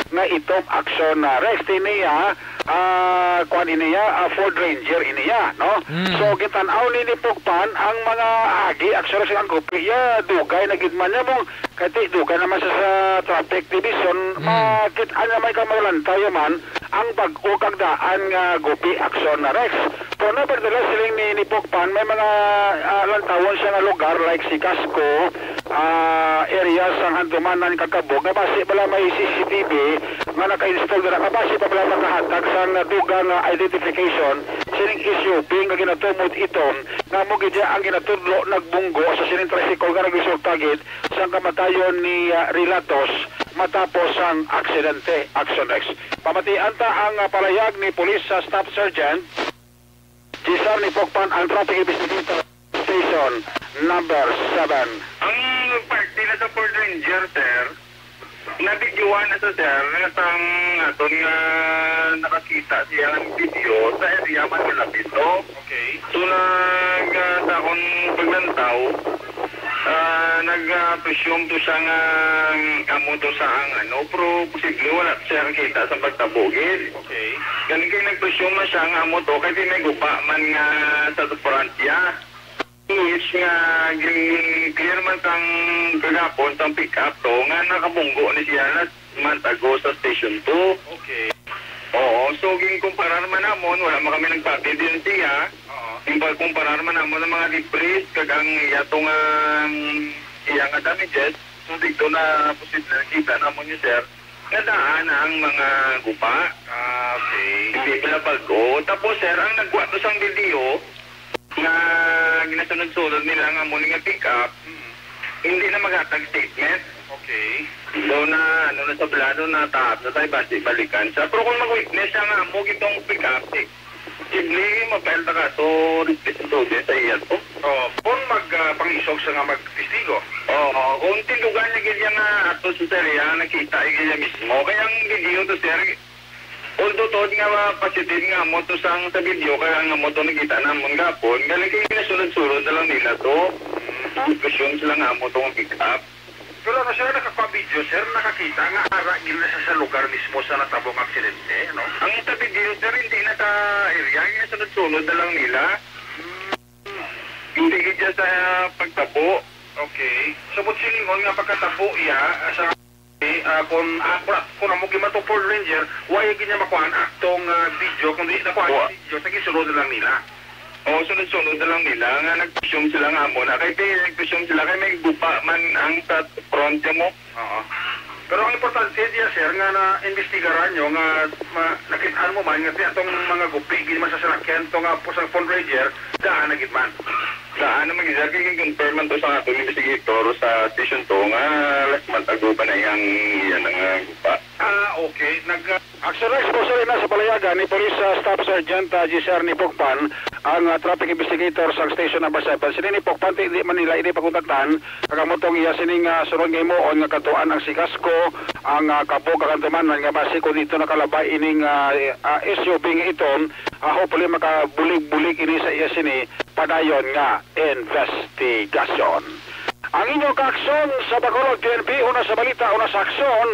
nga itom, Action, ah, Rex, ti niya, ah, kuan ini ya, ah, Ford Ranger ini ya, no? Mm. So, gitan-aw ni Nipukpan ang mga agi, Action Rex, ang gupi ya, dugay na gid man niya mong, kay ti, dugay naman sa, sa traffic division, Mm. makit-an nga may kamalantaw man ang bag-o kag daan nga gupi, Action, Rex. Pero nevertheless, siling ni, ni Pokpan, may mga, ah, lantawon siya nga lugar like si Casco, ah, area sang Handumanan kag Kabog nga basi bala may C C T V nga naka-install dira, nga basi pa bala makahatag sang dugang nga identification sining S U V nga ginatumod itom nga mo gid ang ginatudlo nagbunggo sa sining tricycle nga nagresulta gid sang kamatayon ni, ah, Relatos matapos sang aksidente. Action Rex. Pamatian ta ang, ah, palayag ni Police, ah, Staff Sergeant Gisar Nipokpan, ang traffic investigator, station number seven. Ang parte na sa Ford Ranger, sir, nabidyohan na sa, sir, nga sang aton nga nakakita siya ng video sa area man malapit to. Okay. So, nag, ah, sa akong paglantaw, ah, nag, ah, presume to siya nga, um, amo to sa ang ano, pero posible wala siya nakita sa pagtabo gid. Okay. Gani kay nag-presume na siya nga amo to, kay di may gupa man nga sa front niya. Which nga gin-clear man sang kagapon sang pick-up to, nga nakabunggo ni siya last month ago sa Station two. Okay. Oo, so ginkumparar man namon, wala man kami nagpati din siya. Oo. Ginkumparar man namon ang mga debris, kag ang iya to nga, iya nga damages. So dito na posible nakita namon ni sir. Nadaan na ang mga gupa. Ah, okay. Hindi pala bag-o. Tapos, sir, ang nagwa to sang video nga ginasunod-sunod nila nga mo nga pick up, Mm. hindi na maghatag statement. Okay. Daw na, ano na sa plano na taas na tayo, basi balikan siya. Pero kung mag-witness siya nga mo gitong pick up, eh, posible, ma-file ta kaso, representado sa iya to. Oh, kung mag, ah, pangisog sa nga magtestigo. Oo, kung tindugan niya gid niya nga ato sa sir, iya nakita, iya niya mismo. Kaya ang video to, sir, although to nga positive nga mo to sang sa video, kaya nga mo to nakita namon gapon, galing kay nasulod-sulod na lang nila to. Diskusyon sila nga mo to nga pick up. Pero ano, sir, nakakuha video, sir, nakakita nga ara gid na siya sa lugar mismo sa natabong aksidente, no? Ang sa video, sir, hindi na sa area, yung sunod-sunod na lang nila. Hindi gid siya sa pagtabo. Okay. So, but silingon nga pagkatabo iya, ah, sa, eh, ah, kung, ah, kung, kung amo giman to Ford Ranger, why gid niya makuhaan atong, ah, video, kung di nakuhaan Wa- video, sa gisunod na lang nila. Oo, sunod-sunod na lang nila nga nag-presume sila nga amo na. Kay, kay nag-presume sila kay may gupa man ang sa front niya mo. Oo. Pero ang importante diya, sir, nga na-imbestigaran nyo nga ma-, nakit-an mo man nga ti atong mga gupi gid man sa salakyan to nga po sa Ford Ranger, daan na gid man. Daan na man gid, sir, kay confirm man to sa atong investigator sa station to nga last month ago pa na iyang, iya na nga gupa. Ah, okay. Nag, ah, Action Rex, po, sir, na sa palayagan ni Police, ah, Staff Sergeant, ah, Gisar Nipokpan, ang, ah, traffic investigator sa Station Number Seven. Sini ni Pokpan, ti, di man nila ini pakontaktan. Kag amo tong iya sining, ah, sunod nga himuon nga katuan ang si Casco, ang, ah, Kabog, kag ang tumanan nga basi kung dito nakalabay ining, ah, ah, S U V nga itom, ah, hopefully makabulig-bulig ini sa iya sini padayon nga investigasyon. Ang inyo kaaksyon sa Bacolod P N P, una sa balita, una sa aksyon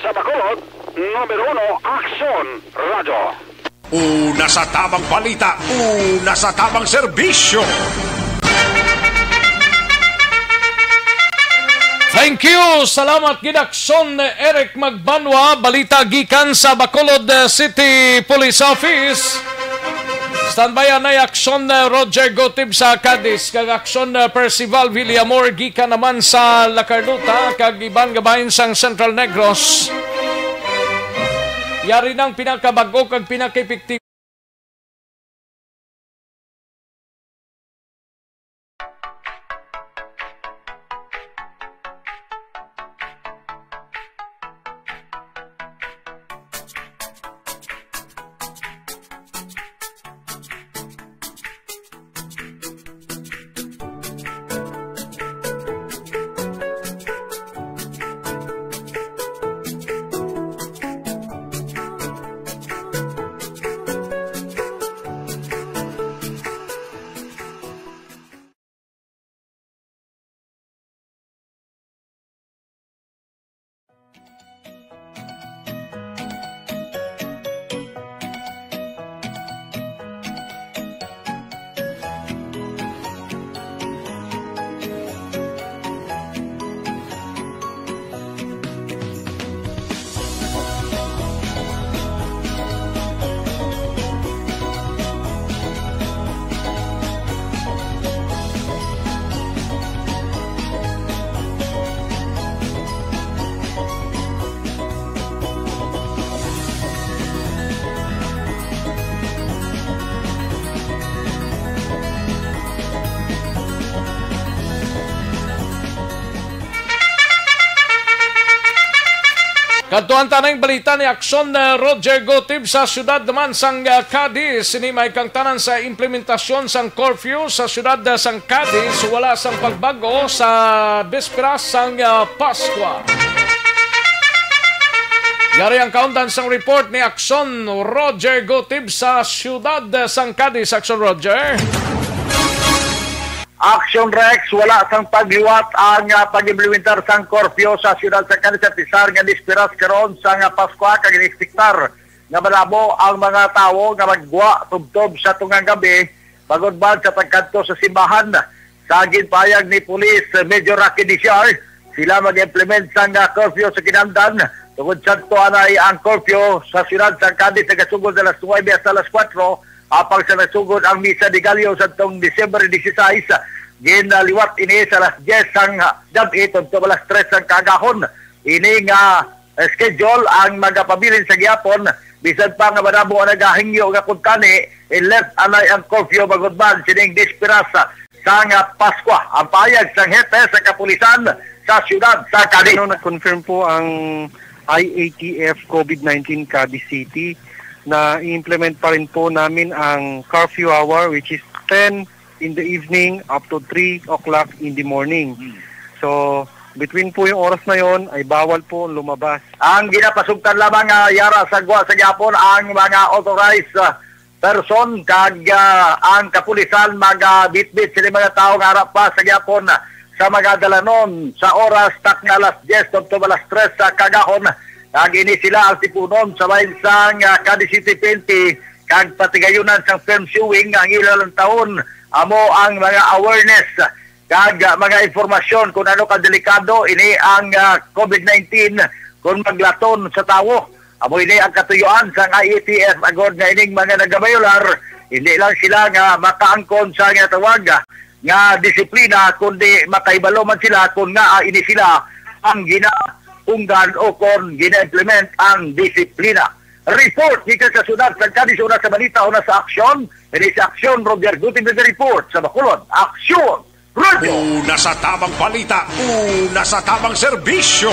sa Bacolod. Numero uno, Aksyon Radyo. Una sa tamang balita, una sa tamang serbisyo. Thank you. Salamat gid, Aksyon Eric Magbanwa. Balita gikan sa Bacolod, uh, City Police Office. Standby anay, Aksyon, uh, Roger Gotib sa Cadiz, kag Aksyon, uh, Percival Villamor gikan naman sa La Carlota, kag iban nga bahin sang Central Negros. Yari nang pinakabag-o kag pinakaepektibo. Kadtuan ta na ang balita ni Aksyon, uh, Roger Gotib sa siyudad naman sang, uh, Cadiz. Sini may kangtanan sa implementasyon sang curfew sa siyudad, uh, sang Cadiz. Wala sang pagbago sa bisperas sang, uh, Paskwa. Yari ang kaundan sang report ni Aksyon Roger Gotib sa siyudad, uh, sang Cadiz. Aksyon, Roger. Action Rex, wala sang pagliwat ang, ah, pag-implementar sang curfew sa siyudad sa Cadiz, sa pisar nga bisperas karon sang, ah, Paskwa, kag inekspektar nga madamo ang mga tawo nga maggwa tubtob sa tungang gabi, bangod man sa pagkadto sa simbahan. Sa ginpahayag ni Police Major Rocky Diciar, sila mag-implement sang, ah, curfew sa kinahanglan, tungod sadto anay ang curfew sa siyudad sang Cadiz nagasugod alas nuwebe hasta alas kuwatro, apang sa nagsugod ang Misa de Gallo sadtong Disyembre dieciséis, ginaliwat ini sa alas diyes sang gab-i tubtob alas tres sang kaagahon. Ini nga, eh, schedule ang magapabilin sa gihapon, bisan pa nga madamo ang nagahingyo nga kuntani, i-lift anay ang curfew bangod man sining bisperas sang Paskwa. Ang pahayag sang hepe sa kapulisan sa siyudad sa Cadiz. Ano, nag-confirm po ang I A T F COVID nineteen Cadiz City na i-implement pa rin po namin ang curfew hour, which is ten in the evening up to three o'clock in the morning. Hmm. So, between po yung oras na yon ay bawal po lumabas. Ang ginapasugtan lamang nga yara sa gwa sa gihapon ang mga authorized, ah, person kag, ah, ang kapulisan magabitbit sini mga tawo nga ara pa sa gihapon sa mga dalanon sa oras takna alas diyes tubtob alas tres sa kaagahon. Kag ini sila ang tipunon sa bahin sang, ah, Cadiz City P N P kag patigayunan sang film showing. Ang ila lang taon amo ang mga awareness kag, ah, mga impormasyon kung ano kadelikado ini ang, ah, COVID nineteen kung maglaton sa tawo. Amo ini ang katuyuan sang I A T F, agod nga ining mga nagabayolar, hindi lang sila nga makaangkon sa ginatawag, ah, nga disiplina, kundi makahibalo man sila kung ngaa ini sila ang ginapunggan o kon gina-implement ang disiplina. Report gikan sa siyudad sa Cadiz, una sa balita, una sa aksyon. Ini sa Aksyon, Roger Gutierrez report sa Bacolod. Aksyon! Radyo. Una sa tamang balita, una sa tamang serbisyo.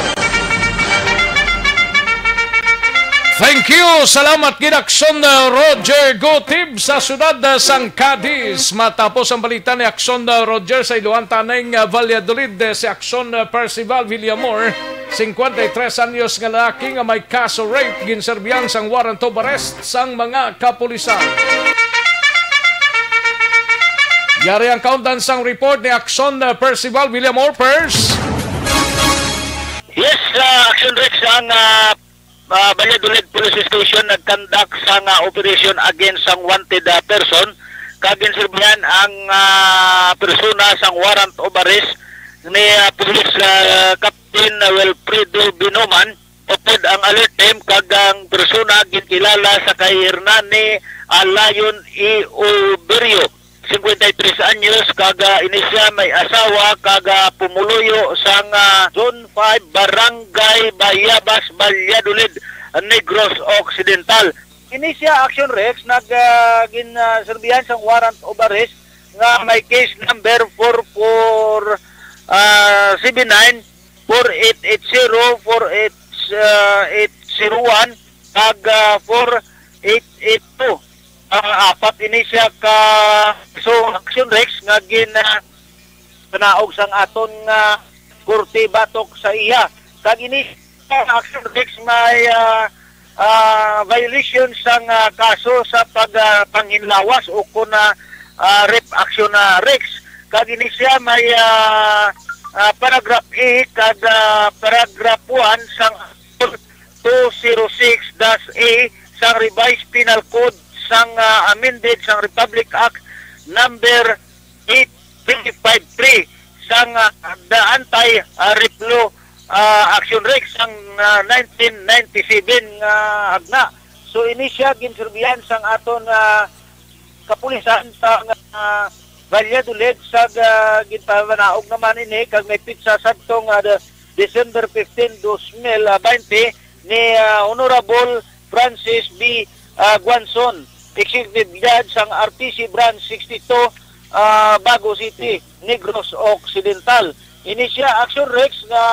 Thank you. Salamat gid, Aksyon, uh, Roger Gutib sa siyudad, uh, sang Cadiz. Matapos ang balita ni Aksyon, uh, Roger, sa iluhan ta ning, uh, Valladolid, uh, si Aksyon, uh, Percival Villamor, cincuenta y tres anyos nga lalaki nga may kaso rape, ginserbihan sang warrant of arrest sang mga kapulisan. Yari ang kaundan sang report ni Aksyon, uh, Percival Villamor, Pers. Yes, uh, Aksyon Rex, ang, uh, ah, Valladolid Police Station nag-conduct sang, ah, operation against sang wanted, ah, person, kag ginserbihan ang, ah, persona sang warrant of arrest ni, ah, Police, ah, Captain Wilfredo Binoman, upod ang alert team, kag ang persona ginkilala sa kay Hernani Alayon E. Oberio, cincuenta y tres anyos, kag, ah, ini siya may asawa, kag, ah, pumuluyo sang, ah, Zone five, Barangay Bayabas, Valladolid, Negros Occidental. Ini siya, Action Rex, nag, ah, gin, ah, serbihan sang warrant of arrest nga may case number four four, ah, seven nine, four eight eight zero, four eight, ah, eight zero one, kag, ah, four eight eight two. Ah, apat ini siya ka, so, Action Rex nga gin, ah, panaog sang aton nga korte batok sa iya. Kag ini, Action Rex, may, ah, ah, violation sang, ah, kaso sa pag, ah, panghinlawas o kon, ah, ah, rape, Action, ah, Rex. Kag ini siya may, ah, ah, paragraph A kag, ah, paragraph one sang two zero six dash A sang Revised Penal Code sang, ah, amended sang Republic Act number eight three five three sang, ah, the Anti, ah, Rape Law, ah, Action Rex sang, ah, nineteen ninety-seven nga agna. So, ini siya ginserbihan sang aton, ah, kapulisan sa, ah, Valladolid sa, ah, ginpamanaog naman ini kag may pitsa sadto nga, ah, December fifteen, dos mil baynte ni, ah, Honorable Francis B, ah, Guanzon, Executive Judge sang R T C Branch sixty-two, ah, Bago City, Negros Occidental. Ini siya, Action Rex, nga,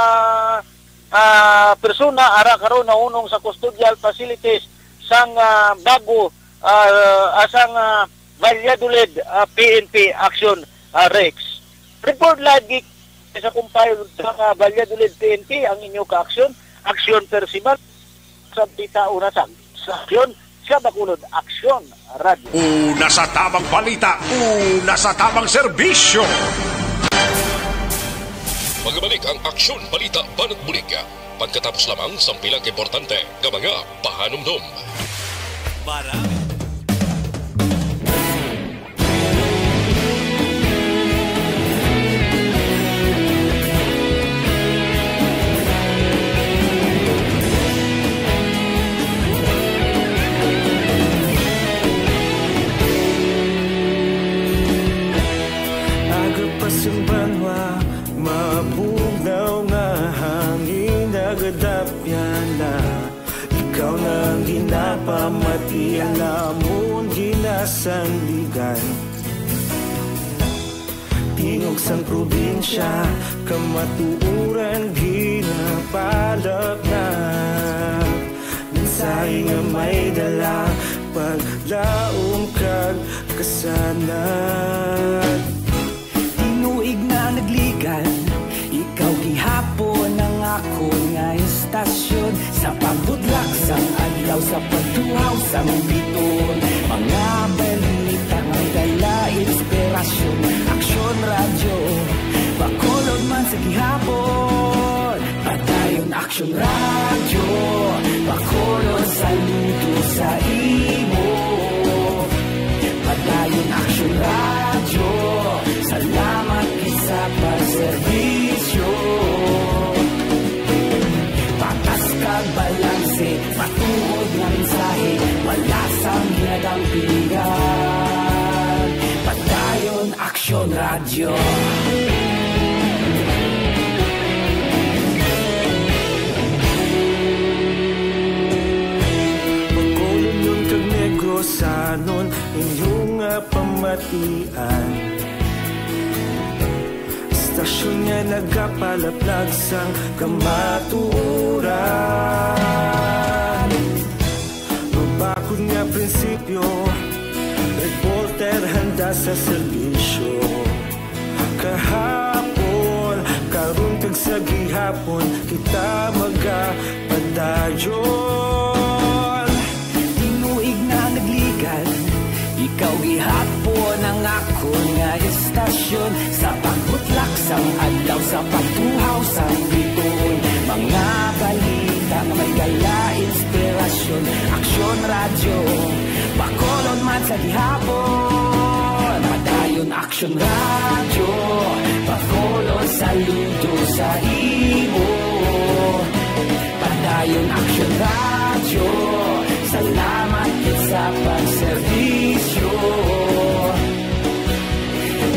ah, persona ara karon nahunong sa custodial facilities sang, ah, Bago, ah, ah, sang, ah, Valladolid, ah, P N P Action, ah, Rex. Report live gi-, sa compile sa, ah, Valladolid P N P ang inyo ka-aksyon, Aksyon Percival. Sa balita una sa, sa aksyon, sa Bacolod Aksyon Radio. Una sa tamang balita, una sa tamang serbisyo. Magbalik ang Aksyon Balita Banat Bulig. Pagkatapos lamang sang pila ka importante nga mga pahanumdom. Para Aga pa sing banwa, mabugnaw nga hangin nagadapyan na. Ikaw na ang ginapamati, ang amon ginasandigan. Tingog sang probinsya, kamatuoran ginapalapnap. Mensahe nga may dala, paglaom kag kasanag. Tinuig na nagligan, ikaw gihapon ang akon nga istasyon. Sa pagbudlak sang adlaw, sa pagtuhaw sang bituon, mga balita may dala inspirasyon. Aksyon Radyo, Bacolod man sa gihapon. Padayon Aksyon Radyo, Bacolod, saludo sa imo. Padayon Aksyon Radyo, salamat gid sa pagserbisyo. Patas kag balanse, matuod nga mensahe, wala sang ginadampigan. Padayon Aksyon Radyo. Bacolodnon kag Negrosanon, inyo nga pamatian. Istasyon nga nagapalaplag sang kamatuoran. Mabakod nga prinsipyo, reporter handa sa serbisyo. Kahapon, karon kag sa gihapon, kita magapadayon. Tinuig na nagligan, ikaw gihapon ang akon nga istasyon. Sa pagbutlak sang adlaw, sa pagtuhaw sang bituon, mga balita nga may dala Sa gihapon, Padayon Aksyon Radyo, Bacolod, saludo sa imo. Padayon Aksyon Radyo, salamat gid sa pagserbisyo.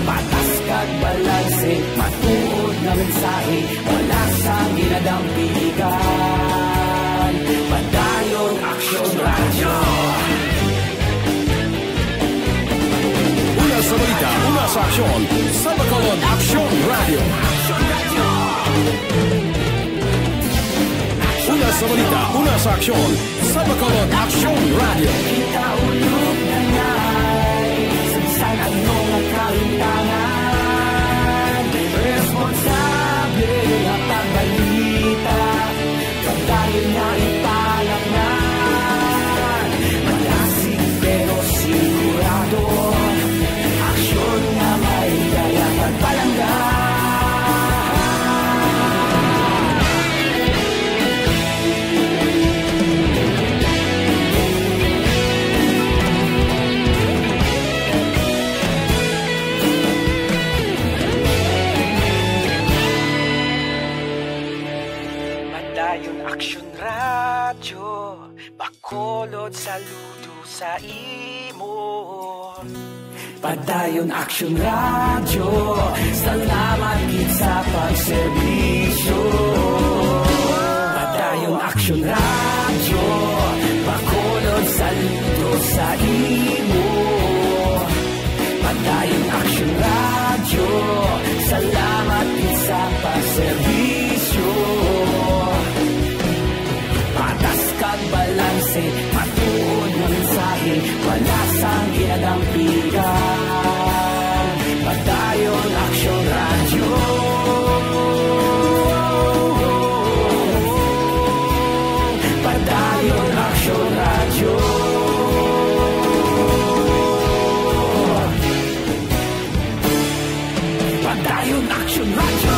Patas kag balanse, matuod nga mensahe, wala sang ginadampigan. Padayon Aksyon Radyo. Una sa balita, una sa aksyon, sa Bacolod Aksyon Radyo. Una sa balita, una sa aksyon, sa Bacolod Aksyon Radyo. Kita ulog na ngay, sa bisan ano nga kalintangan, responsable nga pagbalita, pagdayon nga ipalatnan. Malasig pero sigurado, aksyon nga may dala pagpalangga. Padayon Aksyon Radyo, Bacolod, saludo sa imo. Padayon Aksyon Radyo, salamat gid sa pagserbisyo. Padayon Aksyon Radyo, Bacolod, saludo sa imo. Padayon Aksyon Radyo, salamat gid sa pagserbisyo. Patas kag balanse, matuod nga mensahe, wala sang ginadampigan. Padayon Aksyon Radyo. Padayon Aksyon Radyo. Padayon Aksyon Radyo.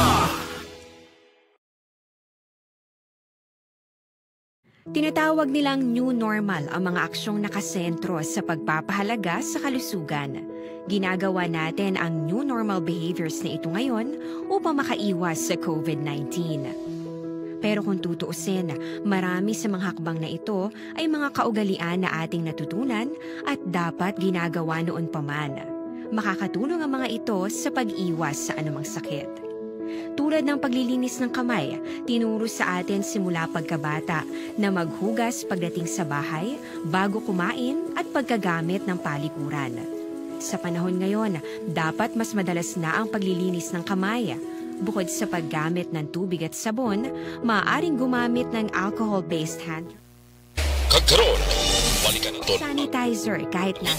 Tinatawag nilang new normal ang mga aksyong nakasentro sa pagpapahalaga sa kalusugan. Ginagawa natin ang new normal behaviors na ito ngayon upang makaiwas sa covid nineteen. Pero kung tutuusin, marami sa mga hakbang na ito ay mga kaugalian na ating natutunan at dapat ginagawa noon pa man. Makakatulong ang mga ito sa pag-iwas sa anumang sakit. Tulad ng paglilinis ng kamay, tinuro sa atin simula pagkabata na maghugas pagdating sa bahay, bago kumain, at pagkagamit ng palikuran. Sa panahon ngayon, dapat mas madalas na ang paglilinis ng kamay. Bukod sa paggamit ng tubig at sabon, maaaring gumamit ng alcohol-based hand Kag karon, balikan naton ang sanitizer kahit na.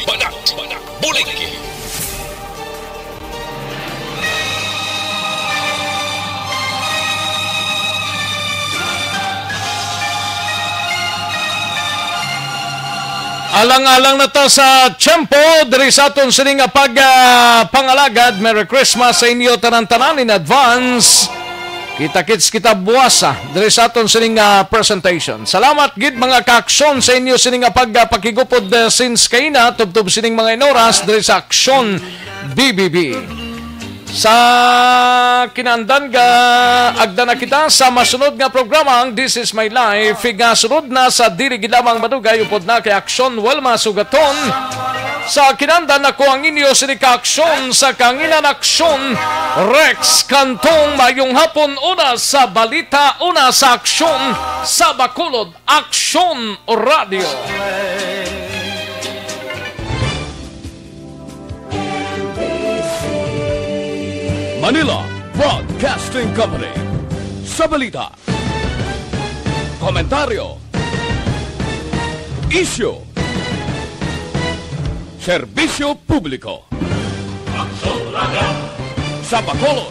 Balita, balita, bulig. Alang-alang na ta sa tiyempo diri sa aton sini nga pag, ah, pangalagad. Merry Christmas sa inyo tanan-tanan in advance. Kita-kits kita buwas, ah, diri sa aton sining, ah, presentation. Salamat gid, mga ka-aksyon, sa inyo sining, ah, pag, ah, pakigupod, ah, since kaina, tubtob sining mga inoras diri sa Aksyon B B B. Sa kinaandan, ga agda na kita sa masunod nga programa, ang This Is My Life. Igasunod na sa dili gid lamang madugay, upod na kay Aksyon Wilma Sugaton. Sa kinaandan, ako ang inyo sini ka-aksyon sa Kanginan Aksyon, Rex Cantong. Mayong hapon, una sa balita, una sa aksyon, sa Bacolod Aksyon Radio. Manila Broadcasting Company. Sa balita, komentaryo, isyu, serbisyo publiko. Sa Bacolod,